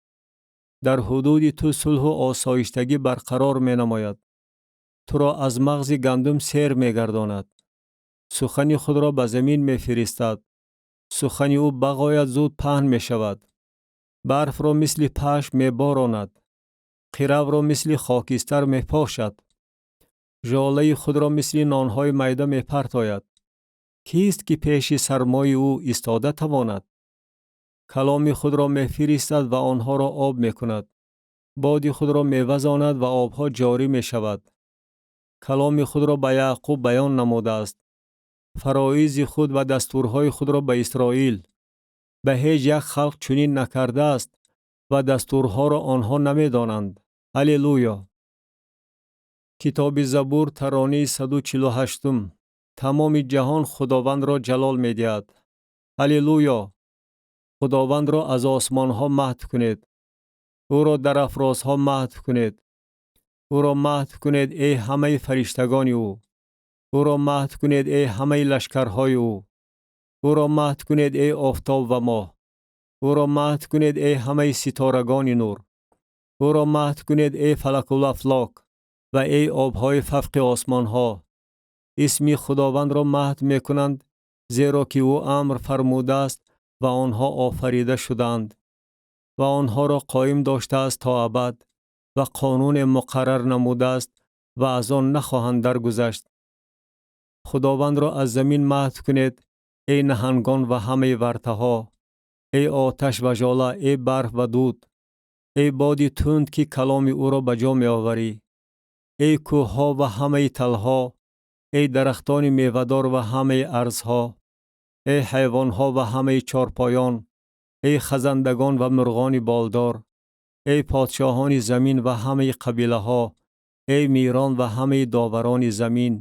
Speaker 1: дар ҳудуди ту сулҳу осоиштагӣ барқарор менамояд, туро аз мағзи гандум сер мегардонад, сухани худро ба замин мефиристад, сухани ӯ бағоят зуд паҳн мешавад, барфро мисли пашм меборонад, қиравро мисли хокистар мепошад, жолаи худро мисли нонҳои майда мепартояд. Кист ки пеши сармои ӯ истода тавонад? Каломи худро мефиристад ва онҳоро об мекунад, боди худро мевазонад ва обҳо ҷорӣ мешавад. Каломи худро ба Яъқуб баён намудааст, фароизи худ ва дастурҳои худро ба Исроил. Ба ҳеҷ як халқ чунин накардааст ва дастурҳоро онҳо намедонанд. Аллилуйё. Китоби Забур, таронии 148-ум. Тамоми ҷаҳон Худовандро ҷалол медиҳад. Аллилуйё! Худовандро аз осмонҳо мадҳ кунед, ӯро дар афрозҳо мадҳ кунед, ӯро мадҳ кунед, эй ҳамаи фариштагони ӯ, ӯро мадҳ кунед, эй ҳамаи лашкарҳои ӯ, ӯро мадҳ кунед, эй офтоб ва моҳ, ӯро мадҳ кунед, эй ҳамаи ситорагони нур, ӯро мадҳ кунед, эй фалакулафлок ва эй обҳои фавқи осмонҳо. Исми Худовандро мадҳ мекунанд, зеро ки ӯ амр фармудааст ва онҳо офарида шудаанд ва онҳоро қоим доштааст то абад ва қонуне муқаррар намудааст ва аз он нахоҳанд даргузашт. Худовандро аз замин мадҳ кунед, эй наҳангон ва ҳамаи вартаҳо, эй оташ ва жола, эй барф ва дуд, эй боди тунд ки каломи ӯро ба ҷо меоварӣ, эй кӯҳҳо ва ҳамаи талҳо, эй дарахтони мевадор ва ҳамаи арзҳо, эй ҳайвонҳо ва ҳамаи чорпоён, эй хазандагон ва мурғони болдор, эй подшоҳони замин ва ҳамаи қабилаҳо, эй мирон ва ҳамаи доварони замин,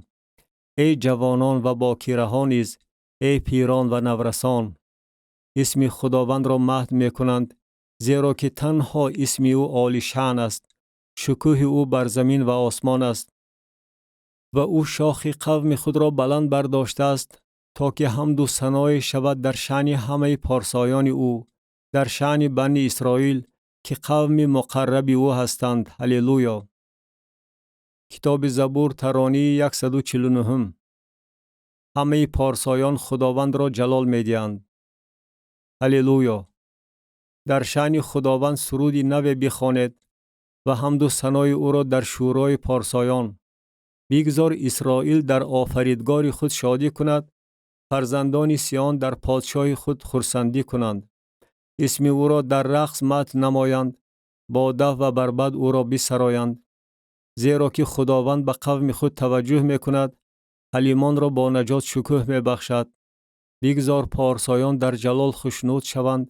Speaker 1: Эй ҷавонон ва бокираҳо низ, эй пирон ва наврасон. Исми Худовандро мадҳ мекунанд, зеро ки танҳо исми ӯ олишаън аст, шукӯҳи ӯ бар замин ва осмон аст. Ва ӯ шохи қавми худро баланд бардоштааст, то ки ҳамду саное шавад дар шаъни ҳамаи порсоёни ӯ, дар шаъни бани Исроил, ки қавми муқарраби ӯ ҳастанд. Ҳаллилуё! Китоби Забур, таронии 149. Ҳамаи порсоён Худовандро ҷалол медиҳанд. Ҳаллилуё! Дар шаъни Худованд суруди наве бихонед ва ҳамду санои ӯро дар шӯрои порсоён. Бигзор Исроил дар офаридгори худ шодӣ кунад, фарзандони Сион дар подшоҳи худ хурсандӣ кунанд. Исми ӯро дар рақс мадҳ намоянд, бо даф ва барбад ӯро бисароянд. Зеро ки Худованд ба қавми худ таваҷҷӯҳ мекунад, ҳалимонро бо наҷот шукӯҳ мебахшад. Бигзор порсоён дар ҷалол хушнуд шаванд,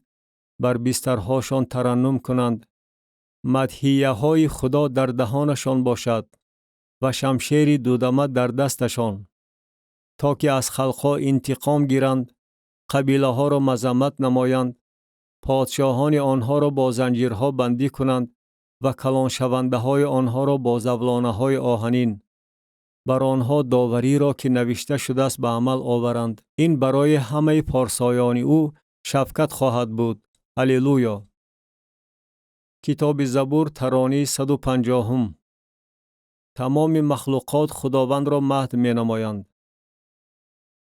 Speaker 1: бар бистарҳошон тараннум кунанд. Мадҳияҳои Худо дар даҳонашон бошад ва шамшери дудама дар дасташон, то ки аз халқҳо интиқом гиранд, қабилаҳоро мазаммат намоянд, подшоҳони онҳоро бо занҷирҳо бандӣ кунанд ва калоншавандаҳои онҳоро бо завлонаҳои оҳанин. Бар онҳо довариро, ки навишта шудааст, ба амал оваранд. Ин барои ҳамаи порсоёни ӯ шафкат хоҳад буд. Ҳаллилуё! Китоби Забур, таронии 150. Тамоми махлуқот Худовандро мадҳ менамоянд.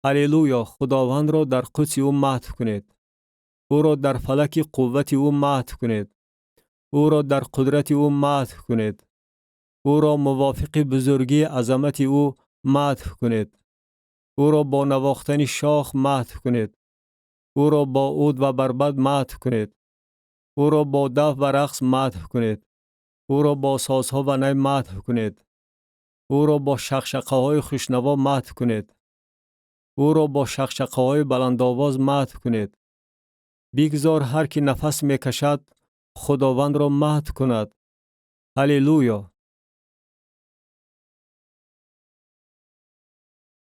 Speaker 1: Ҳаллилуё! Худовандро дар қудси ӯ мадҳ кунед. Ӯро дар фалаки қуввати ӯ мадҳ кунед. Ӯро дар қудрати ӯ мадҳ кунед. Ӯро мувофиқи бузургии азамати ӯ мадҳ кунед. Ӯро бо навохтани шох мадҳ кунед. Ӯро бо уд ва барбад мадҳ кунед. Ӯро бо даф ва рақс мадҳ кунед. Ӯро бо созҳо ва най мадҳ кунед. Ӯро бо шақшақаҳои хушнаво мадҳ кунед. Ӯро бо шақшақаҳои баландовоз мадҳ кунед. Бигзор ҳар ки нафас мекашад, Худовандро мадҳ кунад. Ҳаллилуё!